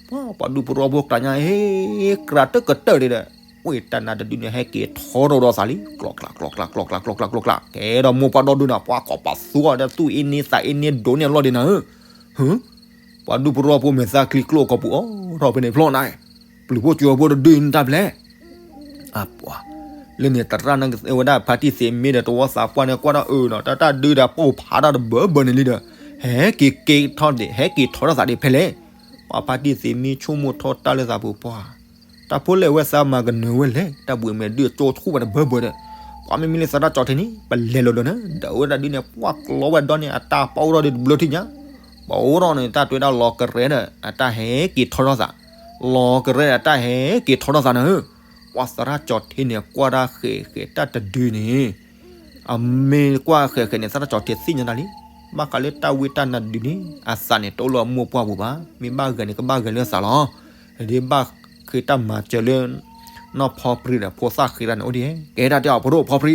ပှၤဒူၣ်ဖိထၢဖိကျါညါ ဟ့ ကြးတကတၢၢ်ဒံးဒီး ဝဲတၢ်နါတဒုန့ၣ် ဟဲက့ၤထီထီၣ်ဒီးသးလံ ကျီကျီကျီကျီကျီကျီကျီကျီကျီကျီ, ကဲဒီးမိၢ်ပှၢ်ဒီဒူၣ်န့ၣ် ပှၤကိးပသူအီၤဒီးသူၣ်အ့န့သးအ့န့ဒိးန့ၢ်အလီၢ်ဒံးနၤဧၢ, ဟ ပှၤဒူၣ်ဖိထၢဖိမဲာ်သၣ်ချံကျိအိၣ်ကီၢ်ပူၤအိၣ်ထီၣ်ဖဲန့ၣ်ဖျီၣ်နၤ, ပျုၤဖိကၠိဖိတဒုန့ၣ်တၢ်ဖျဲၣ် အပှၤ လၢန့ၣ်သရၣ်န့ၣ်ဝဲဒၣ်ဖါတံၢ်သ့းမ့ၢ်ဒီးတဝီသးပှၢ်န့ၣ် ကွၢ်ထီၣ်အၢနီၤ တၢ်တၢ်ဒုးဒီးပိၢ်ဖးတၢ်တဘၢဘၢန့ၣ်လံဒီး ဟဲက့ၤက့ၤထီၣ်ဒံး ဟဲက့ၤထီထီၣ်သးဒံးဖဲလဲၣ်, ပှၤဖါတံၢ်သ့းမ့ၢ်ဆိကမိၣ်ထီၣ်တၢ်လၢသးပူၤပှၢ်, တၢ်ဖိလဲၣ်ဝဲသးမၤကနၢၤဝဲလဲၣ် တၢ်ဘှံးမဲာ်ဒုးကၠိထူၣ်ဝဲတဘၢဘၢဒီး, ပှၤမ့မ့ၢ်လၢသရၣ်ကၠီၤထ့န့ၣ် ပလဲၤလိၤလိၤနၤ ဒီးဝဲဒၣ်ဒုးန့ၣ် ပှၤကျီဝဲဒီန့ၣ် အတၢ်ပအိၣ်ထီၣ်ဒံးတဘျီထံၣ်ညါ, ပအိၣ်ထီၣ်န့ၣ် တၢ်တွဲဒၣ်လီၤကရဲဒီး အတၢ်ဟဲက့ၤထီထီၣ်သး လီၤကရဲအတၢ်ဟဲက့ၤထီထီၣ်သးနၤဧၢ, ပှၤသရၣ်ကၠီၤထ့န့ၣ် ကွၢ်တၢ်ဃဲၤဃဲၤတၢ်တဒုန့ၣ်, အမ့ၢ်ကွၢ်ဃဲၤဃဲၤန့ၣ် သရၣ်ကၠီၤထ့သ့ၣ်ညါနၤလံ, ဘၣ်ဃးလၢတၢ်ဝံတၢ်နါတဒုန့ၣ် အသးန့ၣ်တအိၣ်လၢအမိၢ်ပှၢ်ပူၤဘၣ်, မ့ၢ်ဘၣ်ဂဲၤန့ၣ် ကဘၣ်ဂဲၤလၢအသးလီၤ, ဒ်ဘၣ်ဃ့တၢ်မၤစၢၤလၢ နီၢ်ဖီပြံဒီးဖိသၣ်ဃ့တၢ်န့ၣ်အိၣ်ဒံး, ကဲတၢ်တဲအီၤဖိဒိၣ်ဖီပြံ,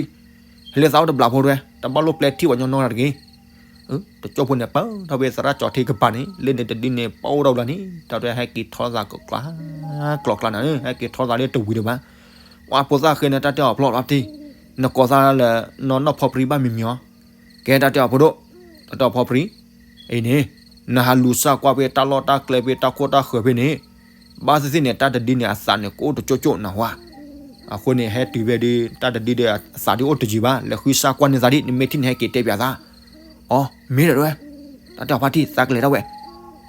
ဟဲလၢသးအိၣ်တဘျးဖိတဝဲ တဘၣ်လိၣ်ပျဲထံၣ်ပှၤညီနီတဂ့ၤ တကၠိဖိန့ၣ် ပၢထီၣ်ဖဲသရၣ်ကၠီၤထ့ကပၤန့ၣ် လၢန့ၣ်တဒုန့ၣ် ပအိၣ်ထီၣ်ဘျီန့ၣ် တၢ်တဲဟဲက့ၤထီသးကျီကျါ ကျီကျါနၤဧၢ, ဟဲက့ၤထီသးလၢတဝံၤဒံးဘၣ်, ပှၤဖိသၣ်ဃ့န့ၣ် တၢ်တဲအီၤဖျီၣ်ဖျီၣ်တံၢ်, နကိးသးလၢ နီၢ်နီၢ်ဖီပြံဘၣ်မံၤမံၤအီၤ, ကဲတၢ်တဲအီၤဖိဒိၣ်, တၢ်တဲအီၤဖီပြံ, အံၤန့ၣ် နဟးလူၤစၢ်ကွၢ်ဖဲတၢ်လီၢ်တၢ်ကျဲဖဲတၢ်ခိၣ်တၢ်ဃၢၤဖဲန့ၣ်, ဘၣ်သ့ၣ်သ့ၣ်န့ၣ် တၢ်တဒုန့ၣ် အသးန့ၣ်ကအိၣ်တကၠိကၠိနဟါ အဃိန့ၣ် ဟဲတုၤဖဲဒုး တၢ်တဒုဒီး အသးဒုးအိၣ်တယံၤဘၣ်, လဲၤဃုစၢ်ကွၢ်န့ၢ်သးဒံး, နမ့ၢ်ထံၣ်န့ၣ် ဟဲက့ၤတဲပၠးသး, အီ မ့ၢ်ဒီးတဝဲ, တၢ်တဲအီၤဖါတံၢ် သးကလဲၤထီၣ်ဝဲ,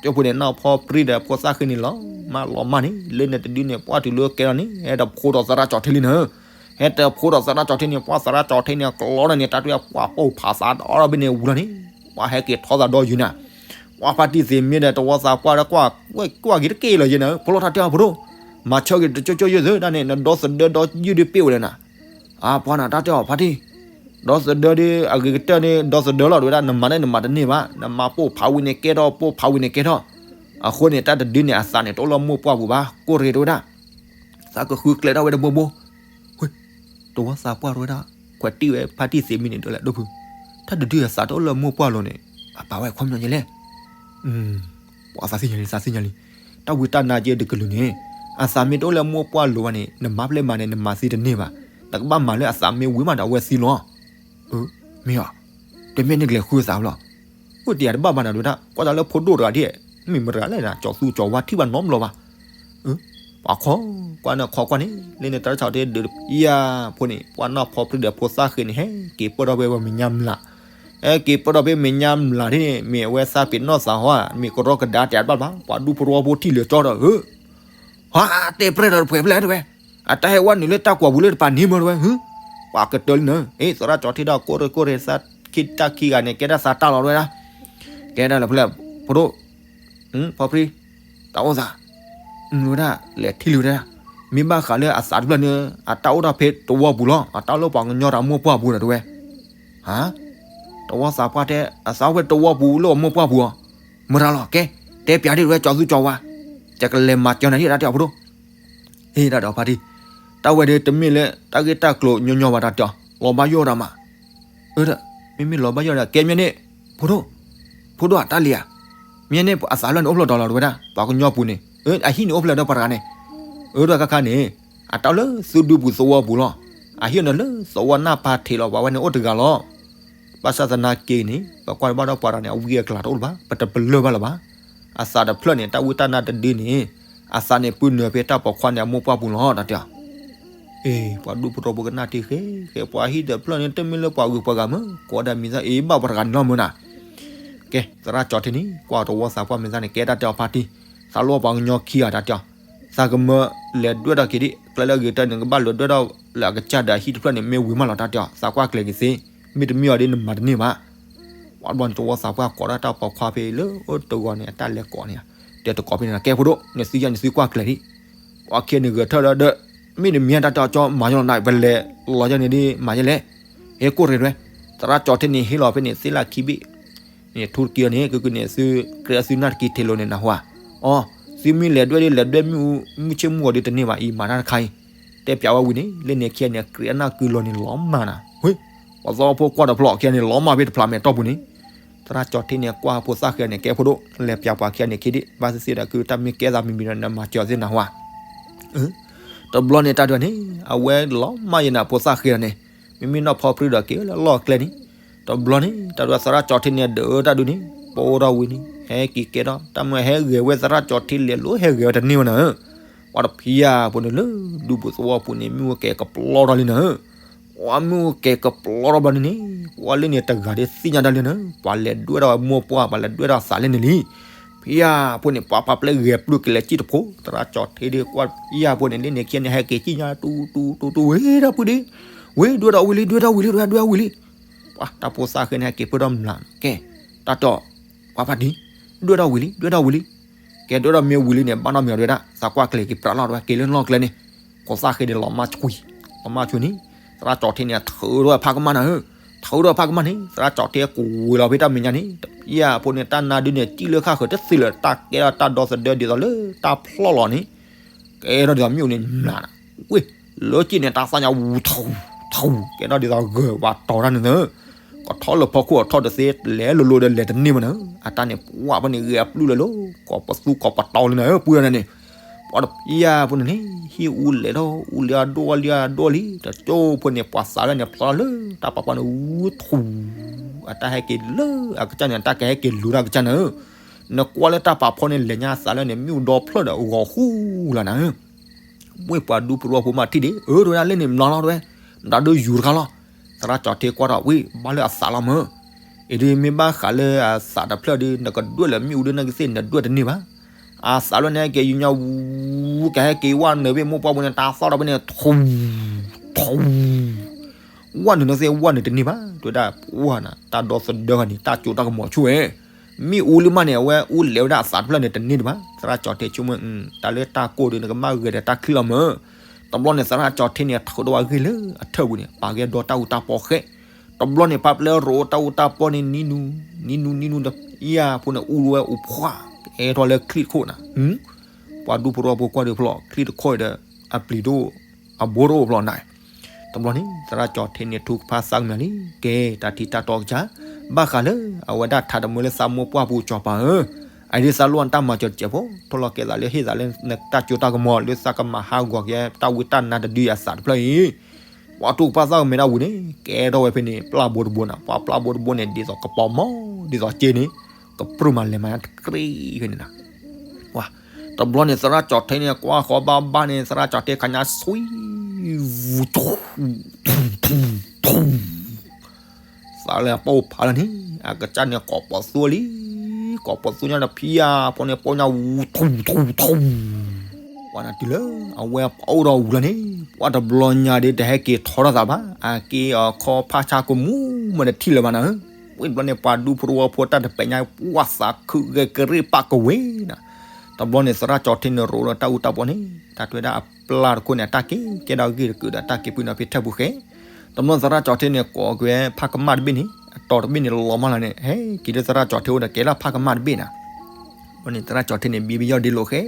ကၠိဖိန့ၣ် နီၢ်ဖီပြံဒီးဖိသၣ်ဃ့န့ၣ် လီၤမၢ်လီၤမၢ်န့ၣ် လၢန့ၣ်တဒုန့ၣ် ပှၢ်တုၤလၢကဲလီၤန့ၣ် ဟဲတဖိဒီးသရၣ်ကၠီၤထ့လံနၤ, ဟဲတဖိဒီးသရၣ်ကၠီၤထ့န့ၣ် ပှၢ်သရၣ်ကၠီၤထ့န့ၣ် ကျီဒီးန့ၣ် တၢ်တဲပှၢ်ပိၢ်ဖးသးဒီးဘၣ်န့ၣ်ဝံၤလီၤန့ၣ်, ပှၢ်ဟဲက့ၤထီသးဒီးယုာ်နၤ ပှၢ်ဖါတံၢ်သ့မ့ၢ်ဒီးတဝီသးပှၢ်ဒီးကွၢ်, ကွၢ်က့ၤတက့ၢ်လီၤယဲနၤ, ဖိလီၤတၢ်တဲအီၤဖိဒိၣ်, မၤဆၢက့ၤတကၠိကၠိယဲၢ်သုဒၣ်န့ၣ် နဒီသဒၢဒီယုၢ်ဒုးပ့ၢ်ဝဲလဲၣ်နၤ, အပှၤနၤတၢ်တဲအီၤဖါတံၢ်, ဒီသဒၢဒုးအဂ့ၤကတၢၢ်န့ၣ် ဒီသဒၢလီၤတဝဲဒၣ် နမၤန့ၣ်နမၤတန့ၢ်ဘၣ်, နမၤပိၢ်ဖးဝံၤန့ၣ်ကဲထီၣ် ပိၢ်ဖးဝံၤန့ၣ်ကဲထီၣ်, အဃိန့ၣ် တၢ်တဒုန့ၣ် အသးန့ၣ်တအိၣ်လၢမိၢ်ပှၢ်ပူၤဘၣ်, ကိၢ်ရ့ၣ်တဝဲဒၣ် သးကဃုကျဲထီၣ်ဝဲတဘိဘိ, ဝ့ၢ်, တဝီသးပှၢ်တဝဲဒၣ်, ခွဲးတံၢ်ဝဲဖါတံၢ်သ့မ့ၢ်န့ၣ် ဒ်လဲၣ်ဒိၣ်ဖု, တၢ်တဒုအသးတအိၣ်လၢမိၢ်ပှၢ်လိၤန့ၣ်, အပာ်ဝဲခီပညီယဲလဲၣ်, ပှၤသးသ့ၣ်ညါလံ သးသ့ၣ်ညါလံ, တၢ်ဝံတၢ်နါက့တကလုာ်န့ၣ်, အသးမ့ၢ်တအိၣ်လၢမိၢ်ပှၢ်လိၤဘၣ်န့ၣ် နမၤဖျဲၣ်မၤန့ၣ် နမၤသ့တန့ၢ်ဘၣ်, နကဘၣ်မၤလၢအသးမ့ၢ်ဝံၤမးဒီးအဝဲသံလီၤ မ့ၢ်အီၤ, တမ့ၢ်န့ၣ်ကလဲၤဃုအသးဘၣ်လီၤ, အိၣ်တယၤတဘၣ်ဘၣ်နၤဒဝဲဒၣ် ကွၢ်တၢ်လၢဖိဒိၣ်တဂၤဒ်, မ့ၢ်မတၤတဂၤလဲၣ်နၤ ကၠီၤသူကၠီၤဝါထံၣ်ဘၣ်နီတဘျီဘၣ်, ပှၤခီကွၢ်န့ၣ်ခီကွၢ်န့ၣ် လၢန့ၣ်တၢ်ဆၣ်တဲဒုးယၤဖိန့ၣ် ပှၤနီၢ်ဖီပြံဒီးဖိသၣ်ဃ့န့ၣ် ဟဲက့ၤပၢၢ်ထီၣ်ဖဲဝဲမဲာ်ညါမျး, ဟဲက့ၤပၢၢ်ထီၣ်ဖဲမဲာ်ညါမျးဒ်န့ၣ် မ့ၢ်အဝဲသးပ့ၤနီၢ်သးဟီဧါ မ့ၢ်ကရီကဒါတဲာ်တဘၣ်ဘၣ် ပှၤဒူၣ်ဖိထၢဖိထံၣ်လၢာ်ကၠီဒီးဧၢ ဟါ, တဲပြဲၢ်ဒီးတပှဲၤဖဲလဲၣ်တဝဲ, အတၢ်ဟဲဝဲနုာ်လၢတၢ်ကွီၢ်ပူၤလၢတပၤန့ၣ်မ့ၢ်တဝဲ, ပှၤကတၢၢ်လံနၤ, အ့ သရၣ်ကၠီၤထ့ဒီးကိၢ်ရ့ၣ်ကိၢ်ရ့ၣ်သးခံတၢ်ခံဂၤန့ၣ် ကဲဒၣ်သးတၢ်လီၤတဝဲဒၣ်, ကဲဒၣ်လၢဖဲလဲၣ်, ဖိဒိၣ်, ဖီပြံ, တၢ်အိၣ်သး, ဝဲဒၣ်, လဲၤထံၣ်လံဝဲဒၣ်, မ့ၢ်ဘၣ်ဃးလၢအသးတဖျၢၣ်န့ၣ် အတၢ်အိၣ်ထီၣ်ဖဲတဝီပူၤလီၤ, အတၢ်လၢပှၤကညီတၢ်မိၢ်ပှၢ်ပူၤဒီးတဝဲ, ဟါ တဝီသးပှၢ်တဲ အသးဝဲတဝီပူၤလၢအမိၢ်ပှၢ်ပူၤအီၤ, မတၤလီၤ ကဲ, တဲပၠးဒ်ဝဲကၠီသူကၠီဝါ, ယကလဲၤမၤစၢၤနၤဒ်တၢ်တဲအီၤဖိဒိၣ်, ဟ့ၣ်တၢ်ဒီးဖါတံၢ်, တၢ်ဝဲဒၣ်တမ့ၢ်လၢတၢ်ဂ့ၢ်တၢ်ကျိၤညီညီဘၣ်တၢ်တဲအီၤ, လီၤဘၣ်ယိၣ်တၢ်မး မ့မ့ၢ်လီၤဘၣ်ယိၣ်ဒၣ် ကဲမ့ၢ်န့ၣ်, ဖိဒိၣ်, ဖိဒိၣ်အတၢ်လံၤဧါ, မ့ၢ်န့ၣ် အသးလၢန့ၣ်အိၣ်ဖျဲၣ်ဒီးလီၤတဝဲဒၣ် ပှၤကညီပူၤန့ၣ်, အဟံၣ်န့ၣ်အိၣ်ဖျဲၣ်ဒီးပှၤတဂၤန့ၣ်, အၢ ဒီးခါခါန့ၣ်, အတၢ်လၢသုဒူပူၤသဝီပူၤလီၤ, အဟံၣ်န့ၣ်လၢသဝီနၢ်ပၢ်ထံးလီၤ ပှၤဝဲန့ၣ်အိၣ်တဂၤလီၤ ဘၣ်ဆၣ်သနာ်က့န့ၣ် ပကွၢ်တဘၣ်ဒီးပှၤတဂၤန့ၣ် အဝံအကျါတအိၣ်လၢၤဘၣ် ပတပလၢၢ်ဘၣ်လၢၤဘၣ်, အသးတဖျၢၣ်န့ၣ် တၢ်ဝံတၢ်နါတဒုန့ၣ်, အသးန့ၣ်ပုၢ်နၢၤဖဲတၢ်ပိာ်ခွါန့ၣ် အမိၢ်ပှၢ်ပူၤလီၤ တၢ်တဲအီၤ အ့ ပှၤဒူဖိထီဖိကနၣ်ထံဃဲဃဲ ပှၤဟံၣ်တဖျၢၣ်န့ၣ် တမ့ၢ်လၢပှၤဂုၤပှၤဂၤမ့ၢ် ကိးဒၣ်မံၤသၣ်အ့ ဘၣ်ပှၤတဂၤန့ၣ်လီၤမ့ၢ်နၤ, ကဲ သရၣ်ကၠီထံန့ၣ် ကွၢ်တဝီသးပှၢ်မံၤသၣ်န့ၣ် ကဲတၢ်တဲအီၤဖါတံၢ်, သးလိၣ်ပှၤကညီခံဂၤတၢ်တဲအီၤ, သးကမၢလဲၤဒွဲၣ်ထီၣ်က့ၤဒ် ကျဲလၢအဂ့ၤတၢ်န့ၣ် ကဘၣ်လဲၤဒွဲၣ်ထီၣ်လၢအကစၢ်ဒီးအဟံၣ်တဖျၢၣ်န့ၣ် မ့ၢ်ဝံၤမးလီၤ တၢ်တဲအီၤ သးကွၢ်ကျဲၤက့ၤသ့, မ့တမ့ၢ်အီၤဒ်နမၤတန့ၢ်ဘၣ် ပှၤဘျီန့ၣ်တဝီသးပှၢ်ကိးဒၣ်တၢ်ပိာ်ခွါဖဲလၢအိၣ်တဂီၤန့ၣ် အတၢ်လဲၤကိးန့ၣ်, တဲတကိးဖဲန့ၣ် ကဲဖိဒိၣ် နသုယဲၢ်နသုကွၢ်ကျဲၤဒံး, ပှၤခံဂၤန့ၣ်ဂဲၤထၢၣ်ဒီး မ့တမ့ၢ်တၢ်တဲအီၤကၠီမၤယီၤလီၤနၤ ပလဲၤလီၤယဲၢ်န့ၣ်ဒ်မၤယဲၢ်လဲၣ်, ဟဲကိၢ်ရဲၣ်ရဲၣ်, သရၣ်ကၠီထံန့ၣ် ဟ့ၣ်လီၤဖဲန့ၣ် သ့လၢခံဘ့ၣ် န့ၣ် ထူတက့ၢ်အီၤန့ၣ် ကကန့ၣ်သု ကြၢးသုနၢ်တက့ၤထံးလိၤန့ၣ်နၢ်ဟူဧါ, အီ, သုမ့ၢ်လဲၤဒွဲၣ်ဒ်လဲၤဒွဲၣ်မ့ၣ်အူ မုၢ်ဆ့ၣ်မုၢ်ဂီၤဒ်တန့ၢ်ဘၣ်အံၤ မၤတၢ်တခါအံၤ, တဲပၠးဝဲဝံၤန့ၣ် လၢန့ၣ်ခံဂၤန့ၣ် ကြၢးအနၢ်ကုလီၤန့ၣ်လီၤမၢ်နၤ, ဝ့, ပှၤသီဖိကွၢ်တဖျီၣ်ခံဂၤန့ၣ် လီၤမၢ်ဖဲတဖျးမဲာ်တီၢ်ပူၤန့ၣ်, သရၣ်ကၠီထံန့ၣ် ကွၢ်ဖိသၣ်ဃဲန့ၣ် ကဲဖိဒိၣ် လဲၤပၠးပှၤခံဂၤန့ၣ်ခံဒ် ဘၣ်သ့ၣ်သ့ၣ်ဒီး ကတၢ်မ့ၢ်ကဲသးမံၤမံၤဒီး နမၤစၢၤသ့ၣ်နၢ်ဟူဧါ တဘျီန့ၣ် တၢ်ဒုးန့ၣ် အဝဲလီၤမၢ်ယဲၢ်နၤ ဖိသၣ်ဃဲန့ၣ်, မ့မ့ၢ်နီၢ်ဖီပြံဒီးက့ၤလၢလီၢ်ကျဲန့ၣ်, တဘျီန့ၣ် တၢ်ဒုးသရၣ်ကၠီထံန့ၣ် ဒုးတၢ်ဒုးန့ၣ် ပိာ်ထီၣ်ဝံၤန့ၣ် ဟဲက့ၤကဲထီၣ် တၢ်မ့ၢ်ဟဲဂဲၤဝဲသရၣ်ကၠီထံလဲၤလိၤဟဲဂဲၤဝဲတန့ၢ်ဝဲနၤဧၢ, ပှၤတဖံးယၤဖိန့ၣ်လၢ ဒူပူၤသဝီပူၤန့ၣ် မ့ၣ်အူကဲၤကပျီထီၣ်လံနၤဧၢ ပှၤမ့ၣ်အူကဲၤကပျီထီၣ်ဘျီန့ၣ်န့ၣ် ပှၤလၢန့ၣ်တဂၤဒ်သ့ၣ်ညါတၢ်လံနၤဧၢ, ပှၤလဲၤဒွဲၣ်ထီၣ်ဝဲမိၢ်ပှၢ် ပှၤလဲၤဒွဲၣ်ထီၣ်သးလၢန့ၣ်လံ. ဖံးယၤဖိန့ၣ် ပှၤပာ်ပျဲဂဲၤပျုၢ်ကလဲၤစံၣ်တဖိ, သရၣ်ကၠီထံဒ်ကွၢ်ဖံးယၤဖိန့ၣ် လၢန့ၣ်ခံဂၤန့ၣ် ဟဲက့ၤစံၣ်ညါတူတူတူတူ ဝ့ၢ်ဒီပုၢ်ဒီ, ဝ့ၢ်ဒွဲၣ်ထီၣ်ဝံၤလံ ဒွဲၣ်ထီၣ်ဝံၤလံ ဒွဲၣ်ထီၣ်ဝံၤလံ. ပှၤတၢ်ဖိသၣ်ဃဲန့ၣ် ဟဲက့ၤဖုထီၣ်မျး, ကဲ, တၢ်တီၢ်, ပှၤဖါတံၢ်, ဒွဲၣ်ထီၣ်ဝံၤလံ ဒွဲၣ်ထီၣ်ဝံၤလံ. ကဲဒွဲၣ်ထီၣ်မ့ၢ်ဝံၤလံန့ၣ် ဘၣ်နီၢ်မံၤအီၤဒဝဲဒၣ် သးကွၢ်ကျဲၤက့ၤပြးလီၤတဝဲ က့ၤလၢလီၢ်ကျဲန့ၣ်, ဖိသၣ်ဃဲန့ၣ် လီၤမၢ်ဆူၣ်, လီၤမၢ်ဆူၣ်န့ၣ်, သရၣ်ကၠီထံန့ၣ် ထုးထီၣ်ဖးကမၣ်နၤဧၢ, ထုးထီၣ်ဖးကမၣ်န့ၣ် သရၣ်ကၠီထံကွံာ်လီၤဖဲတၢ်မဲာ်ညါန့ၣ်, ဖံးယၤဖိန့ၣ် တၢ်နါဒုန့ၣ် စံၣ်လၢဃၣ်ဃၢၤတသ့လၢၤ တၢ်ကဲထီၣ်တၢ်ဒီသဒၢဒ်သိးလၢတၢ်ဖျီၣ်လီၤန့ၣ် ကဲထီၣ်ဒ်သိးမ့ၣ်အူန့ၣ်မျးနၤ, ဝ့ၢ်, လၢစံၣ်န့ၣ် တၢ်သၣ်ညါဝူထူ, ထူ, ကဲထီၣ်ဒ်သိးဂၢၤပှၤတီၤတၢ်န့ၣ်သၢ, ကထီၣ်လၢဖီခိၣ်အထီၣ်တသ့ လဲၤလိၤလိၤဒီးလဲၤတန့ၢ်မးနၤဧၢ, အတၢ်န့ၣ်ပှၢ်ဖဲန့ၣ် ဂဲၤအပျုၢ်လၢလီၤ, ကိးပသူကိးပတီၤလံနၤဧၢ ပှၢ်နၤန့ၣ်, ပှၤတဖံးယၤဖိန့ၣ်န့ၣ် ဟံၣ်အူလဲၤထီၣ် အူလံအဒိၣ်လံအဒိၣ်လံ တကၠိဖိန့ၣ် ပှၤသးလၢန့ၣ် ဖျီၣ်လၢတၢ်ပာ်ပှၢ်န့ၣ် ဝူထူ အတၢ်ဟဲက့ၤလၢအကစၢ်န့ၣ် အတၢ်ကဟဲက့ၤလူၤတၢ်ကစၢ်နၤဧၢ, နကွၢ်လၢတၢ်ပာ်ဖီန့ၣ် လဲၤညါသးလၢန့ၣ် မ့ၣ်အူဒီဖျၢၣ်ဒီးဂီၤဃူလၢ်နၤဧၢ ဝ့ၢ်ပှၤဒူဖိတဝီဖိမးထံၣ်ဒံး အၢ တဝဲဒၣ်လၢန့ၣ်မျးလီၤတဝဲ, နတၢ်ဒုးယူၤတခါလီၤ, သရၣ်ကၠီထံကွၢ်ထီၣ်ဝံၤ ဘၣ်လၢအသးလီၤမၢ်, အံၤဒ်မ့ၢ်ဘၣ်ဃးလၢအသးတဖျၢၣ်ဒီး နကဒွဲၣ်လၢမ့ၣ်အူဒ်နကသ့ၣ် နဒွဲၣ်တန့ၢ်ဘၣ်, အသးလၢန့ၣ်ဟဲက့ၤယူၤညါဝူ ကဟဲက့ၤဝဲနုာ်ဖဲမိၢ်ပှၢ်ပူၤန့ၣ် တၢ်သီၣ်ထီၣ်ဖဲန့ၣ် ထူ ထူ ဝဲနုာ်နကသ့ၣ်ဝဲနုာ်တန့ၢ်ဘၣ် တဝဲဒၣ်ပှၢ်နၤ တၢ်ဒီသဒၢဂၤန့ၣ် တၢ်စိတၢ်ကမီၤဆူၣ်ဝဲ မ့ၣ်အူလံမးန့ၣ် အဝဲအူလဲၤဝဲဒၣ်အသးတဖျၢၣ်န့ၣ်တန့ၢ်တဘၣ်, သရၣ်ကၠီထံဆိကမိၣ် တၢ်လၢတၢ်ကိၢ်ဒီး နကမၣ်ဂဲၤဒီးတၢ်ချံလီၤမၢ်, တဘျီန့ၣ် သရၣ်ကၠီထံန့ၣ် ထုးထီၣ်ဝဲဂ့ၢ်လၢအထၢၣ်ပူၤန့ၣ် ပာ်ကဲဒီတၢ်အူတၢ်ပီဃဲ, တဘျီန့ၣ် ပာ်ပျဲရိတၢ်အူတၢ်ပီန့ၣ် နံၤနူၤ နံၤနူၤ နံၤနူၤဒီး ဖံးယၤဖိန့ၣ် အူဝဲအူဖှၣ် ကဲထီၣ်လၢချံတခိၣ်နၤ, ပှၤဒူဖိတဝီဖိကွၢ်ဒုးဖျီၣ် ချံတခိၣ်ဒီး အပျံၤတအိၣ် အဘိတအိၣ်ဖျီၣ်နၤ တဘျီန့ၣ် သရၣ်ကၠီထံန့ၣ် ထုကဖၣ်သးကမၣ်လံ, ကဲ တၢ်ထံၣ်တၢ်တီကစၢ် ဘၣ်ဃးလၢ အဝဲဒၣ်ထးတမၢလၢသးမိၢ်ပှၢ်ပူၤ ကၠီၤပၤဧၢ, အအံၤဒ်သးလိၣ်နတၢ်မၤစၢၤတစဲးဖိ, ထိၣ်လီၤကဲသးလၢဟ့ၣ်သးလၢနတၢ်စိတၢ်ကမီၤ လၢသးကမၤဟးဂီၤက့ၤတၢ်ဝံတၢ်နါတဒုအသးတဖျၢၣ်အံၤ, ပှၤထုကဖၣ်သးကမၣ်ဒၣ်ဝံၤန့ၣ် ကဲထီၣ်ဝဲဖဲန့ၣ် ပျၢ်ဘိတဘိနၤ, ပှၤပျၢ်ဘိတဘိန့ၣ် ဒ်သိးကပီၤမီၢ် ဒ်သိးစ့န့ၣ် ကပြုၢ်မးလဲၤမၤတကြ့ဖဲန့ၣ်နၤ တဘျီန့ၣ် သရၣ်ကၠီထံန့ၣ် ကွၢ်ဃီဘၣ်ဘၣ်န့ၣ် သရၣ်ကၠီထံခါညါ ဆွံ ထူ ထူ ထူ သးလၢအပီၢ်ဖးလၢန့ၣ် အကစၢ်န့ၣ်ကိးပသူလံ, ကိးပသူညါဒီးဖံးယၤဖိန့ၣ် ပီၢ်ညါဝူ ထူ ထူ ထူ ပှၤနၤတုၤလၢ အဝဲပအိၣ်ဒီးဝူလၢန့ၣ် ပှၤတဘျီညါဒ်တဟဲက့ၤထီထီၣ်သးဘၣ်, အက့အခီဖးဆါကမူၣ်မ့ၢ်တထံၣ်လၢၤဘၣ်နၤဧၢ, ဝံၤတဘျီန့ၣ် ပှၤဒူဖိတဝီဖိတၢ်တပဲာ်ညါ ပှၤသးခုဂဲၤကရ့ၣ်ပာ်ကဝ့ၤနၤ, တဘျီန့ၣ် သရၣ်ကၠီထံန့ၣ် ရိဒီးတၢ်အူတၢ်ပီန့ၣ် တၢ်တဝဲဒၣ်အပျၢ်တခိၣ်န့ၣ် အတၢ်က့ၤကဲဒီးဂ့ၢ်တကုာ်ဒီး တၢ်က့ၤပှ့ၤနီၤဖဲထၢၣ်ပူၤဃဲ, တဘျီသရၣ်ကၠီထံန့ၣ် ကိးက့ၤဖးကမၣ်တဘ့ၣ်န့ၣ် အတီၤတဘ့ၣ်န့ၣ်လီၤမးလီၤန့ၣ် ဟဲက့ၤလၢသရၣ်ကၠီၤထ့အိၣ်ဒီးကဲဒၣ်ဖးကမၣ်တဘ့ၣ်နၤ. အဃိန့ၣ် သရၣ်ကၠီၤထ့န့ၣ် ဘံဘယီၣ်ဒ့လိာ်ဃဲ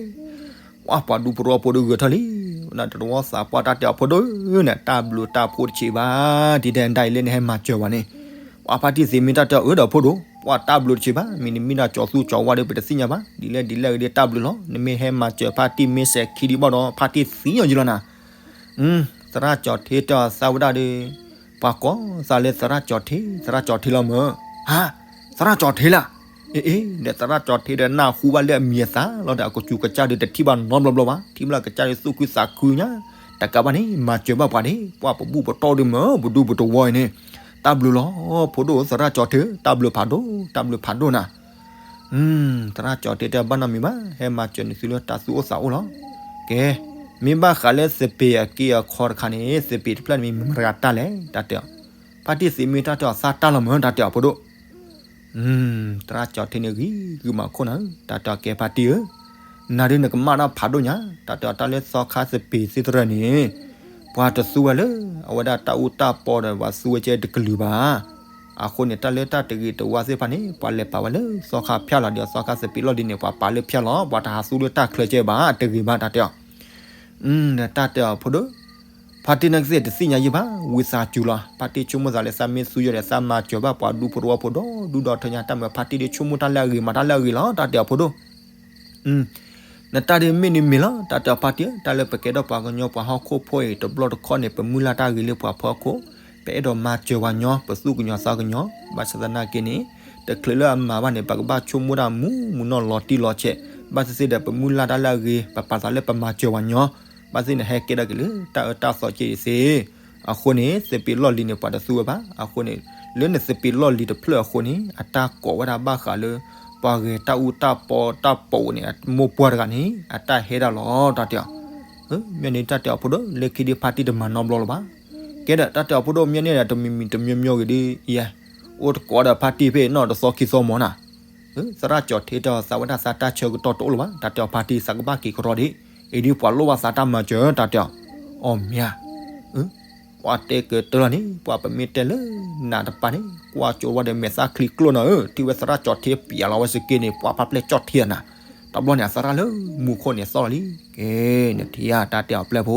ပှၢ်ပှၤဒူဖိတဝီဖိဒီးဂဲၤထီၣ်လံ, ဝဲဒၣ်တဝီသးပှၢ်တၢ်တဲအီၤဖိဒိၣ်ဧၢ နတၢ်ဘျုးတၢ်ဖှိၣ်တဆံးဘၣ်, ဒ်တဲဒၣ်အံၤလၢနဟဲမၤစၢၤဝဲန့ၣ်, ပှၢ်ဖါတံၢ်သံးမ့ၢ်တၢ်တဲအီၤအၢဒီးဖိဒိၣ် ပှၢ်တၢ်ဘျုးတဆံးဘၣ်, မ့ၢ်နမ့ၢ်ဒၣ်ကၠီၤသူကၠီၤဝါဒီးပတသ့ၣ်ညါဘၣ်, ဒ်လဲၣ်ဒ်လဲၣ်ဂ့ၤဒီးတၢ်ဘျုးလီၤ, နမ့ၢ်ဟဲမၤစၢၤဖါတံၢ်မ့ၢ်စဲၤခံဒံးဘၣ်ဒီး ဖါတံၢ်သံအီၤယံလီၤနၤ. သရၣ်ကၠီၤထ့တဲအီၤသးဝဲဒၣ်ဒီး ပှၤကိးသးလၢသရၣ်ကၠီၤထ့ သရၣ်ကၠီၤထ့လီၤမၢ်, ဟါ, သရၣ်ကၠီၤထ့လၢ, အ့ အ့ ဒီးသရၣ်ကၠီၤထ့ဒီးနၢ်ဟူဘၣ်လၢအမံၤအသးလီၤဒီး အကစူၤကစၢ်ဒီးတထံၣ်ဘၣ်နီတဘျီဘျီဘၣ်, ထံၣ်ဘၣ်လၢကစၢ်ဒီးသူၣ်ခုသးခုညါ, တကးဘၣ်န့ၣ် မၤစၢၤဘၣ်ပှၤန့ၣ် ပှၢ်ပဘူၣ်ပတီၢ်ဒုးမၢ် ပဒူပတဝီအံၤန့ၣ်, တၢ်ဘျုးလီၤ ဖိဒိၣ်သရၣ်ကၠီၤထ့ တၢ်ဘျုးဖးဒိၣ် တၢ်ဘျုးဖးဒိၣ်နၤ. သရၣ်ကၠီၤထ့တဲဘၣ်နီတမံၤဘၣ်, ဟဲမၤစၢၤနသုလၢတၢ်သူၣ်အိၣ်သးအိၣ်လီၤ. ကဲ, မ့ၢ်ဘၣ်ဃးလၢသပ့ၤအက့အခီတခါန့ၣ် သပ့ၤတဖျၢၣ်န့ၣ်မ့ၢ်မတၤဂၤတၢ်လဲၣ် တၢ်တဲအီၤ, ဖါတံၢ်သံးမ့ၢ်တၢ်တဲအီၤသးတၢ်လီၤမၢ် တၢ်တဲအီၤဖိဒိၣ် သရၣ်ကၠီၤထ့န့ၣ်ဂံၤဂုာ်မၤခိၣ်နၤဧၢ, တၢ်တဲအီၤကဲဖါတံၢ်ဧၢ, နၤဒုးနကမၣ်တၢ်ဖးဒိၣ်ညါ, တၢ်တဲအီၤတၢ်လၢသီခါသပ့ၤသ့တရၢၢ်န့ၣ်, ပှၤတသူဝဲလၢ အဝဲဒၣ်တၢ်အူတၢ်ပီဒီးပှၤသူဝဲကဲတကလုာ်ဘၣ်. အဃိန့ၣ် တၢ်လၢတၢ်တဂ့ၤတဝါသ့ၣ်တဖၣ်န့ၣ် ပှၤလဲၤပာ်ဝဲလၢသီခါဖၠၣ်လီၤဒီး သီခါသပ့ၤလီၢ်လံၤန့ၣ် ပှၤပာ်လၢဖၠၣ်လီၤ, ပှၤတဟးသူလၢတၢ်ချၢကဲဘၣ် တဂ့ၤဘၣ် တၢ်တဲအီၤ တၢ်တဲအီၤဖိဒိၣ်, ဖါတံၢ်နကသ့ၣ်တသ့ၣ်ညါယံၣ်ဘၣ်, ဝံသးစူၤလီၤ, ဖါတံၢ်ဆိကမိၣ်သးလၢသးမ့ၢ်သူယီၤဒီး သးမၤစၢၤဘၣ်ပှၤဒူဖိတဝီဖိဒီဒူၣ်ဒီထၢညါ, တၢ်မၤဖါတံၢ်ဒီးဆိကမိၣ်တၢ်လၢအဂ့ၤ မၤတၢ်လၢအဂ့ၤလီၤ တၢ်တဲအီၤဖိဒိၣ် နတၢ်ဒုးမ့ၢ်န့ၣ်မ့ၢ်လီၤ တၢ်တဲအီၤဖါတံၢ်, တၢ်လၢပကဲထီၣ်ပှၤကညီပှၤဟီၣ်ခိၣ်ဖိအံၤ တဘျီတခီၣ်န့ၣ် ပမုၢ်လၢ်တၢ်ဂ့ၤလၢပှၤဖီခိၣ်, ပအဲၣ်ဒိးမၤစၢၤပှၤညီ ပသူၣ်ကညီၤသးကညီၤ, ဘၣ်ဆၣ်သနာ်က့န့ၣ် တချုးလၢအမၤဘၣ်န့ၣ် ပကဘၣ်ဆိကမိၣ်တၢ်မူးမူးနီၢ်လီၤတံၢ်လီၤဆဲး, ဘၣ်သ့ၣ်သ့ၣ်ဒီးပမုၢ်လၢ်တၢ်လၢအဂ့ၤ ပပာ်သးလၢပမၤစၢၤပှၤညီ, ဘၣ်သ့ၣ်သ့ၣ်န့ၣ်ဟဲကဲထီၣ်က့ၤလၢတၢ်အၢတၢ်သီက့ၤသ့ အဃိန့ၣ် သပ့ၤလီၢ်လံၤန့ၣ် ပှၤတသူဝဲဘၣ်. အဃိန့ၣ် လၢနသပ့ၤလီၢ်လံၤတဖျၢၣ်အဃိန့ၣ် အတၢ်ကိးဝဲဒၣ်ဘၣ်ဃးလၢ ပှၤဂဲၤတၢ်အူတၢ်ပီတၢ်ပိးန့ၣ် အမိၢ်ပှၢ်တဂၤန့ၣ် အတၢ်ဟဲဒၣ်လီၤ တၢ်တဲအီၤ. မ့ၢ်န့ၣ်တၢ်တဲအီၤဖိဒိၣ် လၢခံဒုးဖါတံၢ်တမၤနီတဘျီလၢၤဘၣ်. ကဲဒီးတၢ်တဲအီၤဖိဒိၣ် မ့ၢ်န့ၣ်ဒီး တမံၤမံၤတမံၤမံၤဂ့ၤဒီး ယဲ အိၣ်တကိးဒီးဖါတံၢ်ဖဲနီၢ်တသီခံသီမီၤနၤ သရၣ်ကၠီၤထ့တဲအီၤသးဝဲဒၣ်သးတၢ်ဆၢကတီၢ်တအိၣ်လၢၤဘၣ် တၢ်တဲအီၤဖါတံၢ်သးကဘၣ်က့ၤကရီဒံး အံၤဒ်ပှၤလိၣ်ဘၣ်သးတၢ်မၤစၢၤ တၢ်တဲအီၤ. အီၤမ့ၢ်ဧါ ပှၤတဲကတၢၢ်လီၤန့ၣ် ပှၤပမ့ၢ်တဲလၢနးတပၤန့ၣ် ကွၢ်ကၠိဝဲဒီးမဲာ်သၣ်ချံကျိၣ်နၤဧၢ ထံၣ်ဝဲသရၣ်ကၠီၤထ့ပျးလီၤဝဲစက့န့ၣ် ပှၤဖးပျဲၢ်ကၠီၣ်ထံအနၤ တဘျီန့ၣ် အသရၣ်လၢမူခိၣ်န့ၣ်သီၣ်လီၤလံ. ကဲ နထံၣ်ဧါ တၢ်တဲအီၤပျဲၢ်ဖိ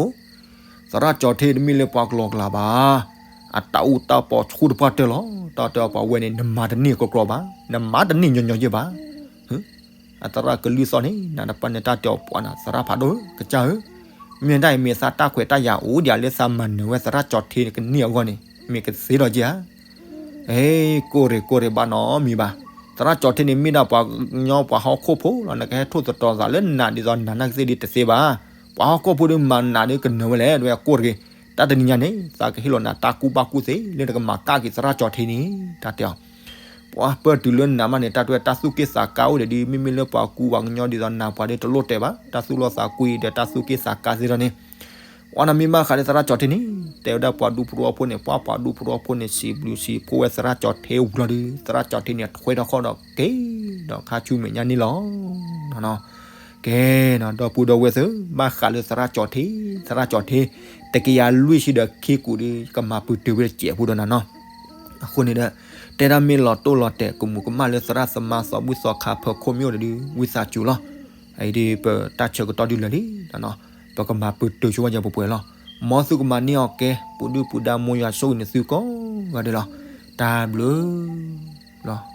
သရၣ်ကၠီၤထ့တမ့ၢ်လၢပှၤကလီကလီဘၣ်. အတၢ်အူတၢ်ပီဆူၣ်တပှၢ်တၢၢ်လီၤ. တၢ်တဲအီၤပှၤဝဲန့ၣ် နမၤတန့ၢ်ကလီကလီဘၣ်, နမၤတန့ၢ်ညီညီယဲၢ်ဘၣ်. အသရၣ်ကလုၢ်သီၣ်န့ၣ် နးတပၤန့ၣ်တၢ်တဲအီၤပှၤနၤ သရၣ်ဖးဒိၣ်ဧၢ ကစၢ်ဧၢ, မ့ၢ်တၢ်အံၤမ့ၢ်သးတၢ်ခွဲးတၢ်ယာ်အိၣ်ဒံးလၢသးမၤနၢၤဝဲသရၣ်ကၠီၤထ့ကန့ၢ်အဂီၢ်န့ၣ် မ့ၢ်ကသ့ဒီးက့ၤဧါ. အဲ ကိၢ်ရ့ၣ်ကိၢ်ရ့ၣ်ဘၣ်နီတမံၤဘၣ်. သရၣ်ကၠီၤထ့န့ၣ်မ့ၢ်ဒၣ်ပှၤကညီပှၤဟီၣ်ခိၣ်ဖိလီၤ. နကဟဲထိၣ်သတြီၤသးလၢနးဒ်သိးနးနာ်က့သ့ၣ်ဒ်တသ့ဘၣ်. ပှၤဟီၣ်ခိၣ်ဖိဒီးမၤနးဒီးကနၢၤဝဲလဲၣ် တဝဲကိၢ်တဂ့ၤ. တၢ်တနံၤညါန့ၣ် သးကဟ့ၣ်လီၤနၤတၢ်ကူၣ်ဘၣ်ကူၣ်သ့လၢနကမၤကၣ်က့ၤသရၣ်ကၠီၤထ့န့ၣ် တၢ်တဲအီၤ ပှၤပၢၢ်တုၤလၢနးမးန့ၣ် တၢ်တဲဝဲတၢ်သူၣ်က့ၣ်သးကါအိၣ်ဒီးဒ် မ့မ့ၢ်လၢပှၤကူပှၤကညီဒ်သိးနၤပှၤဒီးတလိၣ်တဲာ်ဘၣ် တၢ်သူၣ်လီသးကွံဒီးတၢ်သူၣ်က့ၣ်သးကါသ့ဒီးန့ၣ် ဝဲန့ၣ်မ့ၢ်ဘၣ်ဃးလၢသရၣ်ကၠီၤထ့န့ၣ် တဲဝဲဒၣ်ပှၤဒူဖိတဝီဖိန့ၣ် ပှၤပှၤဒူဖိတဝီဖိန့ၣ် စံးဘျုးစံးဖှိၣ်ဝဲသရၣ်ကၠီၤထ့ဝံၤလီၤဒီး သရၣ်ကၠီၤထ့န့ၣ် ထွဲထီၣ်ခီၣ်ဒီးက့ၤဒီးခါဆူမဲာ်ညါန့ၣ်လီၤ. ကဲ ဒီပုၢ်ဒီဝဲၢ်သ့ၣ် ဘၣ်ဃးလၢသရၣ်ကၠီၤထ့ သရၣ်ကၠီၤထ့ တကယၤလွံၢ်ဆံဒီးခံကူာ်ဒီး ကမၤပူၤတုာ်ဝဲတစဲးဖိဒီးနၤနီၤ. အဃိန့ၣ်ဒီး တဲဒၣ်မ့ၢ်လီၤတိၢ်လီၤတဲာ် ကမူးကမၣ်လၢသရၣ်သမါသီဘူၣ်သီခါဖၢခိၣ်မ့ၢ်အိၣ်ဒီး ဝံသးစူၤလီၤ. အအံၤဒီး ပတၢ်ဆၢကတီၢ်ဒုးလၢာ်လံ ပကမၤပူၤတုာ်ဆိဝဲယၤပှဲၤပှဲၤလီၤ. မ်သုကမၤန့ၢ်အီၤကဲ ပူၤဒုၣ်ပူၤဒါ မိၢ်ယွၤဆိၣ်ဂ့ၤန့ၢ်သုကိးဂၤဒဲးလီၤ. တၢ်ဘျုးလီၤ.